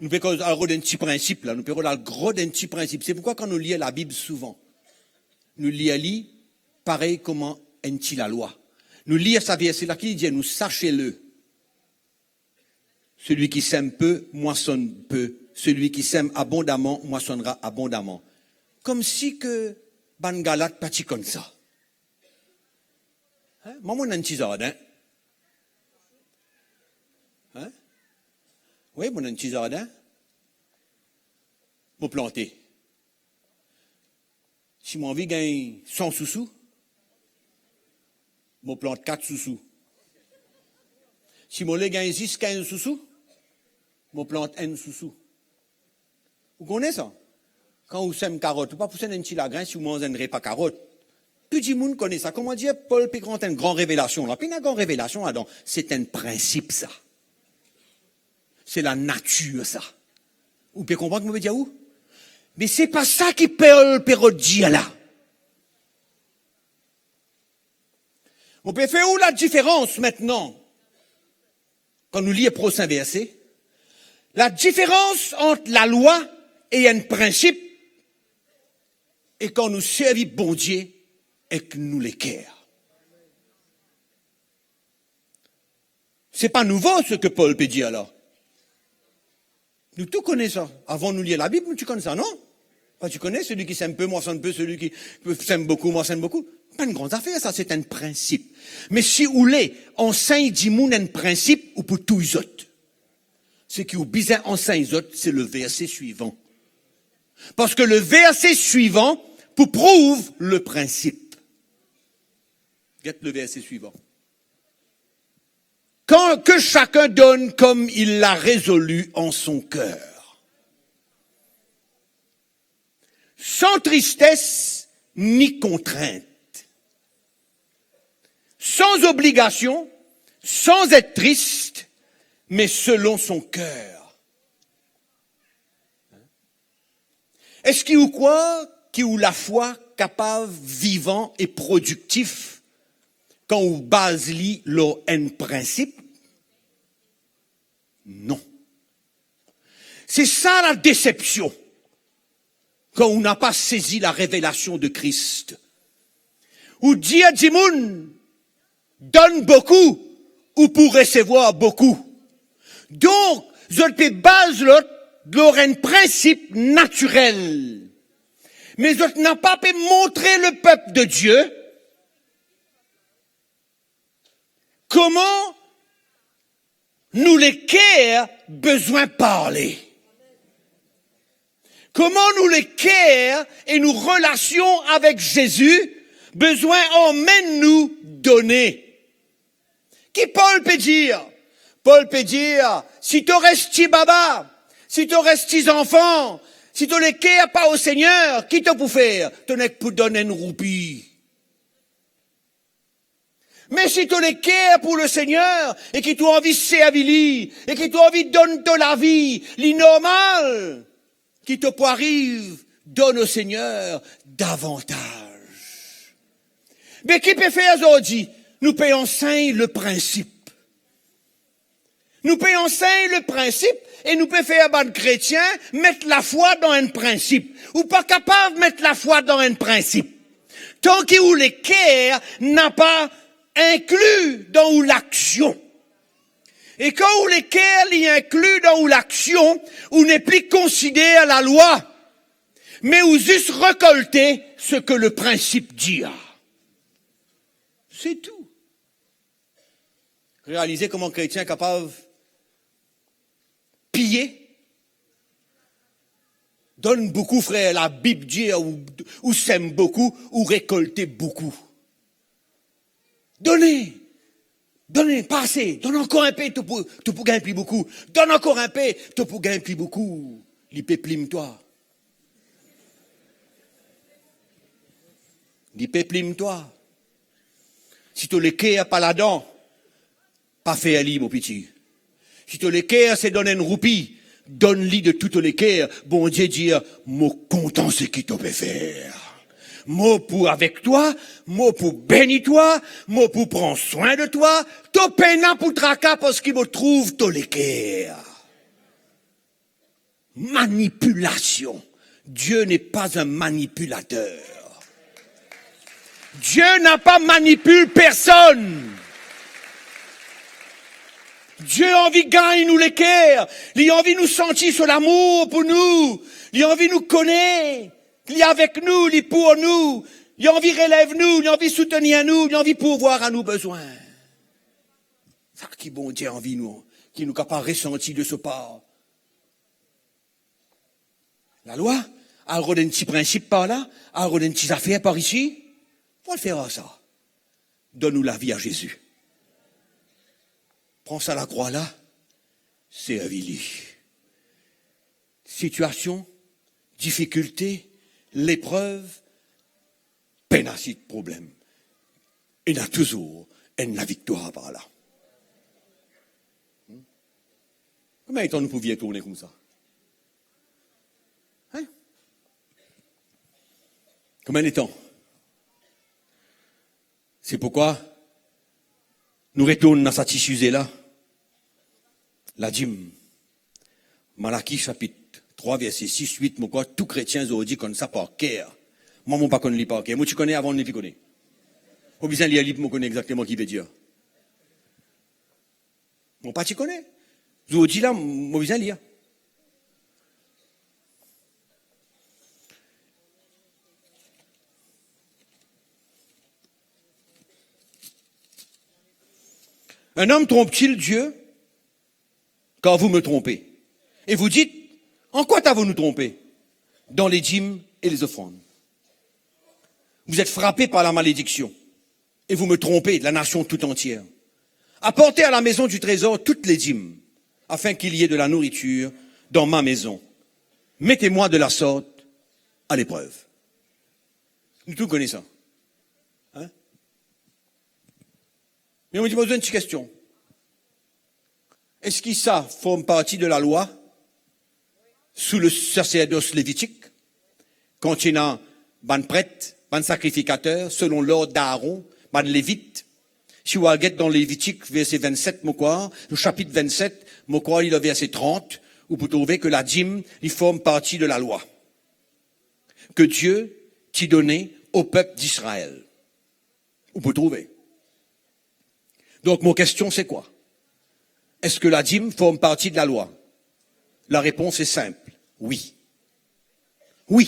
Nou pe koz al rod enn ti prinsip la, nou pe rod al rod enn ti prinsip. Se poukwa kan nou lir Labib souvan, nou lir li parey kouma enn ti lalwa. Nou lir sa verse la ki li dir nou, sachez-le. Celui qui sème peu, moissonne peu. Celui qui sème abondamment, moissonnera abondamment. Koumsi ke bann Galat pa ti konn sa. Hein? Mwa, mo ena enn ti zardin. Hein? Wi, mo ena enn ti zardin. Mo plante. Si mo anvi gagn san sousou, mo plant kat sousou. Si mo le gagn zis kinz sousou, mo plant enn sousou. Ou kone sa? Kan ou sem karot, ou pa pou sem enn ti lagrin si ou manz enn repa karot. Tou dimoun kone sa. Kouma dir Pol pe rant enn gran revelasion la? Pena gran revelasion ladan. Se enn prinsip sa. Se lanatir sa. Ou pe konpran ki mo pe dir ou? Me se pa sa ki Pol pe rod dir la. Mo pe fer ou ladiferans aster, kan nou lir prosin verse, ladiferans ant lalwa e enn prinsip, e kan nou servi Bondie ek nou leker. Se pa nouvo seki Pol pe dir la. Nou tou kone sa. Avan nou lir Labib, nou ti konn sa, non? Pa ti kone, celui qui sème peu, moissonne peu, celui qui sème beaucoup, moissonne beaucoup. Pa enn gran zafer sa, se enn prinsip. Me si ou le ansegn dimoun enn prinsip, ou pou touy zot. Seki ou bizin ansegn zot, se le verse swivan. Parski le verse swivan pou prouv le prinsip. Get le verse swivan. Quand, que chacun donne comme il l'a résolu en son cœur, sans tristesse ni contrainte, sans obligation, sans être triste, mais selon son cœur. Eski ou krwar ki ou lafwa kapav vivan e prodiktif kan ou baz li lor enn prinsip? Non. Se sa ladesepsion, kan ou napa sezi larevelasion de Kris. Ou dir dimoun, donn boukou, ou pou resevwar boukou. Donk, zot pe baz zot lor enn prinsip natirel. Me zot napa pe montre lepep de Die kouma nou leker bizin parle. Kouma nou leker e nou relasion avek Zezi bizin amenn nou done. Ki Pol pe dir? Pol pe dir, si to res ti baba, si to res ti zanfan, si to leker pa o Segner, ki to pou fer? To nek pou donn enn roupi. Me si to leker pou Lesegner e ki to anvi servi li e ki to anvi donn to lavi, li normal ki to pou ariv donn o Segner davantaz. Me ki pe fer zordi? Nou pe ansegn le prinsip. Nou pe ansegn le prinsip e nou pe fer bann kretien met lafwa dan enn prinsip. Ou pa kapav met lafwa dan enn prinsip tan ki ou leker napa inkli dan ou laksion. E kan ou leker li inkli dan ou laksion, ou nepli konsider lalwa, me ou zis rekolte seki le prinsip dir. Se tou. Realize kouma kretien kapav piye. Donn boukou, frer. Labib dir, ou, ou sem boukou, ou rekolte boukou. Done. Donn, pa ase, donn ankor inpe, to pou, to pou gagn pli boukou. Donn ankor inpe, to pou gagn pli boukou. Li pe plim twa. Li pe plim twa. Si to leker pa ladan, pa fer li, mo piti. Si to leker se donn enn roupi, donn li de tou to leker. Bondie dir, mo kontan seki to pe fer. Mo pou avek twa, mo pou beni twa, mo pou pran swin de twa. To pena pou traka parski mo trouv to leker. Manipulation. Dieu n'est pas un manipulateur. Dieu n'a pas manipulé personne. Dieu anvi gagn nou leker. Li anvi nou santi so lamour pou nou. Li anvi nou kone li avek nou, li pou nou. Li anvi relev nou, li anvi soutenir nou, li anvi pourvwar a nou bezwin. Sa ki Bondie anvi nou, ki nou kapav resanti de so par. Lalwa, al rod enn ti prinsip par la, al rod enn ti zafer par isi, pou al fer ar sa. Donn nou lavi a Zezi. Pran sa lakrwa la, servi li. Sitiasion, difikilte, leprev, pena si problem. Ena touzour enn laviktwar par la. Hmm? Konbien letan nou pou vir tourne koumsa? Hein? Konbien letan? Se pourkwa nou retourn dan sa ti size la, ladim. Malaki sapit trwa, verse sis, wit, mo krwar tou kretien zordi konn sa par ker. Mwa, mo pa konn li par ker. Mo ti kone avan, mo nepli kone. Mo bizin lir li pou mo kone exakteman ki li ve dir. Mo pa ti kone. Zordi la, mo bizin lir. Un homme trompe-t-il Dieu ? Car vous me trompez. Et vous dites, en quoi t'avons-nous trompé ? Dans les dîmes et les offrandes. Vous êtes frappés par la malédiction, et vous me trompez, la nation tout entière. Apportez à la maison du trésor toutes les dîmes, afin qu'il y ait de la nourriture dans ma maison. Mettez-moi de la sorte à l'épreuve. Nou tou kone sa. Hein? Me mo ti poz enn ti kestion. Eski sa form parti de lalwa sou le saserdos levitik? Kan ti ena bann pret, bann sakrifikater, selon lord Aaron, bann Levit, si ou al get dan Levitik, verse vennset, mo krwar, ou sapit vennset, mo krwar li dan verse trant, ou pou trouve ke ladim, li form parti de lalwa ke Dieu ti done o pep Disrael. Ou pou trouve. Donk, mo kestion, se kwa? Eski ladim form parti de lalwa? Larepons est simple, wi. Wi.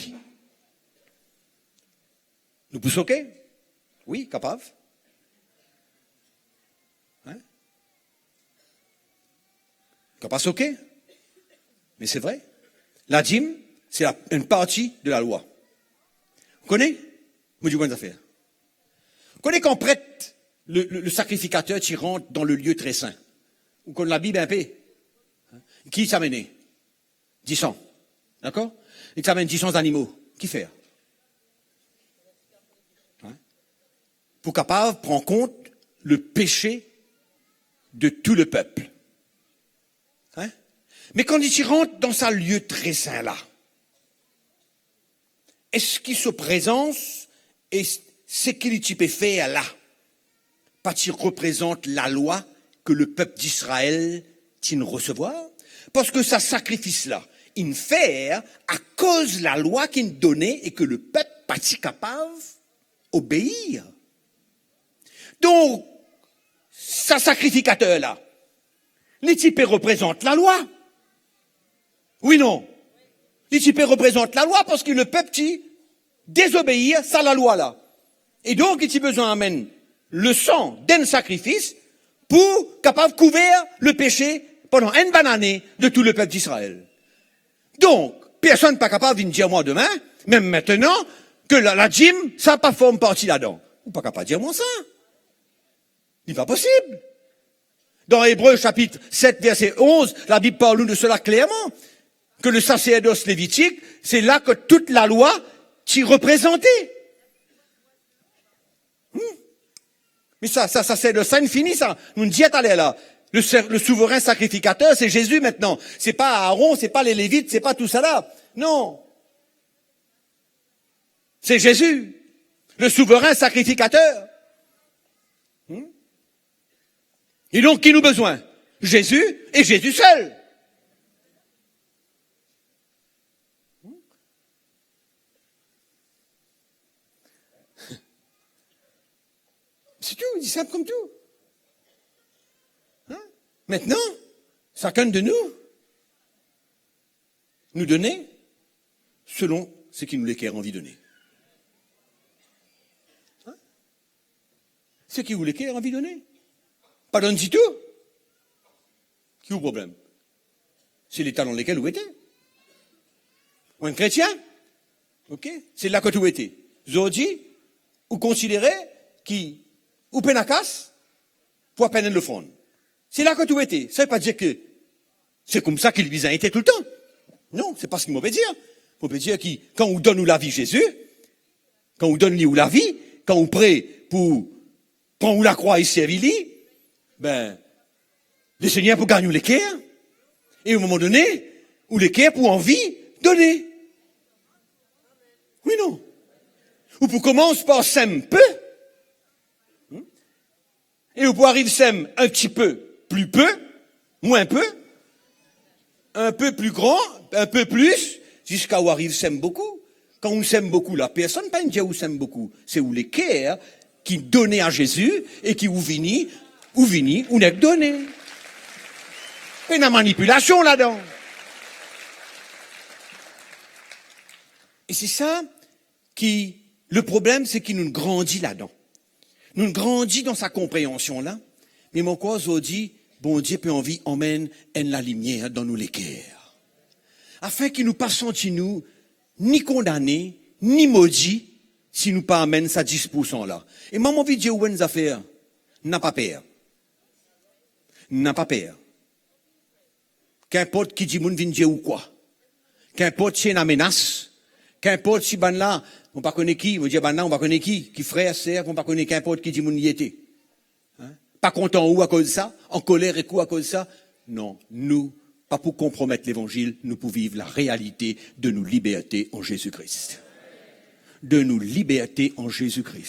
Nou pou soke? Wi, kapav. Hein? Kapav soke. Me se vre. Ladim, se la, enn parti de lalwa. Ou kone? Mo dir ou enn zafer. Ou kone kan pret, le, le, le sakrifikater ti rant dan le lie tre sin? Ou konn Labib inpe? Ki ti amene? Disan. Dakor? Li ti amenn disan zanimo. Kifer? Hein? Pou kapav pran kont le pese de tou le pep. Hein? Me kan li ti rant dan sa lie tre sin la, eski so prezans e seki li ti pe fer la pa ti reprezant lalwa ke lepep Disrael ti'nn resevwar? Parski sa sakrifis la inn fer akoz lalwa ki'nn done e ke lepep pa ti kapav obeir. Donk, sa sakrifikater la, li ti pe reprezant lalwa. Wi, non? Li ti pe reprezant lalwa parski lepep ti dezobeir sa lalwa la. E donk, li ti bizin amenn lesan d'enn sakrifis pou kapav kouver lepese pandan enn bann ane de tou lepep Disrael. Donk, personn pa kapav vinn dir mwa demin, mem mintenan, ke la, ladim, sa pa form parti ladan. Ou pa kapav dir mwa sa. Li pa posib. Dan Ebre sapit set verse onz, Labib parl nou de sela klerman, ke le saserdos levitik, se la ke tou lalwa ti reprezante. Hmm? Me sa, sa, saserdos, sa inn fini sa. Nou dir taler la, le, sa-, le souverain sakrifikater, se Zezi aster. Se pa Aaron, se pa le Levit, se pa tou sela. Non. Se Zezi, le souverain sakrifikater. Hmm? E donk, ki nou bizin? Zezi e Zezi sel. Hmm? Se tou, li sinp kouma tou. Hein? Aster, sakenn de nou, nou done selon seki nou leker anvi done. Hein? Seki ou leker anvi done. Pa donn ditou. Ki ou problem? Se leta dan lekel ou ete. Ou enn kretien? Ok? Se la kot ou ete. Zordi, ou konsidere ki ou pena kas pou amenn lofrann. Se la kot ou ete. Sa pa dir ke se koumsa ki li bizin ete toultan. Non, se pa seki mo pe dir. Mo pe dir ki kan ou donn ou lavi Zezi, kan ou donn li ou lavi, kan ou pre pou pran ou lakrwa e servi li, be, Lesegner pou gagn ou leker, e o moman done, ou leker pou anvi done. Wi, non? Ou pou koumans par sem pe, hmm? E ou pou ariv sem enn tipe pli pe, mwin pe, enn pe pli gran, enn pe plis, ziska ou ariv sem boukou. Kan ou sem boukou la, personn pa inn dir ou sem boukou. Se ou leker ki done a Zezi e ki ou vini, ou vini, ou nek done. Pena manipilasion ladan. E se sa ki, le problem, se ki nou grandi ladan. Nou grandi dan sa konpreansion la, me mo krwar zordi, Bondie pe anvi amenn enn lalimier dan nou leker. Afin ki nou pa santi nou ni kondane, ni modi, si nou pa amenn sa dis poursan la. E mwa, mo anvi dir ou enn zafer, napa per. Napa per. Kinport ki dimoun vinn dir ou kwa. Kinport si ena menas. Kinport si bannla, mo pa kone ki, mo dir bannla, mo pa kone ki, ki frer, ser, mo pa kone, kinport ki dimoun li ete. Hein? Pa kontan ou akoz sa, ankoler ek ou akoz sa. Non, nou pa pou konpromet levanzil, nou pou viv larealite de nou liberte an Zezi Kri. De nou liberte an Zezi Kri.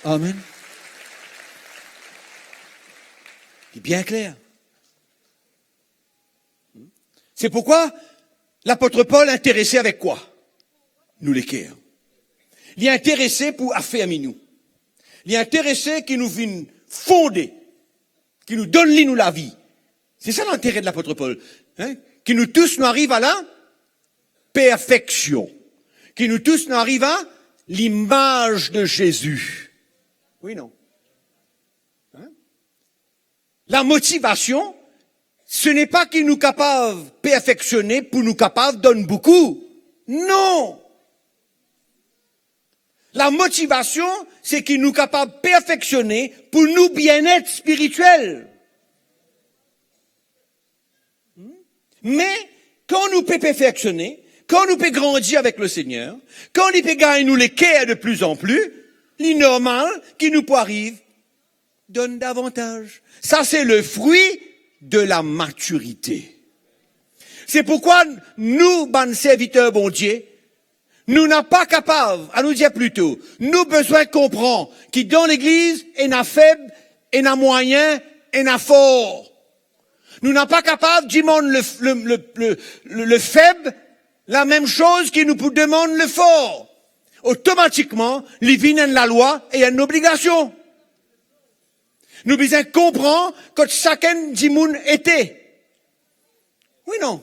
Amen. Li bien kler. Se pourkwa lapot Pol interese avek kwa? Nou leker. Li interese pou afermi nou. Li interese ki nou vinn fonde, ki nou donn li nou lavi. Se sa lintere de lapot Pol, hein? Ki nou tous nou ariv a la perfeksion. Ki nou tous nou ariv a limaz de Zezi. Wi, non? Hein? Lamotivasion, se napa ki nou kapav perfeksione pou nou kapav donn boukou. Non! Lamotivasion, se ki nou kapav perfeksione pou nou bienet spiritiel. Me, kan nou pe perfeksione, kan nou pe grandi avek Lesegner, kan li pe gagn nou leker de plizanpli, li normal ki nou pou ariv donn davantaz. Sa se le fri de lamatirite. Se pourkwa nou, bann serviter Bondie, nou napa kapav, anou dir plito, nou bizin konpran ki dan legliz, ena feb, ena mwayin, ena for. Nou napa kapav dimann le, le, le, le, le, le feb lamem soz ki nou pou dimann le for. Otomatikman, li vinn enn lalwa e enn obligasion. Nou bizin konpran kot sakenn dimoun ete. Wi, non?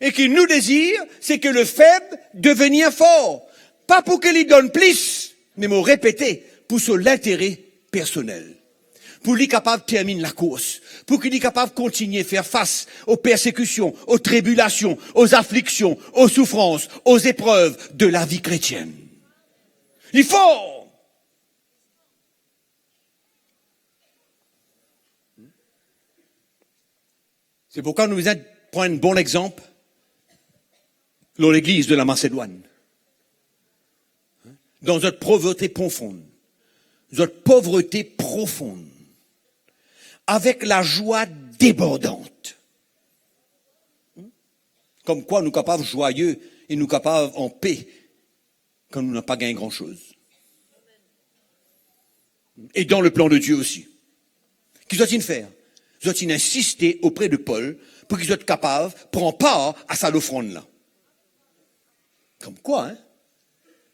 E ki nou dezir, se ke le feb devenir for. Pa pou ke li donn plis, me mo repete, pou so lintere personel. Pou li kapav terminn lakours, pou ki li kapav kontigne fer fas o persekision, o tribilasion, o afliksion, o soufrans, o eprev de lavi kretienn. Li for. Se pourkwa nou bizin pran enn bon lexanp lor legliz de la Masedwann. Dan zot povrete profonn, zot povrete profonn, avek lazwa debordan. Komkwa nou kapav zwaye e nou kapav anpe kan nou napa gagn gran soz. E dan le plan de Dieu osi. Ki zot inn fer? Zot inn insiste opre de Pol pou ki zot kapav pran par a sa lofrann la. Komkwa, hein?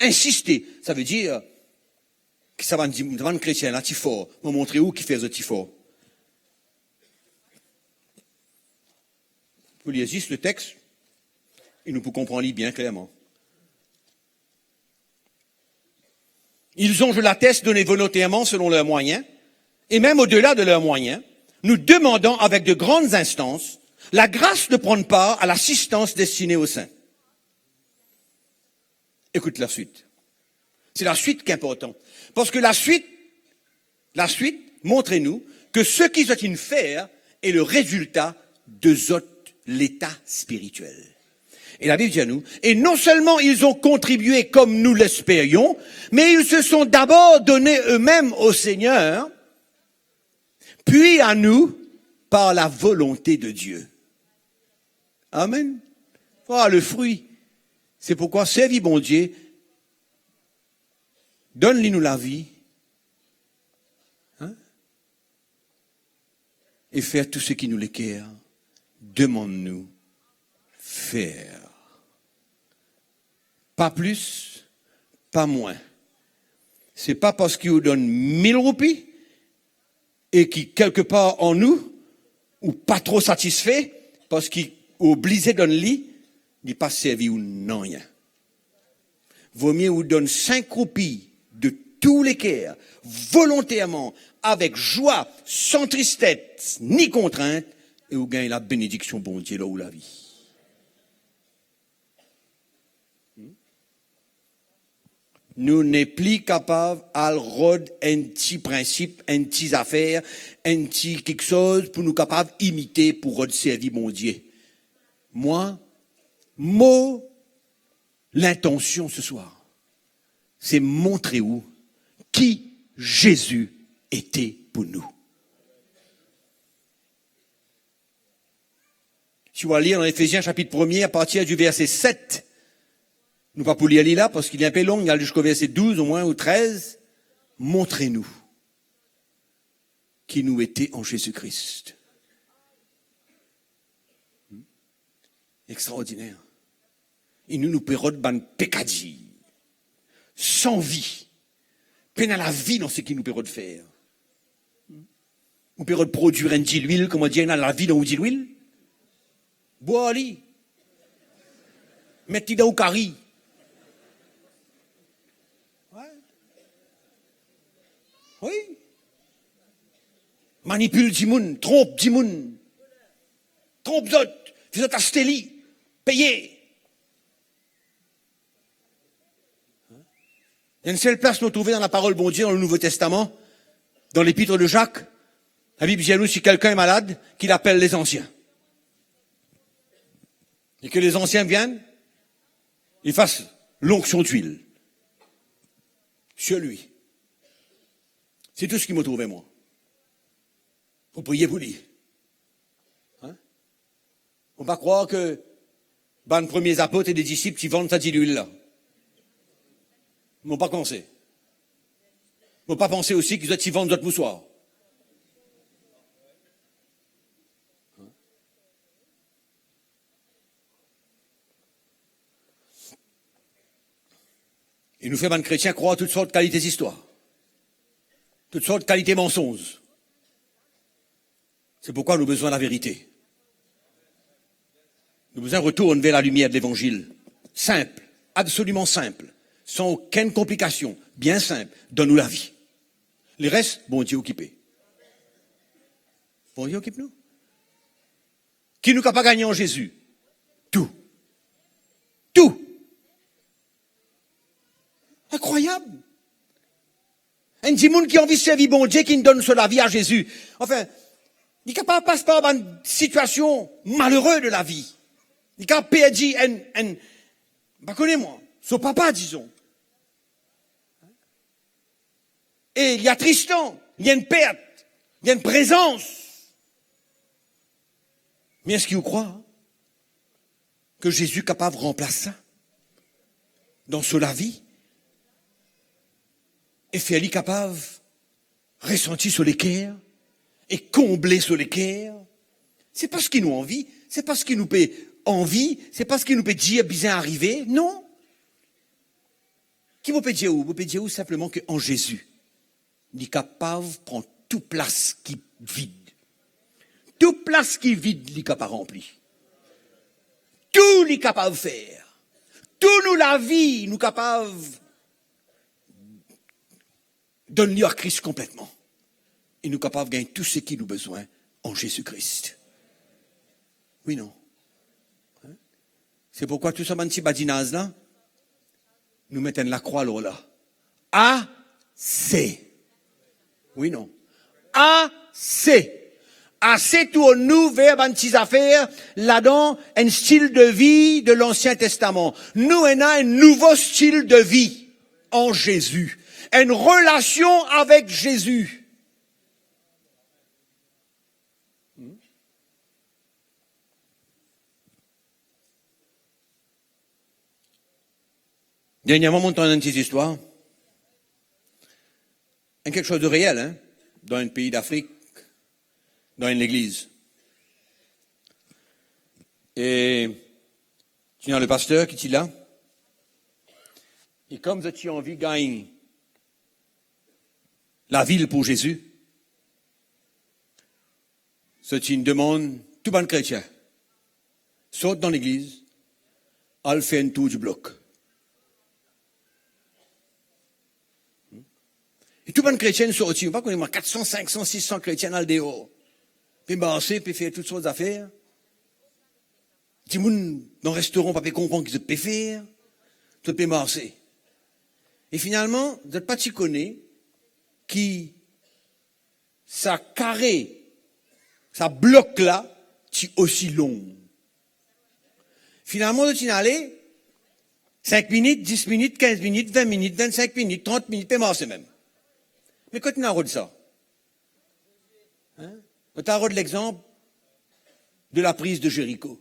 Insiste, savedir ki sa bann dim-, sa bann kretien la ti for. Mo montre ou ki fer zot ti for. Pou lir zis le text, e nou pou konpran li bien klerman. Ils ont, je l'atteste, donné volontairement selon leurs moyens, et même au-delà de leurs moyens, nous demandant avec de grandes instances la grâce de prendre part à l'assistance destinée aux saints. Écoute la suite. C'est la suite qui est importante. Parce que la suite, la suite montre nou ki seki zot inn fer e le rezilta de zot leta spiritiel. E Labib dir nou, et non seulement ils ont contribué comme nous l'espérions, mais ils se sont d'abord donnés eux-mêmes au Seigneur, puis à nous par la volonté de Dieu. Amen. Voilà le fruit. Se pourkwa servi Bondie, donn li nou lavi, hein? E fer tou seki nou leker demann nou fer. Pa plis, pa mwin. Se pa parski ou donn mil roupi e ki kelkepar an nou, ou pa tro satisfe, parski ou oblize donn li, li pa servi ou nanye. Vomie ou donn sink roupi de tou leker, volonterman, avek zwa, san tristes, ni kontrint, e ou gagn labenediksion Bondie lor ou lavi. Nou nepli kapav al rod enn ti prinsip, enn ti zafer, enn ti kiksoz pou nou kapav imite pou rod servi Bondie. Mwa, mo lintansion se swar, se montre ou ki Zezi ete pou nou. Si ou al lir dan Efezien sapit premie, apartir di verse set, nou pa pou lir li la, parski li inpe long, li al ziska verse douz omwin ou trez, montre nou ki nou ete an Zezi Kris. Extraordiner. E nou, nou pe rod bann pekadir, san vi, pena lavi dan seki nou pe rod fer. Ou pe rod prodwir enn dilwil, kouma dir, ena lavi dan ou dilwil. Bwar li. Met li dan ou kari. Wi. Manipil dimoun, tronp dimoun. Tronp zot, fer zot aste li, peye. Enn sel plas nou trouve dan laparol Bondie, dan Nouvo Testaman, dan Lepit de Zak, Labib dir nou, si kelkenn malad, ki li apel lezansien. E ki lezansien vinn, li fer lonksion dilwil sir li. Se tou seki mo trouve, mwa. Pou priye pou li. Hein? Mo pa krwar ki bann premie apot e disip ti vann sa dilwil la. Mo pa panse. Mo pa panse osi ki zot ti vann zot mouswar. E nou fer bann kretien krwar tout sort kalite zistwar, tout sort kalite mansonz. Se pourkwa nou bizin laverite. Nou bizin retourn ver lalimier de levanzil. Sinp, absoliman sinp, san okenn konplikasion, bien sinp, dan nou lavi. Leres, Bondie okipe. Bondie okip nou. Ki nou kapav gagne an Zezi? Tou. Tou. Inkrwayab. Enn dimoun ki anvi servi Bondie, ki donn so lavi a Zezi. Anfin, Li kapav pas par bann sitiasion malere de lavi. Li kapav perdi enn, enn, pa kone mwa, so papa, dizon. E li atristan, li enn pert, li enn prezans. Me eski ou krwar ke Zezi kapav ranplas sa dan so lavi e fer li kapav resanti so leker e konble so leker? Se pa seki nou anvi, se pa seki nou pe anvi, se pa seki nou pe dir bizin arive, non. Ki mo pe dir ou? Mo pe dir ou sinpleman ke an Zezi, li kapav pran tou plas ki vid. Tou plas ki vid, li kapav ranpli. Tou li kapav fer. Tou nou lavi, nou kapav donn li a Kris konpletman. E nou kapav gagn tou seki nou bezwin an Zezi Kris. Wi, non? Se pourkwa tou sa bann ti badinaz la, nou met enn lakrwa lor la. Ase. Wi, non? Ase. Ase tourn nou ver bann ti zafer, ladan enn stil de vi de Lansien Testaman. Nou ena enn nouvo stil de vi an Zezi. Enn relasion avek Zezi. Dernierman, mo tann enn ti zistwar. Enn kiksoz de reel, hein, dan enn pei Dafrik, dan enn legliz. E ti ena le paster ki ti la. E kom zot ti anvi gagn lavil pou Zezi, zot ti demann tou bann kretien sort dan legliz, al fer enn tour diblok. E tou bann kretien sorti, mo pa kone mwa, kat san, sink san, sis san kretien al deor. Pe marse, pe fer tou sort zafer. Dimoun dan restoran pa pe konpran ki zot pe fer. Zot pe marse. E finalman, zot pa ti kone ki sa kare, sa blok la, ti osi long. Finalman, zot inn ale, sink minit, dis minit, kinz minit, vin minit, vinn-sink minit, trant minit, pe marse mem. Me kot nou inn rod sa? Hein? Kot inn rod lexanp de la prise de Jéricho?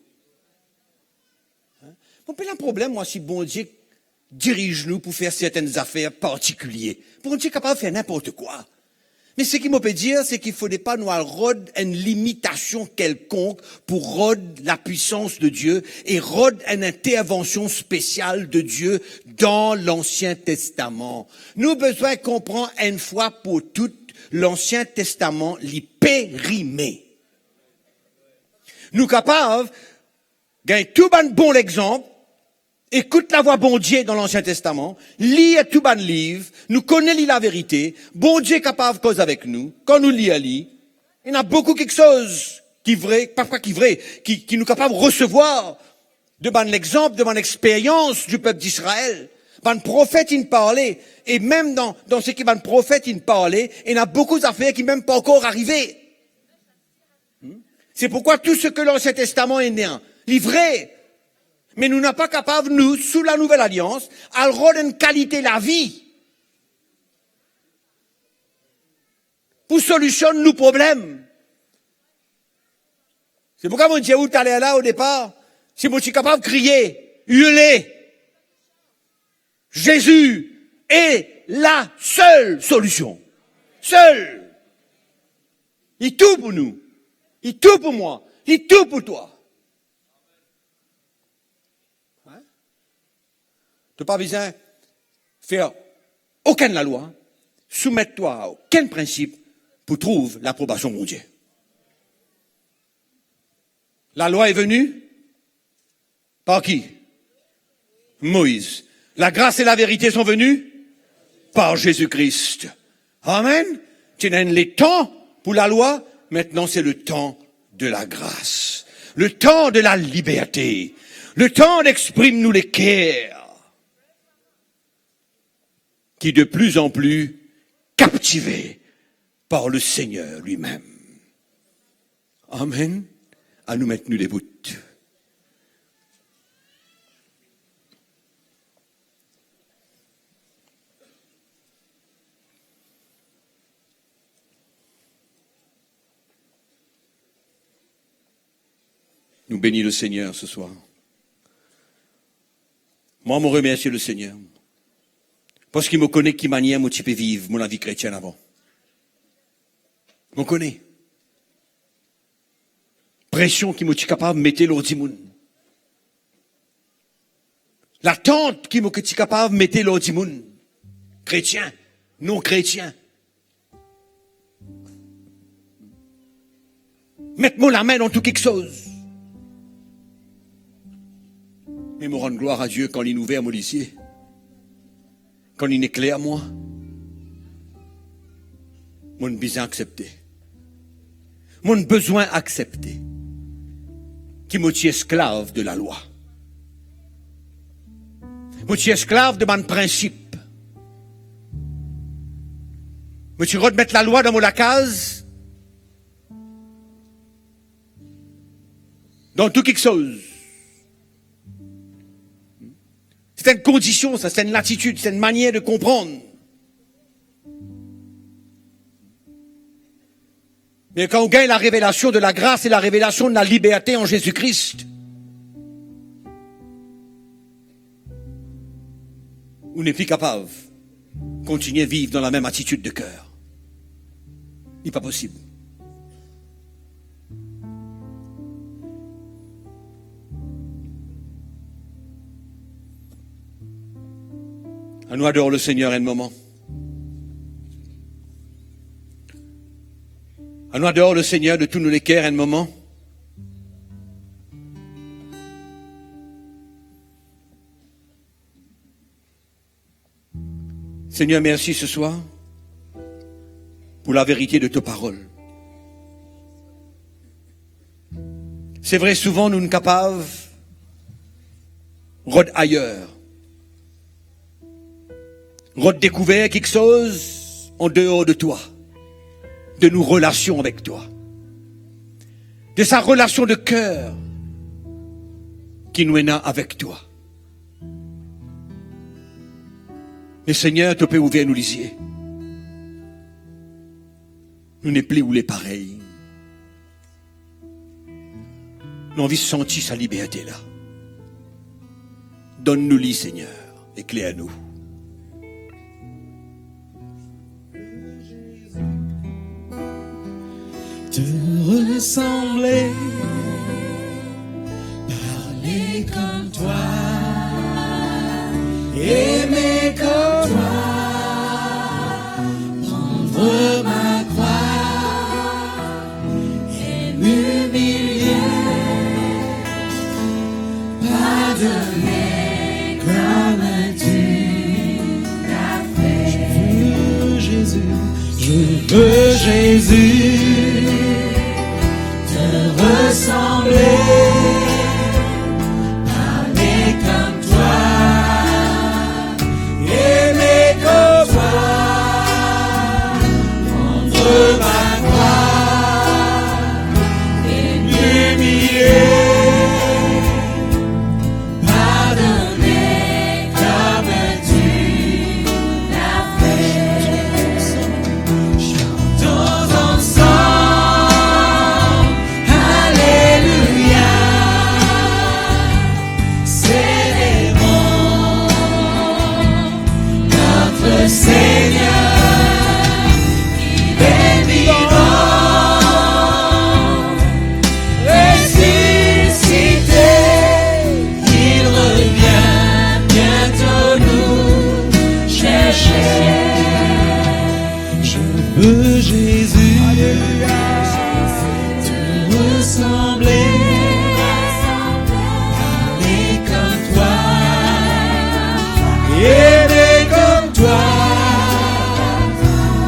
Hein? Mo pena problem, mwa, si Bondie diriz nou pou fer sertenn zafer partikilie. Bondie kapav fer ninport kwa. Me seki mo pe dir, se ki fode pa nou al rod enn limitasion kelkonk pou rod lapwisans de Die e rod enn intervansion spesial de Die dan Lansien Testaman. Nou bizin konpran enn fwa pou tou, Lansien Testaman, li perime. Nou kapav gagn tou bann bon lexanp, ekout lavwa Bondie dan Lansien Testaman, lir tou bann liv, nou kone li laverite, Bondie kapav koz avek nou, kan nou lir li, ena boukou kiksoz ki vre, pa, pa ki vre, ki, ki nou kapav resevwar de bann lexanp, de bann experyans dipep Izrael. Bann profet inn parle, e mem dan, dan seki bann profet inn parle, ena boukou zafer ki mem pankor arive. Hmm? Se pourkwa tou seki Lansien Testaman ena, li vre. Me nou napa kapav, nou, sou la Nouvel Alians, al rod enn kalite lavi pou solisionn nou problem. Se pourkwa mo dir ou taler la, o depar, si mo ti kapav kriye, irle, Jésus est la seule solution. Seul. Li tou pou nou. Li tou pou mwa. Li tou pou twa. Hein? To pa bizin fer okenn lalwa, soumet twa a okenn prinsip pou trouv laprobasion Bondie. La loi est venue par qui? Moïse. La grâce et la vérité sont venues par Jésus-Christ. Amen. Ti ena enn letan pou lalwa, maintenant c'est le temps de la grâce, le temps de la liberté, le temps d'exprimer nou leker ki de plus en plus captivé par le Seigneur lui-même. Amen. Anou met nou debout. Nou beni Lesegner seswar. Mwa, mo remersie Lesegner, parski mo kone ki manier mo ti pe viv mo lavi kretien avan. Mo kone presion ki mo ti kapav mete lor dimoun. Latant ki mo ti kapav mete lor dimoun, kretien, non kretien. Met mo lame dan tou kiksoz. Me mo rann glwar a Die kan linn ouver mo lizie. Kan linn ekler mwa, mo'nn bizin aksepte. Mo'nn bizin aksepte ki mo ti esklav de lalwa. Mo ti esklav de bann prinsip. Mo ti rod met lalwa dan mo lakaz, dan tou kiksoz. C'est une condition, ça, c'est une attitude, c'est une manière de comprendre. Me kan ou gagn larevelasion de lagras e larevelasion de laliberte an Zezi Kris, ou nepli kapav kontigne viv dan lamem atitid de ker. Li pa posib. Anou ador Lesegner enn moman. Anou ador Lesegner de tou nou leker enn moman. Seigneur, merci ce soir pour la vérité de ta parole. C'est vrai, souvent nou kapav rod ayer, rod dekouver kiksoz an deor de twa, de nou relasion avek twa, de sa relasion de ker ki nou ena avek twa. Me Segner, to pe ouver nou lizie. Nou nepli oule parey. Nou anvi santi sa liberte la. Donn nou li, Segner, ekler nou. Te ressembler, parler comme toi, aimer comme toi, prendre ma croix et m'humilier, pardonner comme tu l'as fait. Je veux Jésus, je veux Jésus, te ressembler, parler comme toi, aimer comme toi, prendre ma croix et m'humilier, pardonner comme tu l'as fait. Chantons ensemble, Alléluia. Célébrons notre Seigneur, il est vivant, ressuscité, il revient bientôt nous chercher. Je veux Jésus, te ressembler, parler comme toi, aimer comme toi,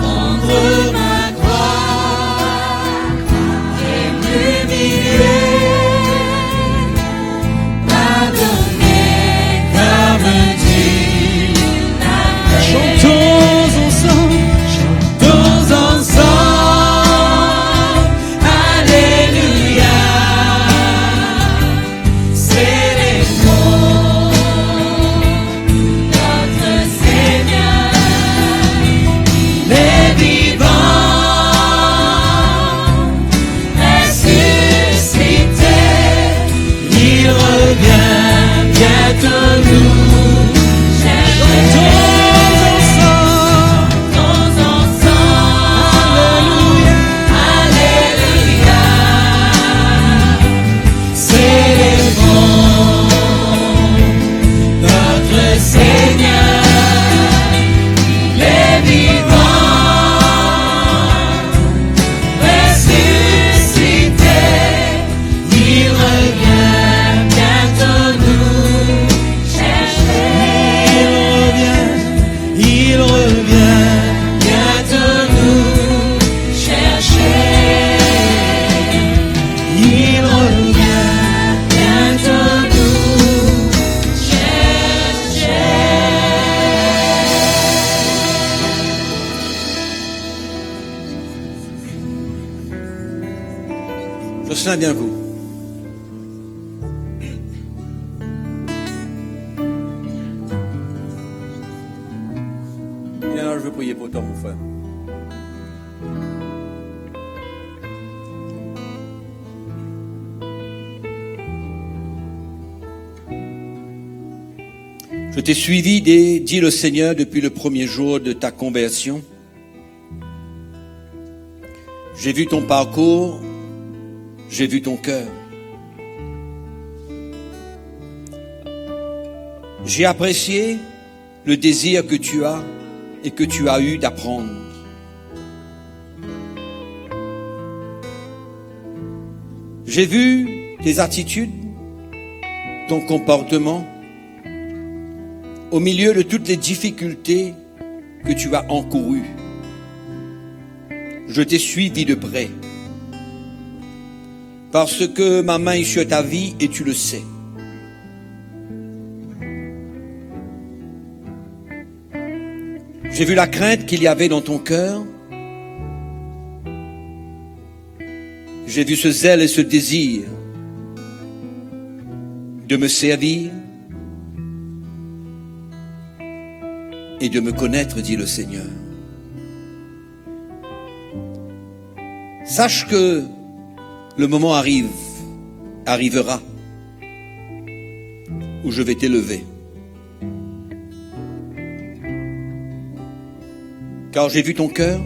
prendre ma croix et m'humilier, pardonner comme tu l'as fait. Chantons ensemble, chantons ensemble, Alléluia. Jocelyn, viens vous. Viens là, je veux prier pour toi, mon frère. Je t'ai suivi, dé-, dit le Seigneur, depuis le premier jour de ta conversion. J'ai vu ton parcours, j'ai vu ton cœur. J'ai apprécié le désir que tu as et que tu as eu d'apprendre. J'ai vu tes attitudes, ton comportement, au milieu de toutes les difficultés que tu as encourues. Je t'ai suivi de près, parce que ma main est sur ta vie et tu le sais. J'ai vu la crainte qu'il y avait dans ton cœur. J'ai vu ce zèle et ce désir de me servir et de me connaître, dit le Seigneur. Sache que le moment arrive, arrivera, où je vais t'élever. Car j'ai vu ton cœur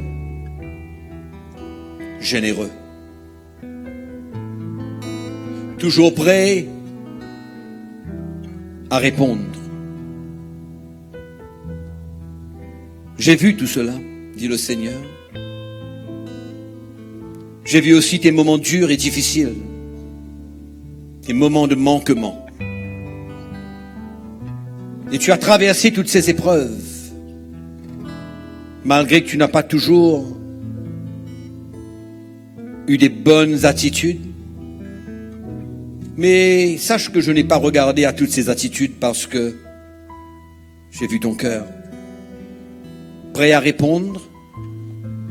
généreux, toujours prêt à répondre. J'ai vu tout cela, dit le Seigneur. J'ai vu aussi tes moments durs et difficiles, tes moments de manquement. Et tu as traversé toutes ces épreuves, malgré que tu n'as pas toujours eu des bonnes attitudes. Mais sache que je n'ai pas regardé à toutes ces attitudes, parce que j'ai vu ton cœur, prêt à répondre,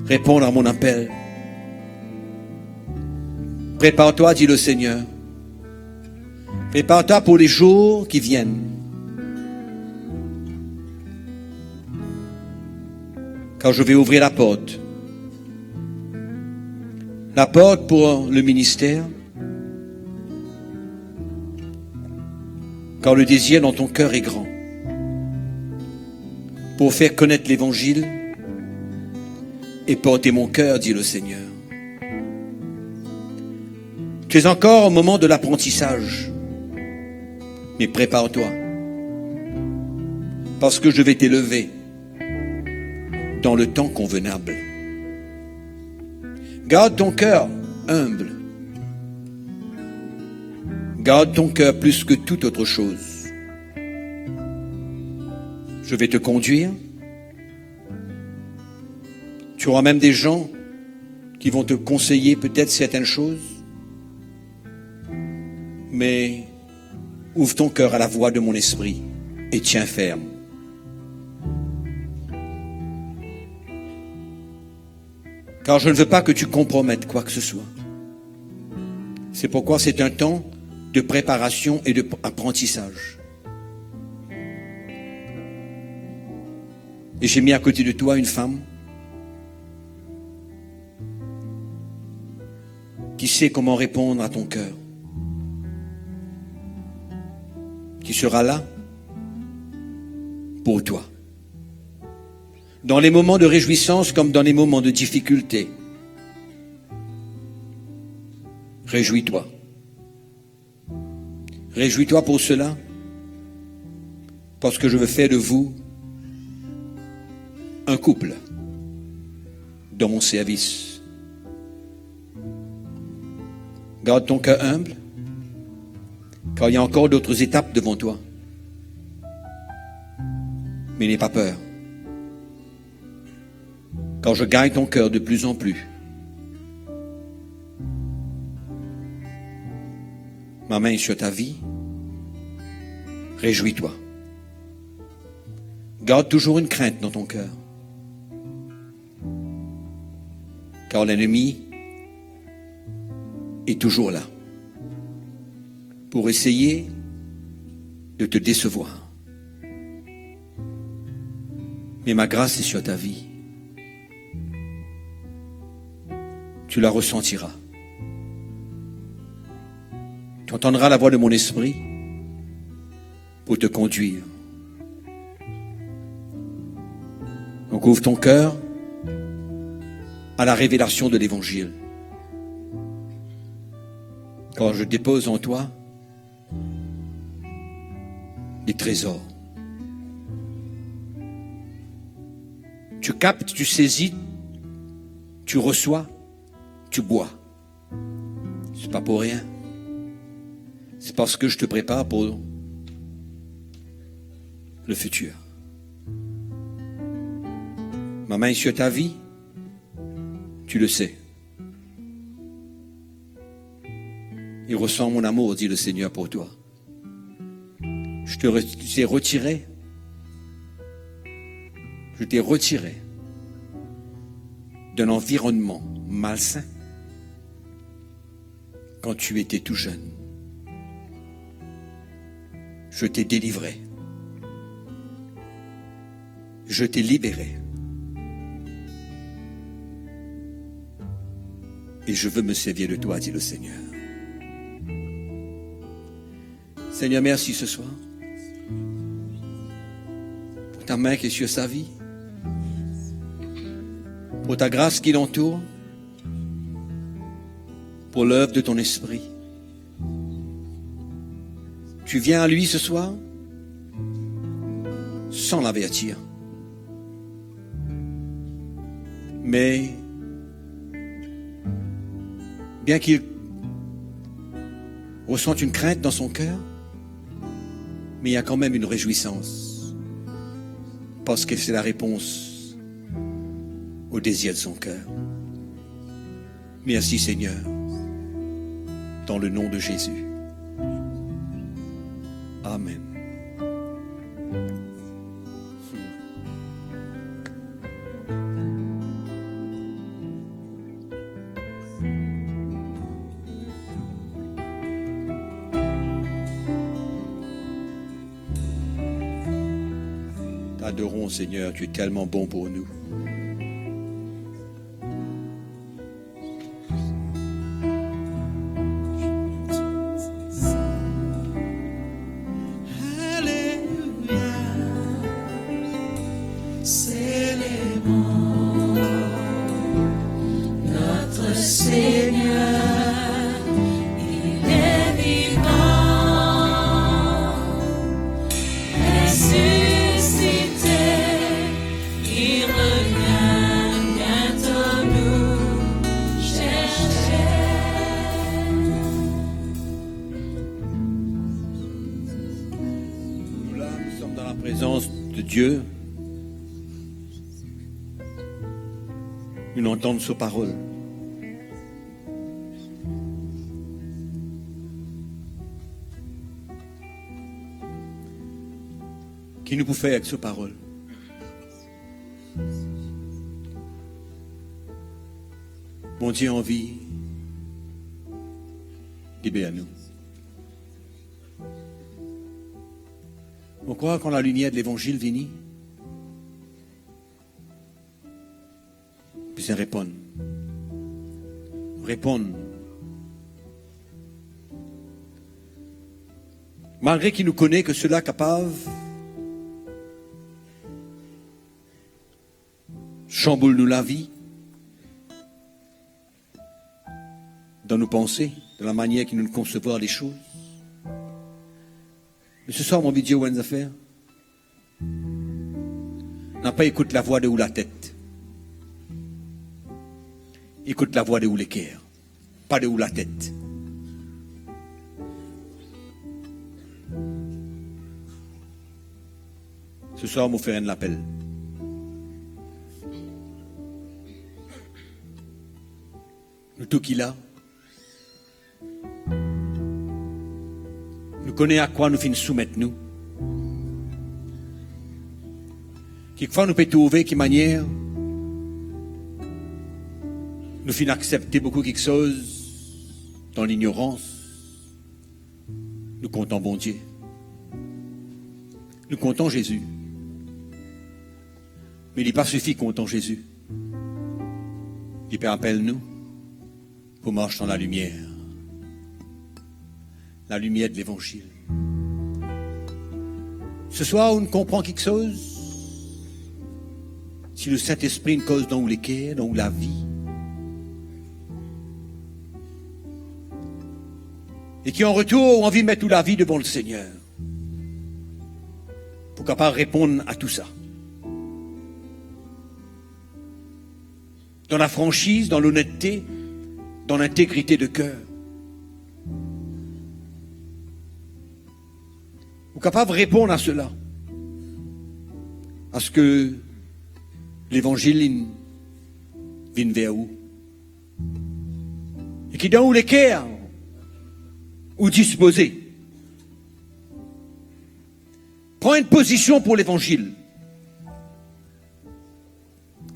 répondre à mon appel. Prépare-toi, dit le Seigneur. Prépare-toi pour les jours qui viennent. Car je vais ouvrir la porte. La porte pour le ministère. Car le désir dans ton cœur est grand pour faire connaître l'évangile et porter mon cœur, dit le Seigneur. Tu es encore au moment de l'apprentissage, mais prépare-toi, parce que je vais t'élever dans le temps convenable. Garde ton cœur humble. Garde ton cœur plus que toute autre chose. Je vais te conduire. Tu auras même des gens qui vont te conseiller peut-être certaines choses. Mais ouvre ton cœur à la voix de mon esprit et tiens ferme. Car je ne veux pas que tu compromettes quoi que ce soit. C'est pourquoi c'est un temps de préparation et de p-, apprentissage. Et j'ai mis à côté de toi une femme qui sait comment répondre à ton cœur, qui sera là pour toi. Dans les moments de réjouissance comme dans les moments de difficulté, réjouis-toi. Réjouis-toi pour cela, parce que je veux faire de vous un couple dans mon service. Garde ton cœur humble, car il y a encore d'autres étapes devant toi. Mais n'aie pas peur, car je gagne ton cœur de plus en plus. Ma main est sur ta vie, réjouis-toi. Garde toujours une crainte dans ton cœur, car l'ennemi est toujours là pour essayer de te décevoir. Mais ma grâce est sur ta vie. Tu la ressentiras. Tu entendras la voix de mon esprit pour te conduire. Donc ouvre ton cœur à la révélation de l'évangile. Car je dépose en toi des trésors. Tu captes, tu saisis, tu reçois, tu bois. C'est pas pour rien. C'est parce que je te prépare pour le futur. Ma main est sur ta vie, tu le sais. Et ressens mon amour, dit le Seigneur, pour toi. Je te re-, je t'ai retiré, je t'ai retiré d'un environnement malsain quand tu étais tout jeune. Je t'ai délivré. Je t'ai libéré. Et je veux me servir de toi, dit le Seigneur. Seigneur, merci ce soir pour ta main qui est sur sa vie, pour ta grâce qui l'entoure, pour l'œuvre de ton esprit. Tu viens à lui ce soir sans l'avertir. Mais bien qu'il ressente une crainte dans son cœur, mais il y a quand même une réjouissance, parce que c'est la réponse au désir de son cœur. Merci Seigneur, dans le nom de Jésus. Amen. T'adorons, Seigneur, tu es tellement bon pour nous. Alléluia, célébrons notre Seigneur, il est vivant, ressuscité, il revient bientôt nous chercher. Nous là, nous sommes dans la présence de Dieu. Nous entendons sa parole. Ki nou pou fer avek sa parol? Bondie anvi liber nou. Mo krwar kan lalimier de Levanzil vini, bizin reponn. Reponn. Malgre ki nou kone ki sela kapav sanboul nou lavi, dan nou panse, dan lamanier ki nou konsevwar lesoz. Me seswar, mo anvi dir ou enn zafer. Napa ekout lavwa de ou latet. Ekout lavwa de ou leker, pa de ou latet. Seswar, mo fer enn lapel. Nou tou ki la, nou kone a kwa nou finn soumet nou. Kikfwa nou pe trouve ki manier nou finn aksepte boukou kiksoz dan lignorans, nou kontan Bondie. Nou kontan Zezi. Me li pa sifi kontan Zezi. Li pe apel nou pou mars dan lalimier. Lalimier de Levanzil. Seswar, ou'nn konpran kiksoz? Si Lesintespri inn koz dan ou leker, dan ou lavi, e ki an retour, ou anvi met ou lavi devan Lesegner, pou kapav reponn a tou sa. Dan lafransiz, dan lonette, dan lintegrite de ker. Ou kapav reponn a sela, aski Levanzil inn vinn ver ou. E ki dan ou leker, ou dispoze. Pran enn pozision pou Levanzil.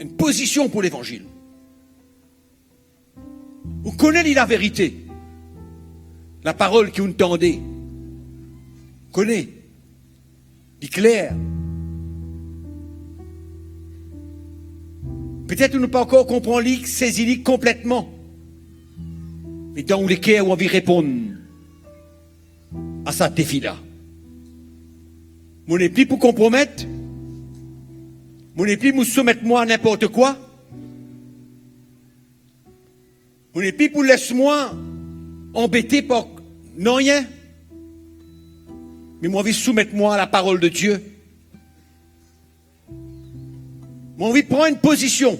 Enn pozision pou Levanzil. Ou kone li laverite. Laparol ki ou'nn tande. Kone. Li kler. Petet ou pa ankor konpran li, sezi li konpletman. Me dan ou leker, ou anvi reponn a sa defi la. Mo nepli pou konpromet. Mo nepli pou soumet mwa a ninport kwa. Mo nepli pou les mwa anbete par nanye. Me mo anvi soumet mwa a laparol de Die. Mo anvi pran enn pozision.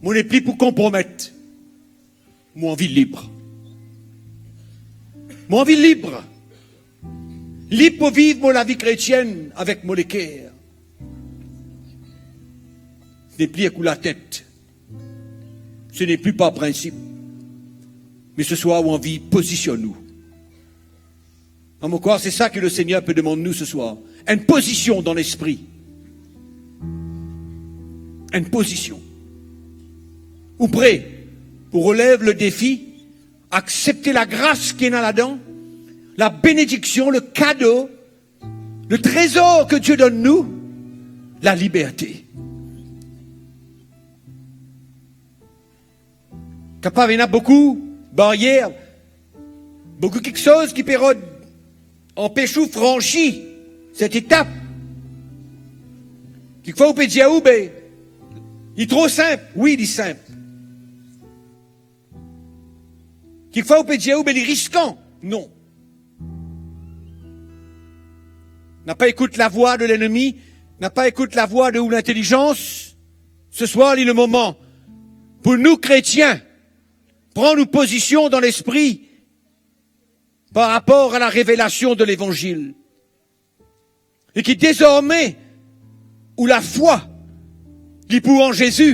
Mo nepli pou konpromet. Mo anvi lib. Mo anvi lib. Lib pou viv mo lavi kretienn avek mo leker. Se nepli ek ou latet. Se nepli par prinsip. Me seswar ou anvi pozisionn ou. Mo krwar se sa ki Lesegner pe demann nou seswar. Enn pozision dan lespri. Enn pozision. Ou pre pou relev le defi, aksepte lagras ki ena ladan, labenediksion, le kado, le trezor ki Die donn nou, laliberte. Kapav ena boukou baryer, boukou kiksoz ki pe rod anpes ou fransi set etap. Kikfwa ou pe dir ou, be, li tro sinp. Wi, li sinp. Kikfwa ou pe dir ou, be, li riskan. Non. Na pa ekout lavwa de lennmi, na pa ekout lavwa de ou lintelizans. Seswar, li le moman pou nou kretien pran nou pozision dan lespri par rapor a larevelasion de Levanzil. E ki dezorme ou lafwa li pou an Zezi.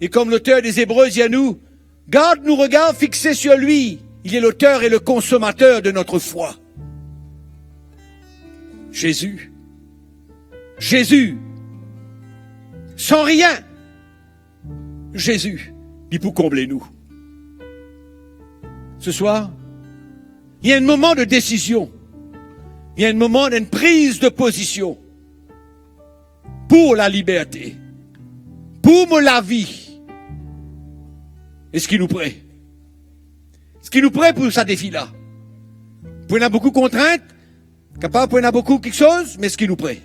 E kom loter de Zebre dir nou, garde nos regards fixés sur lui, il est l'auteur et le consommateur de notre foi. Zezi. Zezi. San rien. Zezi, li pou konble nou. Seswar, li enn moman de desizion. Li enn moman, enn priz de pozision pou laliberte, pou mo lavi. Eski nou pre? Eski nou pre pou sa defi la? Pou ena boukou kontrint, kapav pou ena boukou kiksoz, me eski nou pre?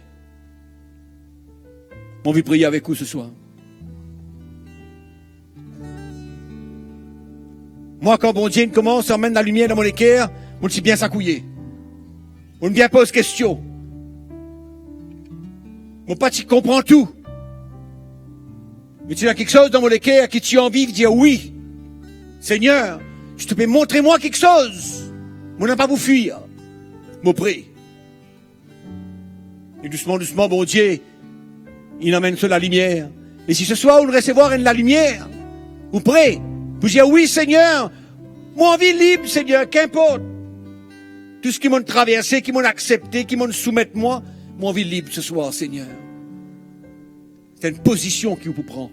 Mo anvi priye avek ou seswar. Mwa, kan Bondie inn koumans amenn lalimier dan mo leker, mo ti bien sakouye. Mo bien poz kestion. Mo pa ti konpran tou. Me ti ena kiksoz dan mo leker ki ti anvi dir, wi, Segner, si to pe montre mwa kiksoz, mo napa pou fwir. Mo pre. E dousman, dousman, Bondie inn amenn so lalimier. E si seswar ou resevwar enn lalimier, ou pre pou dir, wi, Segner, mo anvi lib, Segner, kinport tou seki mo'nn traverse, ki mo'nn aksepte, ki mo'nn soumet mwa, mo anvi lib seswar, Segner. Se enn pozision ki ou pou pran.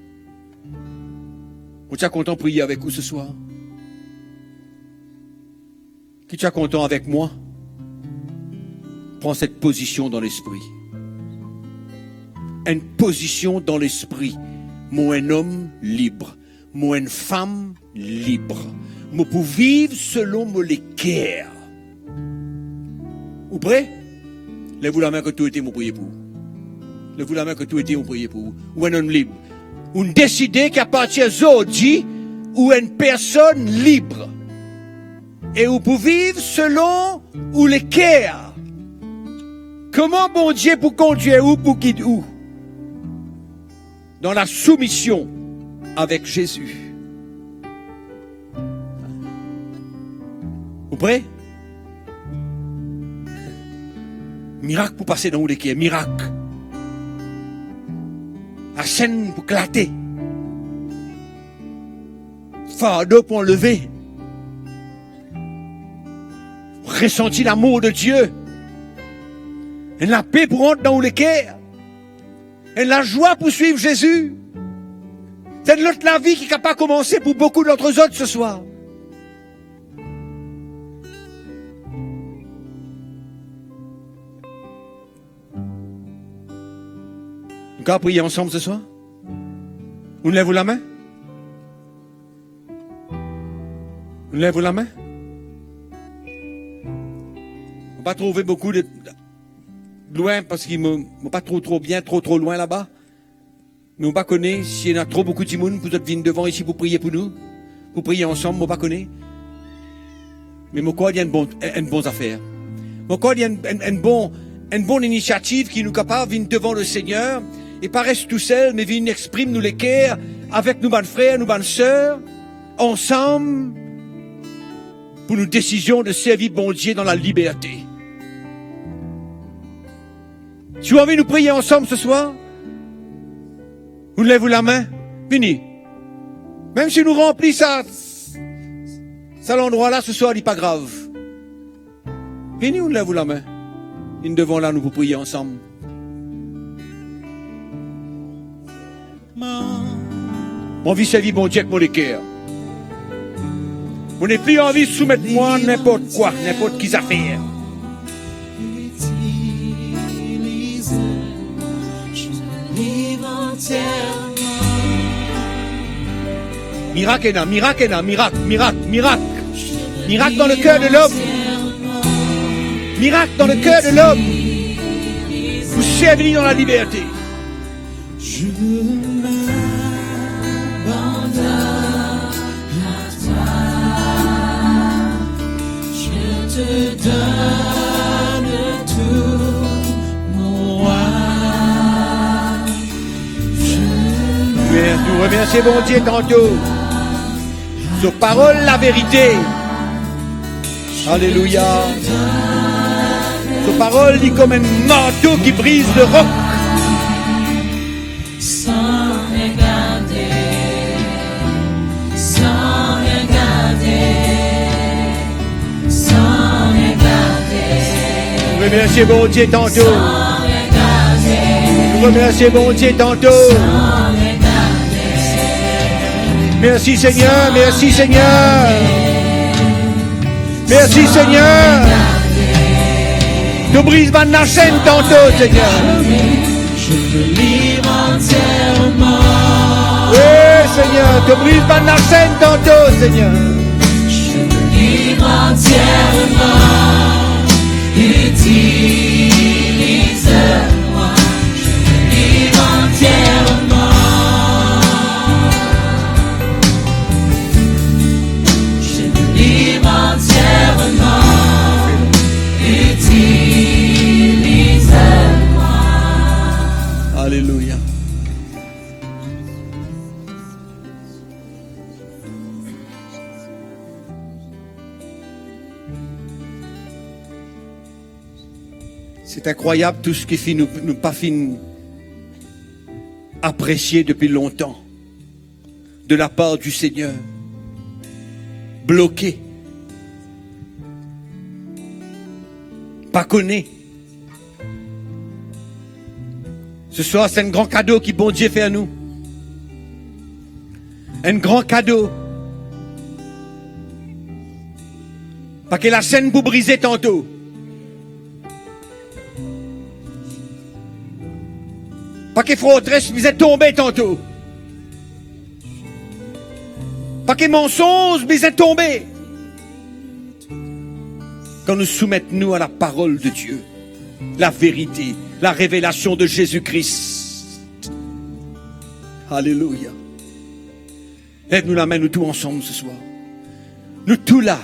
Mo ti a kontan priye avek ou seswar. Ki ti a kontan avek mwa, pran set pozision dan lespri. Enn pozision dan lespri. Mo enn om lib. Mo enn fam lib. Mo pou viv selon mo leker. Ou pre? Lev ou lame kot ou ete, mo priye pou ou. Lev ou lame kot ou ete, mo priye pou ou. Ou enn om lib. Ou deside ki apartir zordi, ou enn personn lib. E ou pou viv selon ou leker. Kouma Bondie pou kondwir ou, pou gid ou? Dan lasoumision avek Zezi. Ou pre? Mirak pou pase dan ou leker, mirak. Lasenn pou eklate. Fardo pou anleve. Resanti lamour de Die. Enn lape pou rant dan ou leker. Enn lazwa pou swiv Zezi. Se enn lot lavi ki kapav koumanse pou boukou d'antre zot seswar. Nou kapav priye ansam seswar? Ou lev ou lame? Ou lev ou lame? Mo pa trouve boukou de lwin, parski mo, mo pa tro, tro bien, tro, tro lwin laba. Me mo pa kone si ena tro boukou dimoun pou zot vinn devan isi pou priye pou nou, pou priye ansam, mo pa kone. Me mo krwar li enn bon, enn bon zafer. Mo krwar li enn, enn, enn bon, enn bon inisiativ ki nou kapav vinn devan Lesegner e pa res tousel, me vinn exprim nou leker avek nou bann frer, nou bann ser, ansam, pou nou desizion de servi Bondie dan laliberte. Si ou anvi nou priye ansam seswar, ou lev ou lame, vini. Mem si nou ranpli sa, sa landrwa la seswar, li pa grav. Vini, ou lev ou lame. Vinn devan la, nou pou priye ansam. Mo anvi servi Bondie ek mo leker. Mo nepli anvi soumet mwa ninport kwa, ninport ki zafer. Mirak ena, mirak ena, mirak, mirak, mirak. Mirak dan leker de lom. Mirak dan leker de lom. Pou servi li dan laliberte. Je m'abandonne à toi, je te donne tout, mon roi. Je... Nou remersie Bondie tanto. So parol laverite. Alelouya. So parol li kom enn marto ki briz lerok. San regarde, san regarde, san regarde. Nou remersie Bondie tanto. San regarde. Nou remersie Bondie tanto. San regarde. Mersi Segner, mersi Segner. Mersi Segner. To briz bann lasenn tanto, Segner. Je me livre entièrement. Wi, Segner, to briz bann lasenn tanto, Segner. Je me livre entièrement. Utilise-moi. Je me livre entièrement. Je me livre entièrement. Utilise-moi. Alelouya. C'est incroyable tout ce qui fi-, nou, nou pa finn apresie depi lontan de la part du Seigneur. Bloke. Pa kone. Seswar, se enn gran kado ki Bondie fer nou. Enn gran kado. Pa ki lasenn pou brize tanto. Pa ki fortres bizin tonbe tanto. Pa ki mansonz bizin tonbe. Kan nou soumet nou a la parol de Die, la verite, la revelasion de Zezi Kri. Alelouya. Lev nou lame, nou tou ansam se swar. Nou tou la,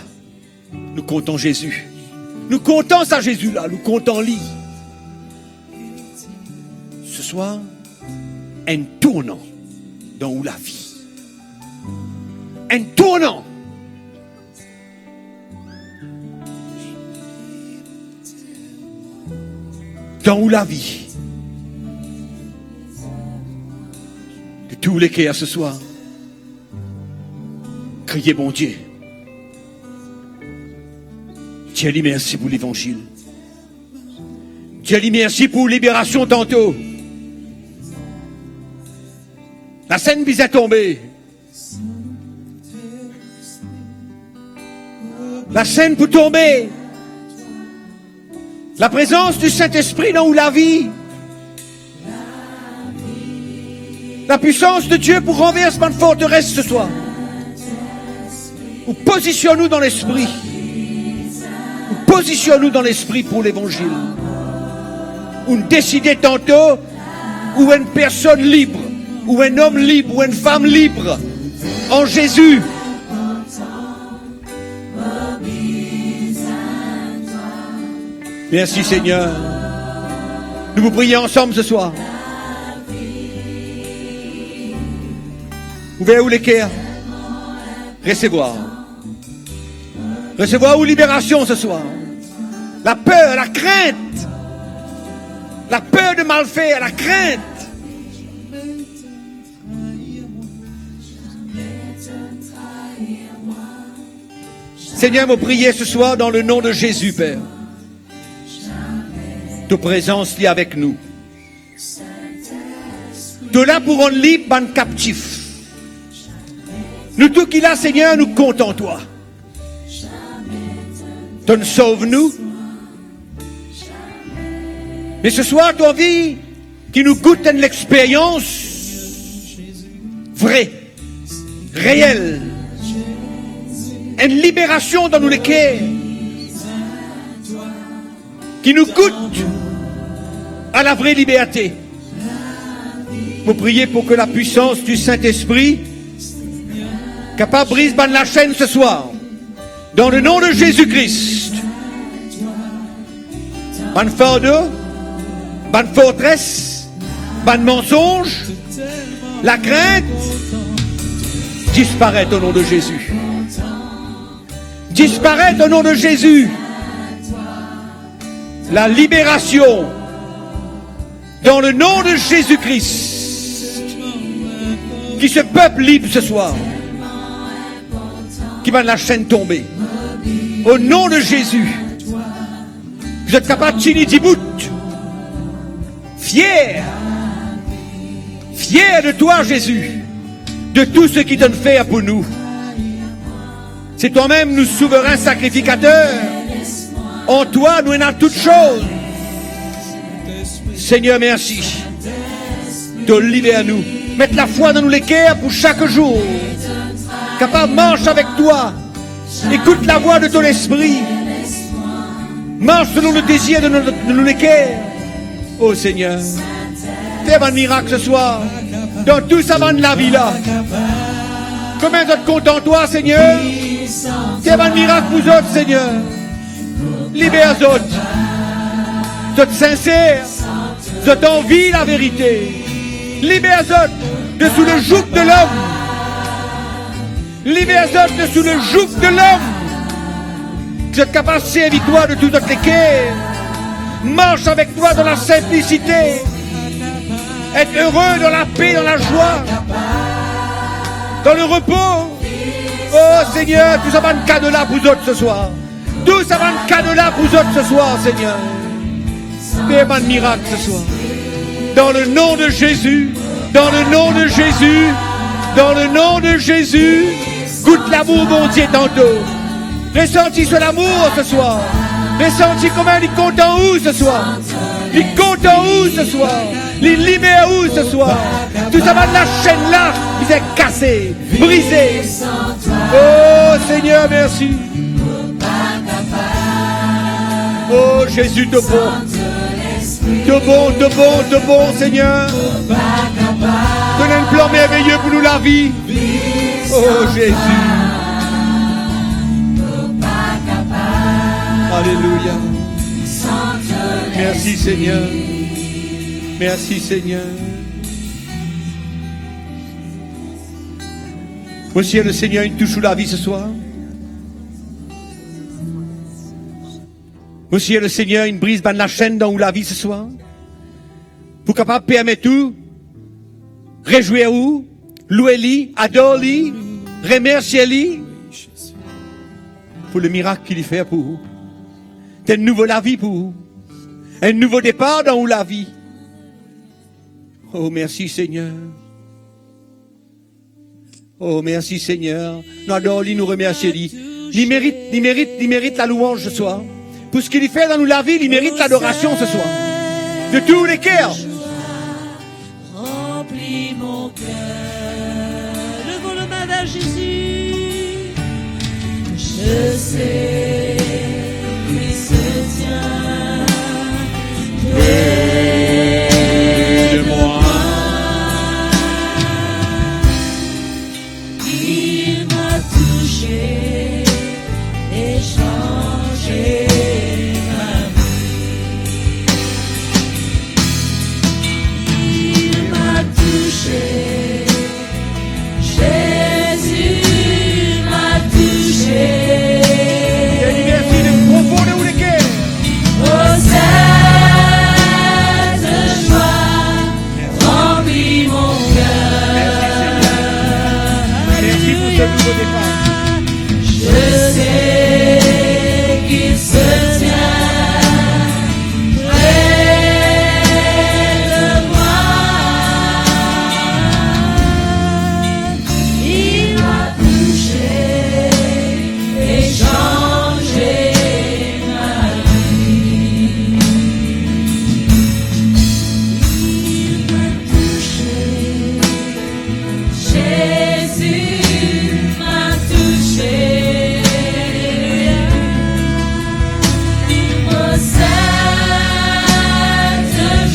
nou kontan Zezi. Nou kontan sa Zezi la, nou kontan li. Se swar, enn tournan dan ou lavi. Enn tournan dan ou lavi. De tou leker se swar, kriye Bondie. Dir li mersi pou levanzil. Dir li mersi pou liberasion tanto. Lasenn bizin tonbe. Lasenn pou tonbe. Laprezans di Sintespri dan ou lavi. Lapwisans de Die pou ranvers bann forteres se swar. Ou pozisionn nou dan Lespri. Ou pozisionn nou dan Lespri pou levanzil. Ou deside tanto ou enn personn lib, ou enn om lib, ou enn fam lib an Zezi. Mersi, Segner. Nou pou priye ansam se swar. Ouver ou leker. Resevwar. Resevwar ou liberasion se swar. Laper, lakrint. Laper de malfer, lakrint. Segner, mo priye se swar dan le nom de Zezi, Per. To prezans li avek nou. To la pou rann lib bann kaptif. Nou tou ki la, Segner, nou kontan twa. To'nn sov nou. Me se swar, to anvi ki nou gout enn lexperyans vre, reel, enn liberasion dan nou leker, ki nou gout a lavre liberte. Mo priye pou ki lapwisans di Sintespri kapav briz bann lasenn se swar. Dan le nom de Zezi Kri, bann fardo, bann fortres, bann mansonz, lakrint, disparet o nom de Zezi. Disparet o nom de Zezi. Laliberasion dan le nom de Zezi Kri. Ki se pep lib se swar. Ki bann lasenn tonbe. O nom de Zezi. Ki zot kapav tini dibout. Fier. Fier de twa, Zezi. De tou seki to'nn fer pou nou. Se twa mem nou Souverin Sakrifikater. An twa nou ena tou soz. Segner, mersi. To liber nou. Met lafwa dan nou leker pou sak zour. Kapav mars avek twa. Ekout lavwa de to Lespri. Mars selon le dezir de nou, de nou leker. O Segner, fer bann mirak se swar dan tou sa bann lavi la. Komie zot kontan twa, Segner. Fer bann mirak pou zot, Segner. Liber zot. Zot sinser, zot anvi laverite. Liber zot de sou le jouk de lom. Liber zot de sou le jouk de lom. Ki zot kapav servi twa de tou zot leker. Mars avek twa dan lasinplisite. Et ere dan lape, dan lazwa, dan lerepo. O Segner, tou sa bann kado la pou zot se swar. Tou sa bann kado la pou zot se swar, Segner. Fer bann mirak se swar. Dan le nom de Zezi, dan le nom de Zezi, dan le nom de Zezi, gout lamour Bondie tanto. Resanti so lamour se swar. Resanti kouma li kontan ou se swar. Li kontan ou se swar. Li lime ou se swar. Tou sa bann lasenn la bizin kase, brize. Oh Segner, mersi. Oh Zezi, to bon. To bon, to bon, to bon, Segner. To ena enn plan merveye pou nou lavi. Oh Zezi. Alelouya. Mersi Segner. Mersi Segner. Mo swete Lesegner inn tous ou lavi se swar. Mo swete Lesegner inn briz bann lasenn dan ou lavi se swar. Pou kapav permet ou rezwir ou, lwe li, ador li, remersie li pou le mirak ki li fer pou ou. Enn nouvo lavi pou ou. Enn nouvo depar dan ou lavi. Oh, mersi Segner. Oh, mersi Segner. Nou ador li, nou remersie li. Li merit, li merit, li merit lalouanz se swar. Pou seki li fer dan nou lavi, li merit ladorasion se swar. De tou leker. Remplis mon cœur. Levons nos mains vers Jésus. Je sais qu'il se tient près de moi. Il m'a touché et changé ma vie. Il m'a touché, Jésus m'a touché. Mersi, le profon de ou leker. Oh, cette joie remplit mon cœur. Mersi Segner. Mersi pou se nouvo depar. Je sais qu'il se tient près de moi. Il m'a touché et changé ma vie. Il m'a touché. Jésus m'a touché. Oh, cette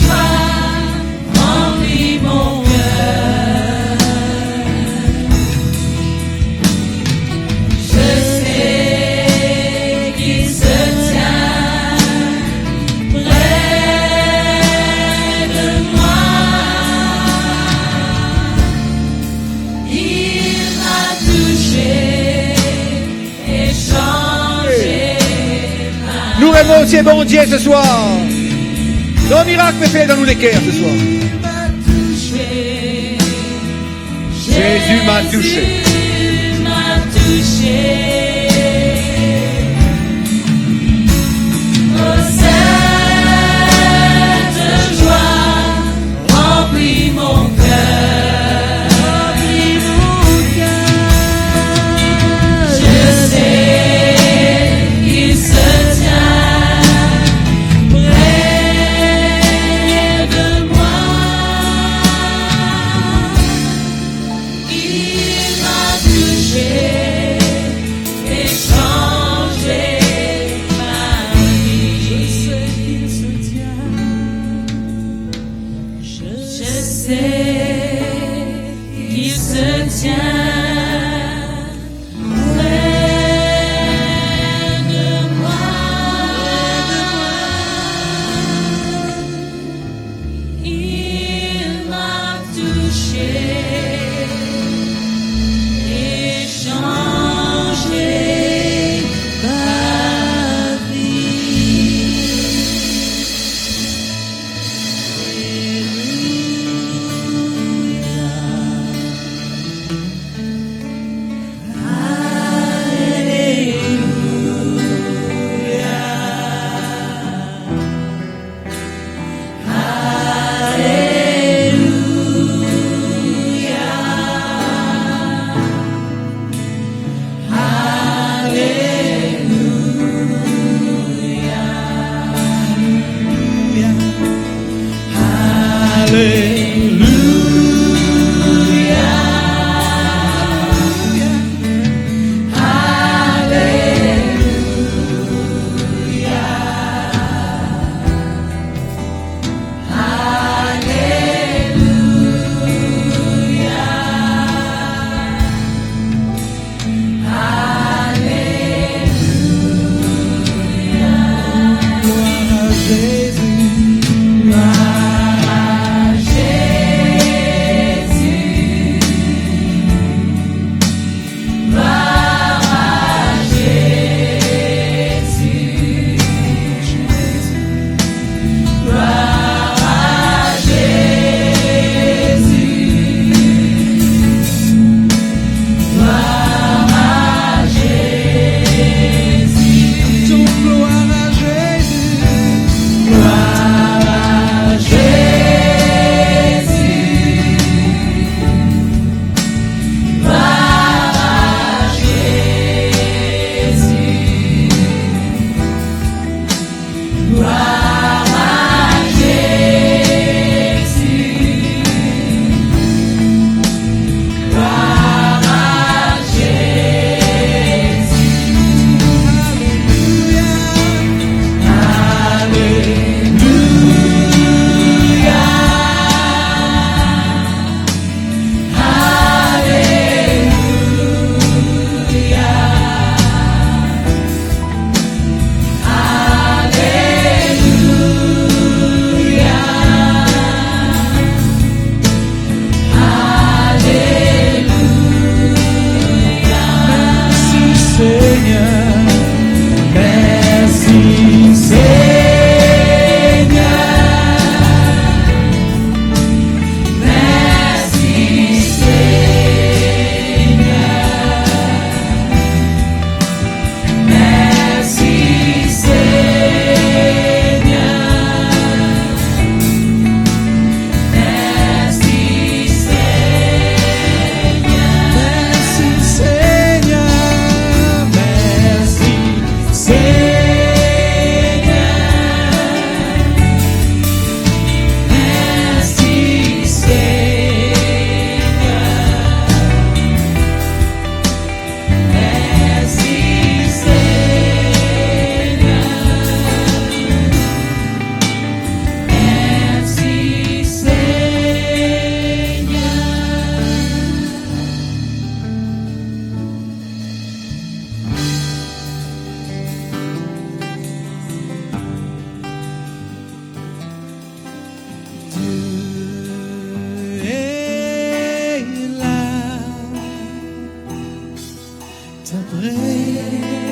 joie remplit mon cœur. Je sais qu'il se tient près de moi. Il m'a touché et changé ma vie. Nou remersie Bondie se swar. Gran mirak pe fer dan nou leker se swar. Il m'a touché. Jésus m'a touché. Jésus m'a touché. Oh, cette joie remplit mon cœur. Remplis mon cœur. Je sais qu'il se tient près de moi. Il m'a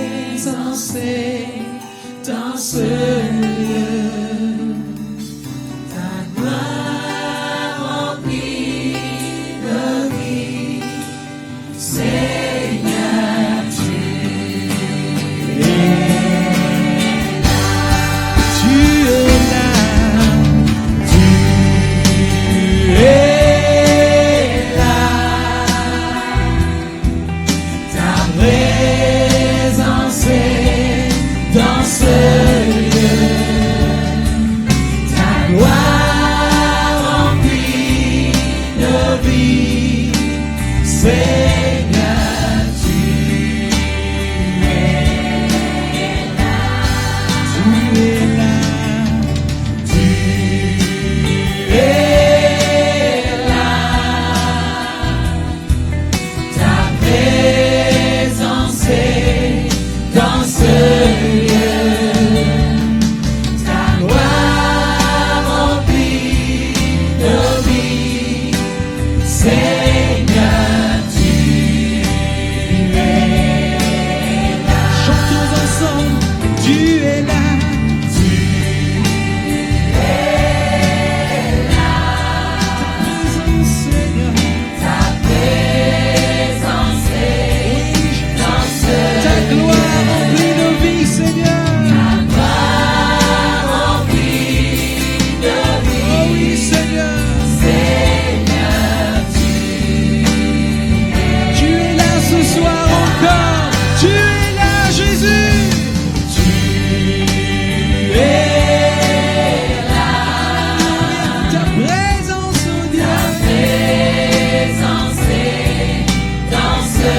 Présence est dans ce lieu. Ta gloire remplit nos vies. Seigneur, tu es là. Tu es là. Tu es là. Ta présence est dans ce lieu. Ta gloire remplit nos vies. Seigneur, tu es là. Tu es là. Tu es là. Ta présence est dans ce lieu. Ta gloire remplit nos vies. Seigneur, tu es là. Chantons ensemble. Tu es là. Tu es là. Ta présence, Seigneur. Ta présence est dans ce lieu. Ta gloire remplit nos vies, Seigneur. Ta gloire remplit nos vies. Oh oui, Seigneur. Seigneur, tu es là. Tu es là ce soir encore. Tu es là, Jésus. Tu es là. Ta présence, oh Dieu. Ta présence est dans ce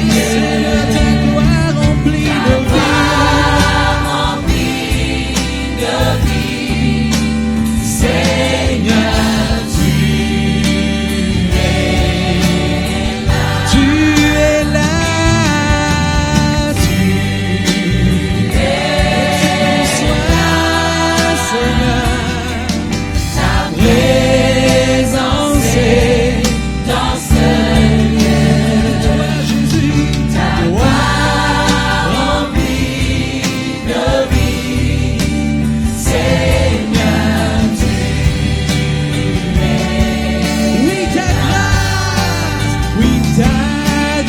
lieu. Seigneur, ta gloire remplit nos vies. Ta gloire remplit nos vies. Seigneur, tu es là. Tu es là. Tu es là. Bonsoir, Seigneur. Ta présence est dans ce lieu. Toi, Jésus, ta gloire remplit nos vies. Seigneur, tu es. Oui, ta grâce, oui, ta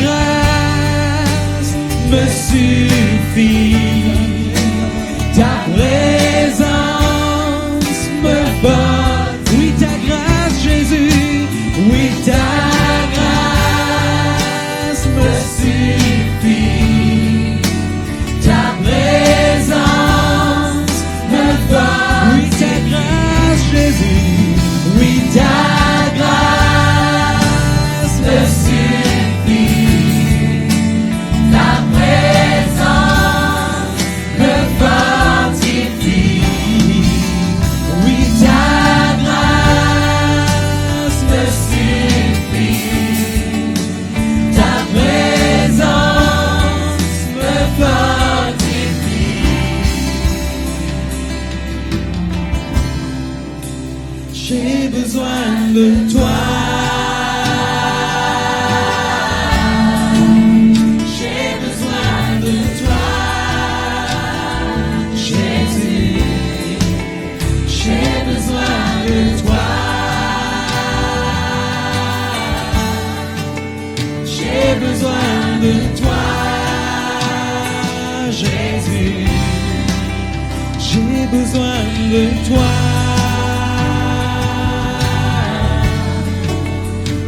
grâce me suffit. Ta présence me fortifie. Oui, ta grâce, Jésus. Oui, ta grâce me suffit. Ta présence me fortifie. Oui, ta grâce, Jésus. Oui, ta grâce me suffit. Ta présence me fortifie. Oui, ta grâce me suffit. Ta présence me fortifie. J'ai besoin de toi. J'ai besoin de toi, Jésus. J'ai besoin de toi. J'ai besoin de toi, Jésus. J'ai besoin de toi.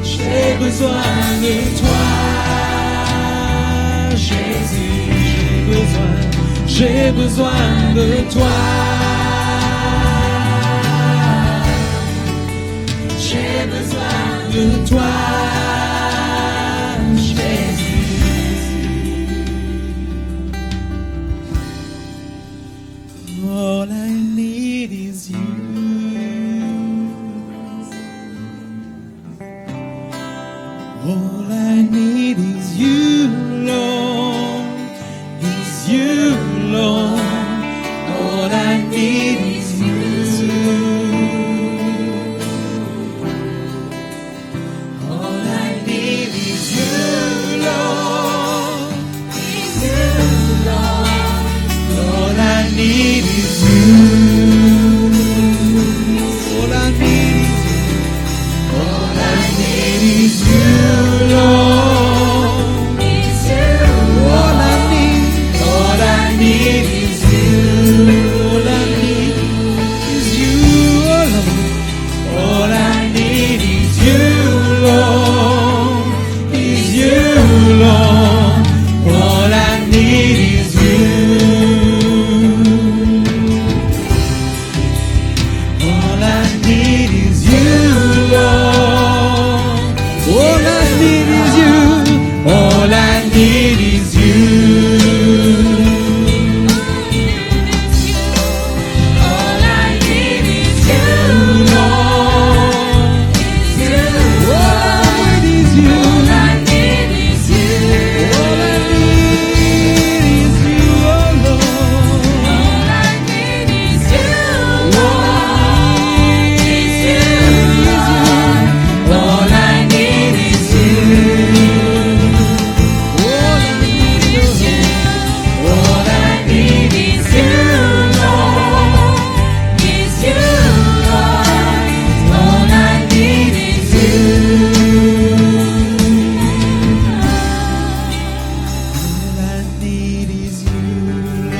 J'ai besoin de toi, Jésus. J'ai besoin, j'ai besoin de toi. J'ai besoin de toi, Jésus. All I need is you. All I need is you, Lord. Is you, Lord. All I All I need is you. All I need is you, Lord. All I need, all I need is you. All I need is you, oh Lord. All I need is you, Lord. Is you, Lord. All I need is you. All I need is you, Lord. All I need is you. All I need is you. All I need is you, Lord. Is you. All I need is you. All I need is you. All I need is you, oh Lord. All I need is you, Lord. Is you, Lord. All I need is you. All I need is you. All I need is you, Lord. Is you, Lord. All I need is you. All I need is you, Lord.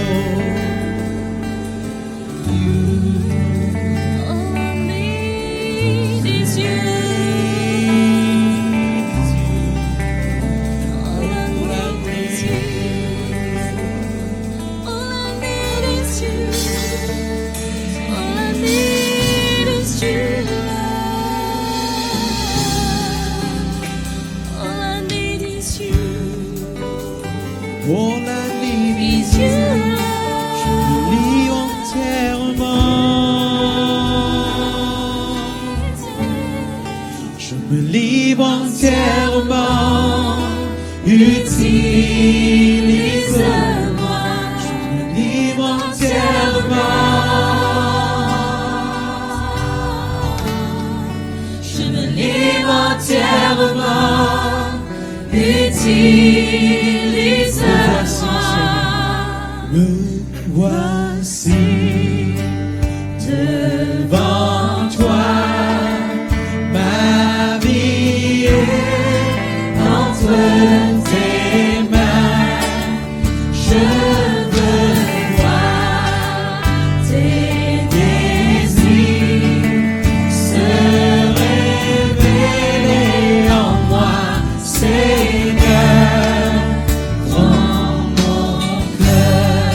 You. All I need is you. All I need is you. All I need is you. All I need is you, Lord. All I need is you. All I need is you, Lord. Je me livre entièrement. Je me livre entièrement. Utilise-moi. Je me livre entièrement. Je me livre entièrement. Utilise-moi. Me voici devant toi, ma vie est entre tes mains. Je veux voir tes désirs se révéler en moi, Seigneur. Prends mon cœur,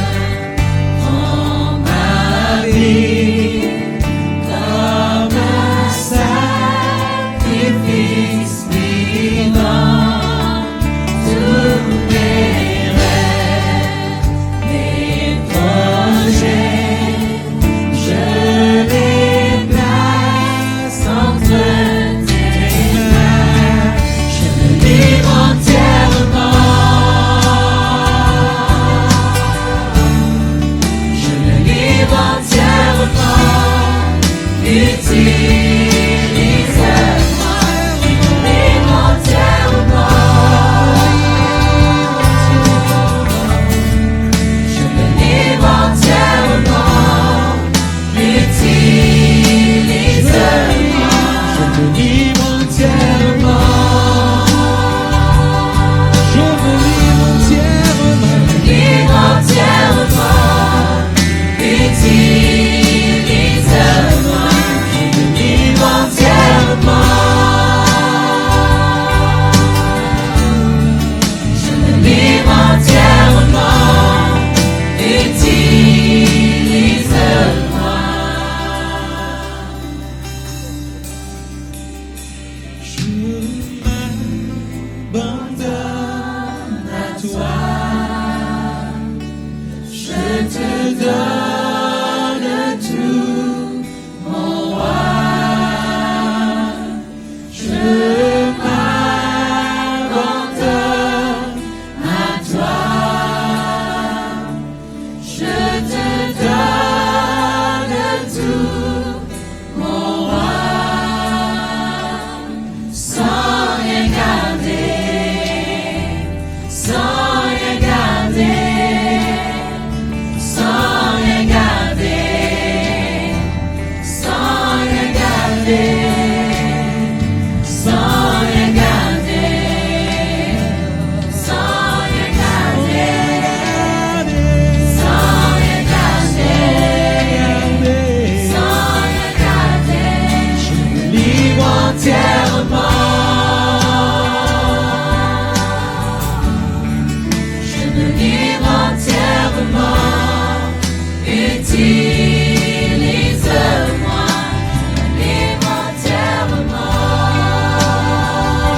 Utilise-moi, je me livre entièrement.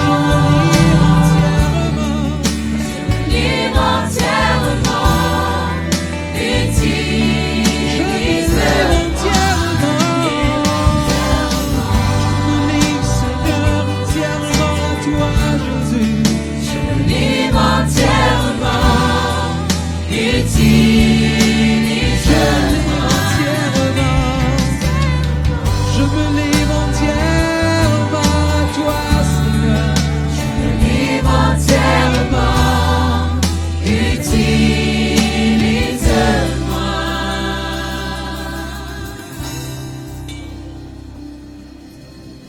Je me livre entièrement. Je me livre entièrement. Utilise-moi. Je me livre entièrement. Je me livre, Seigneur, entièrement à toi, Jésus. Je me livre entièrement. Utilise-moi. Je me livre entièrement. Je me livre entièrement à toi, Seigneur. Je me livre entièrement. Utilise-moi.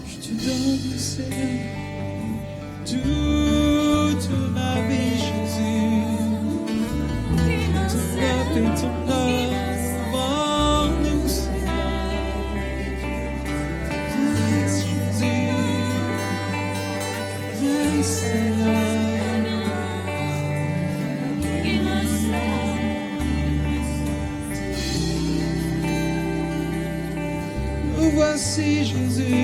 Je te donne, Seigneur, toute ma vie, Jésus. Ton peuple et ton œuvre en nous, Seigneur. Viens, Jésus. Viens, Seigneur. Nous voici, Jésus.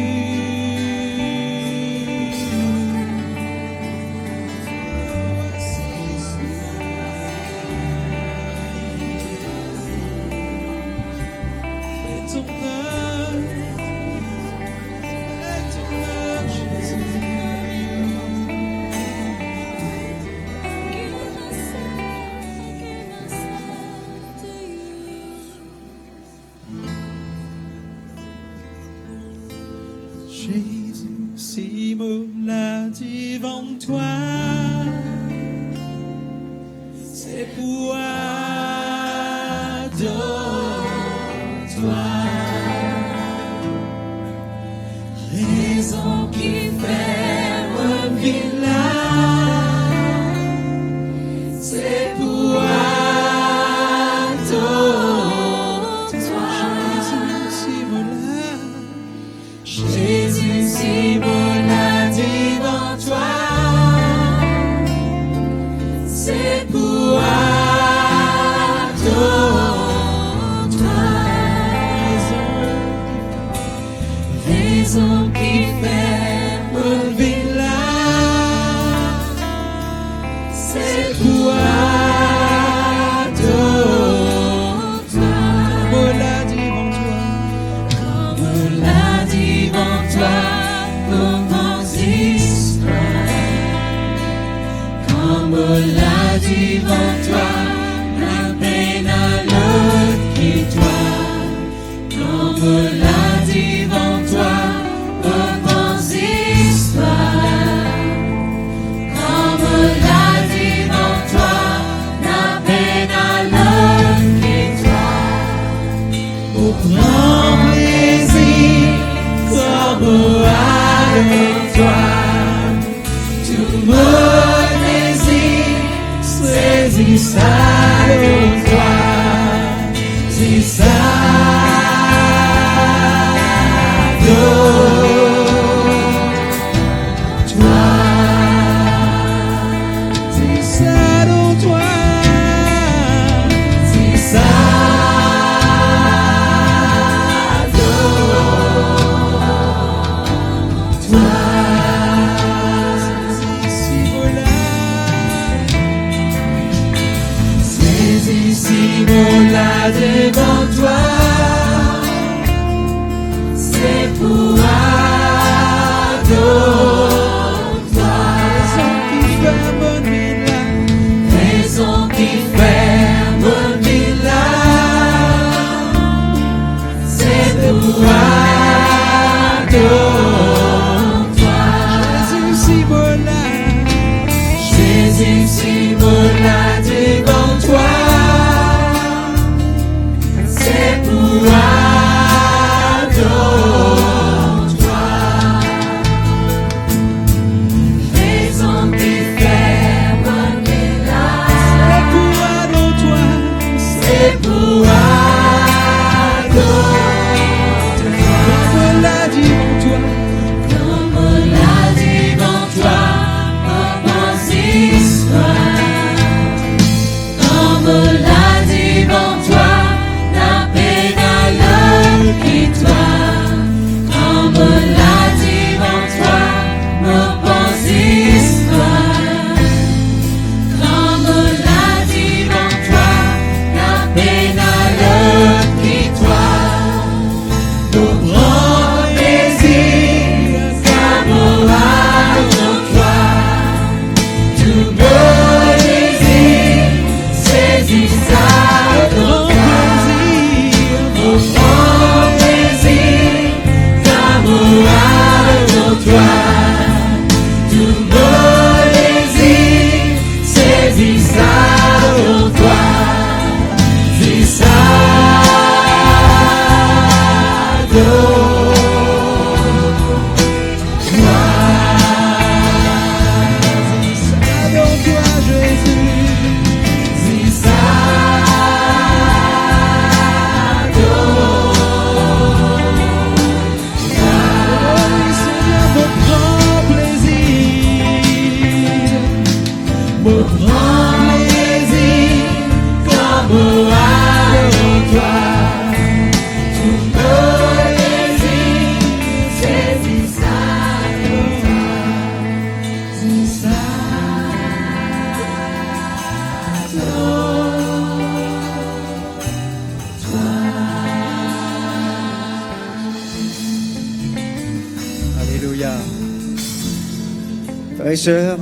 Fais ton œuvre, fais ton œuvre, Jésus. Jésus, si mo la devan twa, se pou ador twa. Rezon kifer mo vinn la, se pou ador twa. Zezi, si mo la, Zezi, si mo la devan twa, se pou ador twa. Rezon kifer mo vinn la, se pou ador twa. Kan mo la devan twa, kan mo la devan twa, mo panse zis twa. Kan mo la devan twa, napa pena lot ki twa. Kan mo la devan twa, mo panse zis twa. Kan mo la devan twa, napa pena lot ki twa. Mo pran plezir kan mo avek twa. Tou mo dezir se zis ador twa, zis ador twa, zis ador twa, zis ador twa. Zezi, si mo la, Zezi, si mo la devan twa, se pou ador twa. Rezon kifer mo vinn la, rezon kifer mo vinn la, se pou ador twa. Zezi, si mo la, Zezi, si mo la devan twa, se pou ador Frères et sœurs,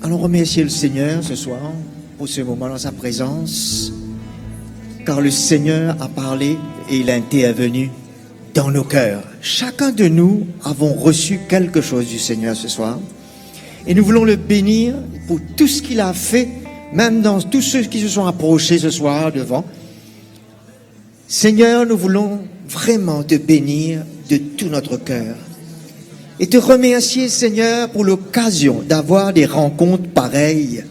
allons remercier le Seigneur ce soir pour ce moment dans sa présence, car le Seigneur a parlé et il a intervenu dans nos cœurs. Chacun de nous avons reçu quelque chose du Seigneur ce soir et nous voulons le bénir pour tout ce qu'il a fait, même dans tous ceux qui se sont approchés ce soir devant. Seigneur, nous voulons vraiment te bénir de tout notre cœur et te remercier, Seigneur, pour l'occasion d'avoir des rencontres pareilles,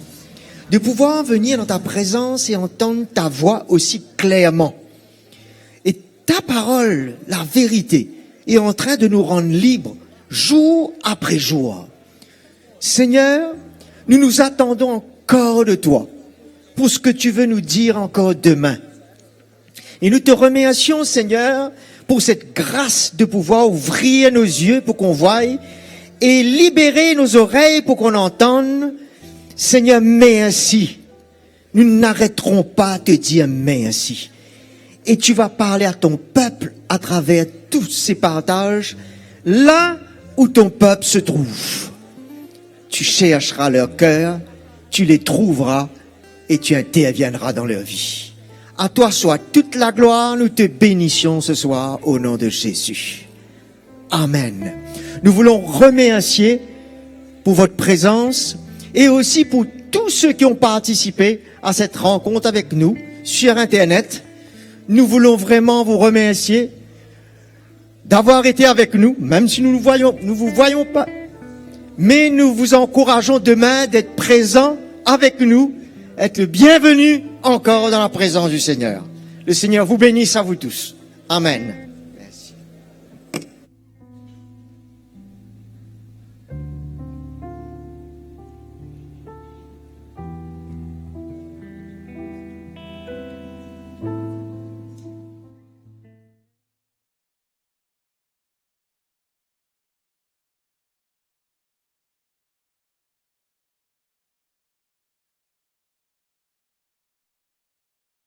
de pouvoir venir dans ta présence et entendre ta voix aussi clairement. Et ta parole, la vérité, est en train de nous rendre libres jour après jour. Seigneur, nous nous attendons encore de toi pour ce que tu veux nous dire encore demain. Et nous te remercions, Seigneur, pour cette grâce de pouvoir ouvrir nos yeux pour qu'on voie et libérer nos oreilles pour qu'on entende. Seigneur, merci. Nous n'arrêterons pas de te dire merci. Et tu vas parler à ton peuple à travers tous ces partages, là où ton peuple se trouve. Tu chercheras leur cœur, tu les trouveras et tu interviendras dans leur vie. À toi soit toute la gloire, nous te bénissons ce soir au nom de Jésus. Amen. Nous voulons remercier pour votre présence et aussi pour tous ceux qui ont participé à cette rencontre avec nous sur Internet. Nous voulons vraiment vous remercier d'avoir été avec nous, même si nous ne voyons, nous vous voyons pas. Mais nous vous encourageons demain d'être présents avec nous, être le bienvenu encore dans la présence du Seigneur. Le Seigneur vous bénisse à vous tous. Amen.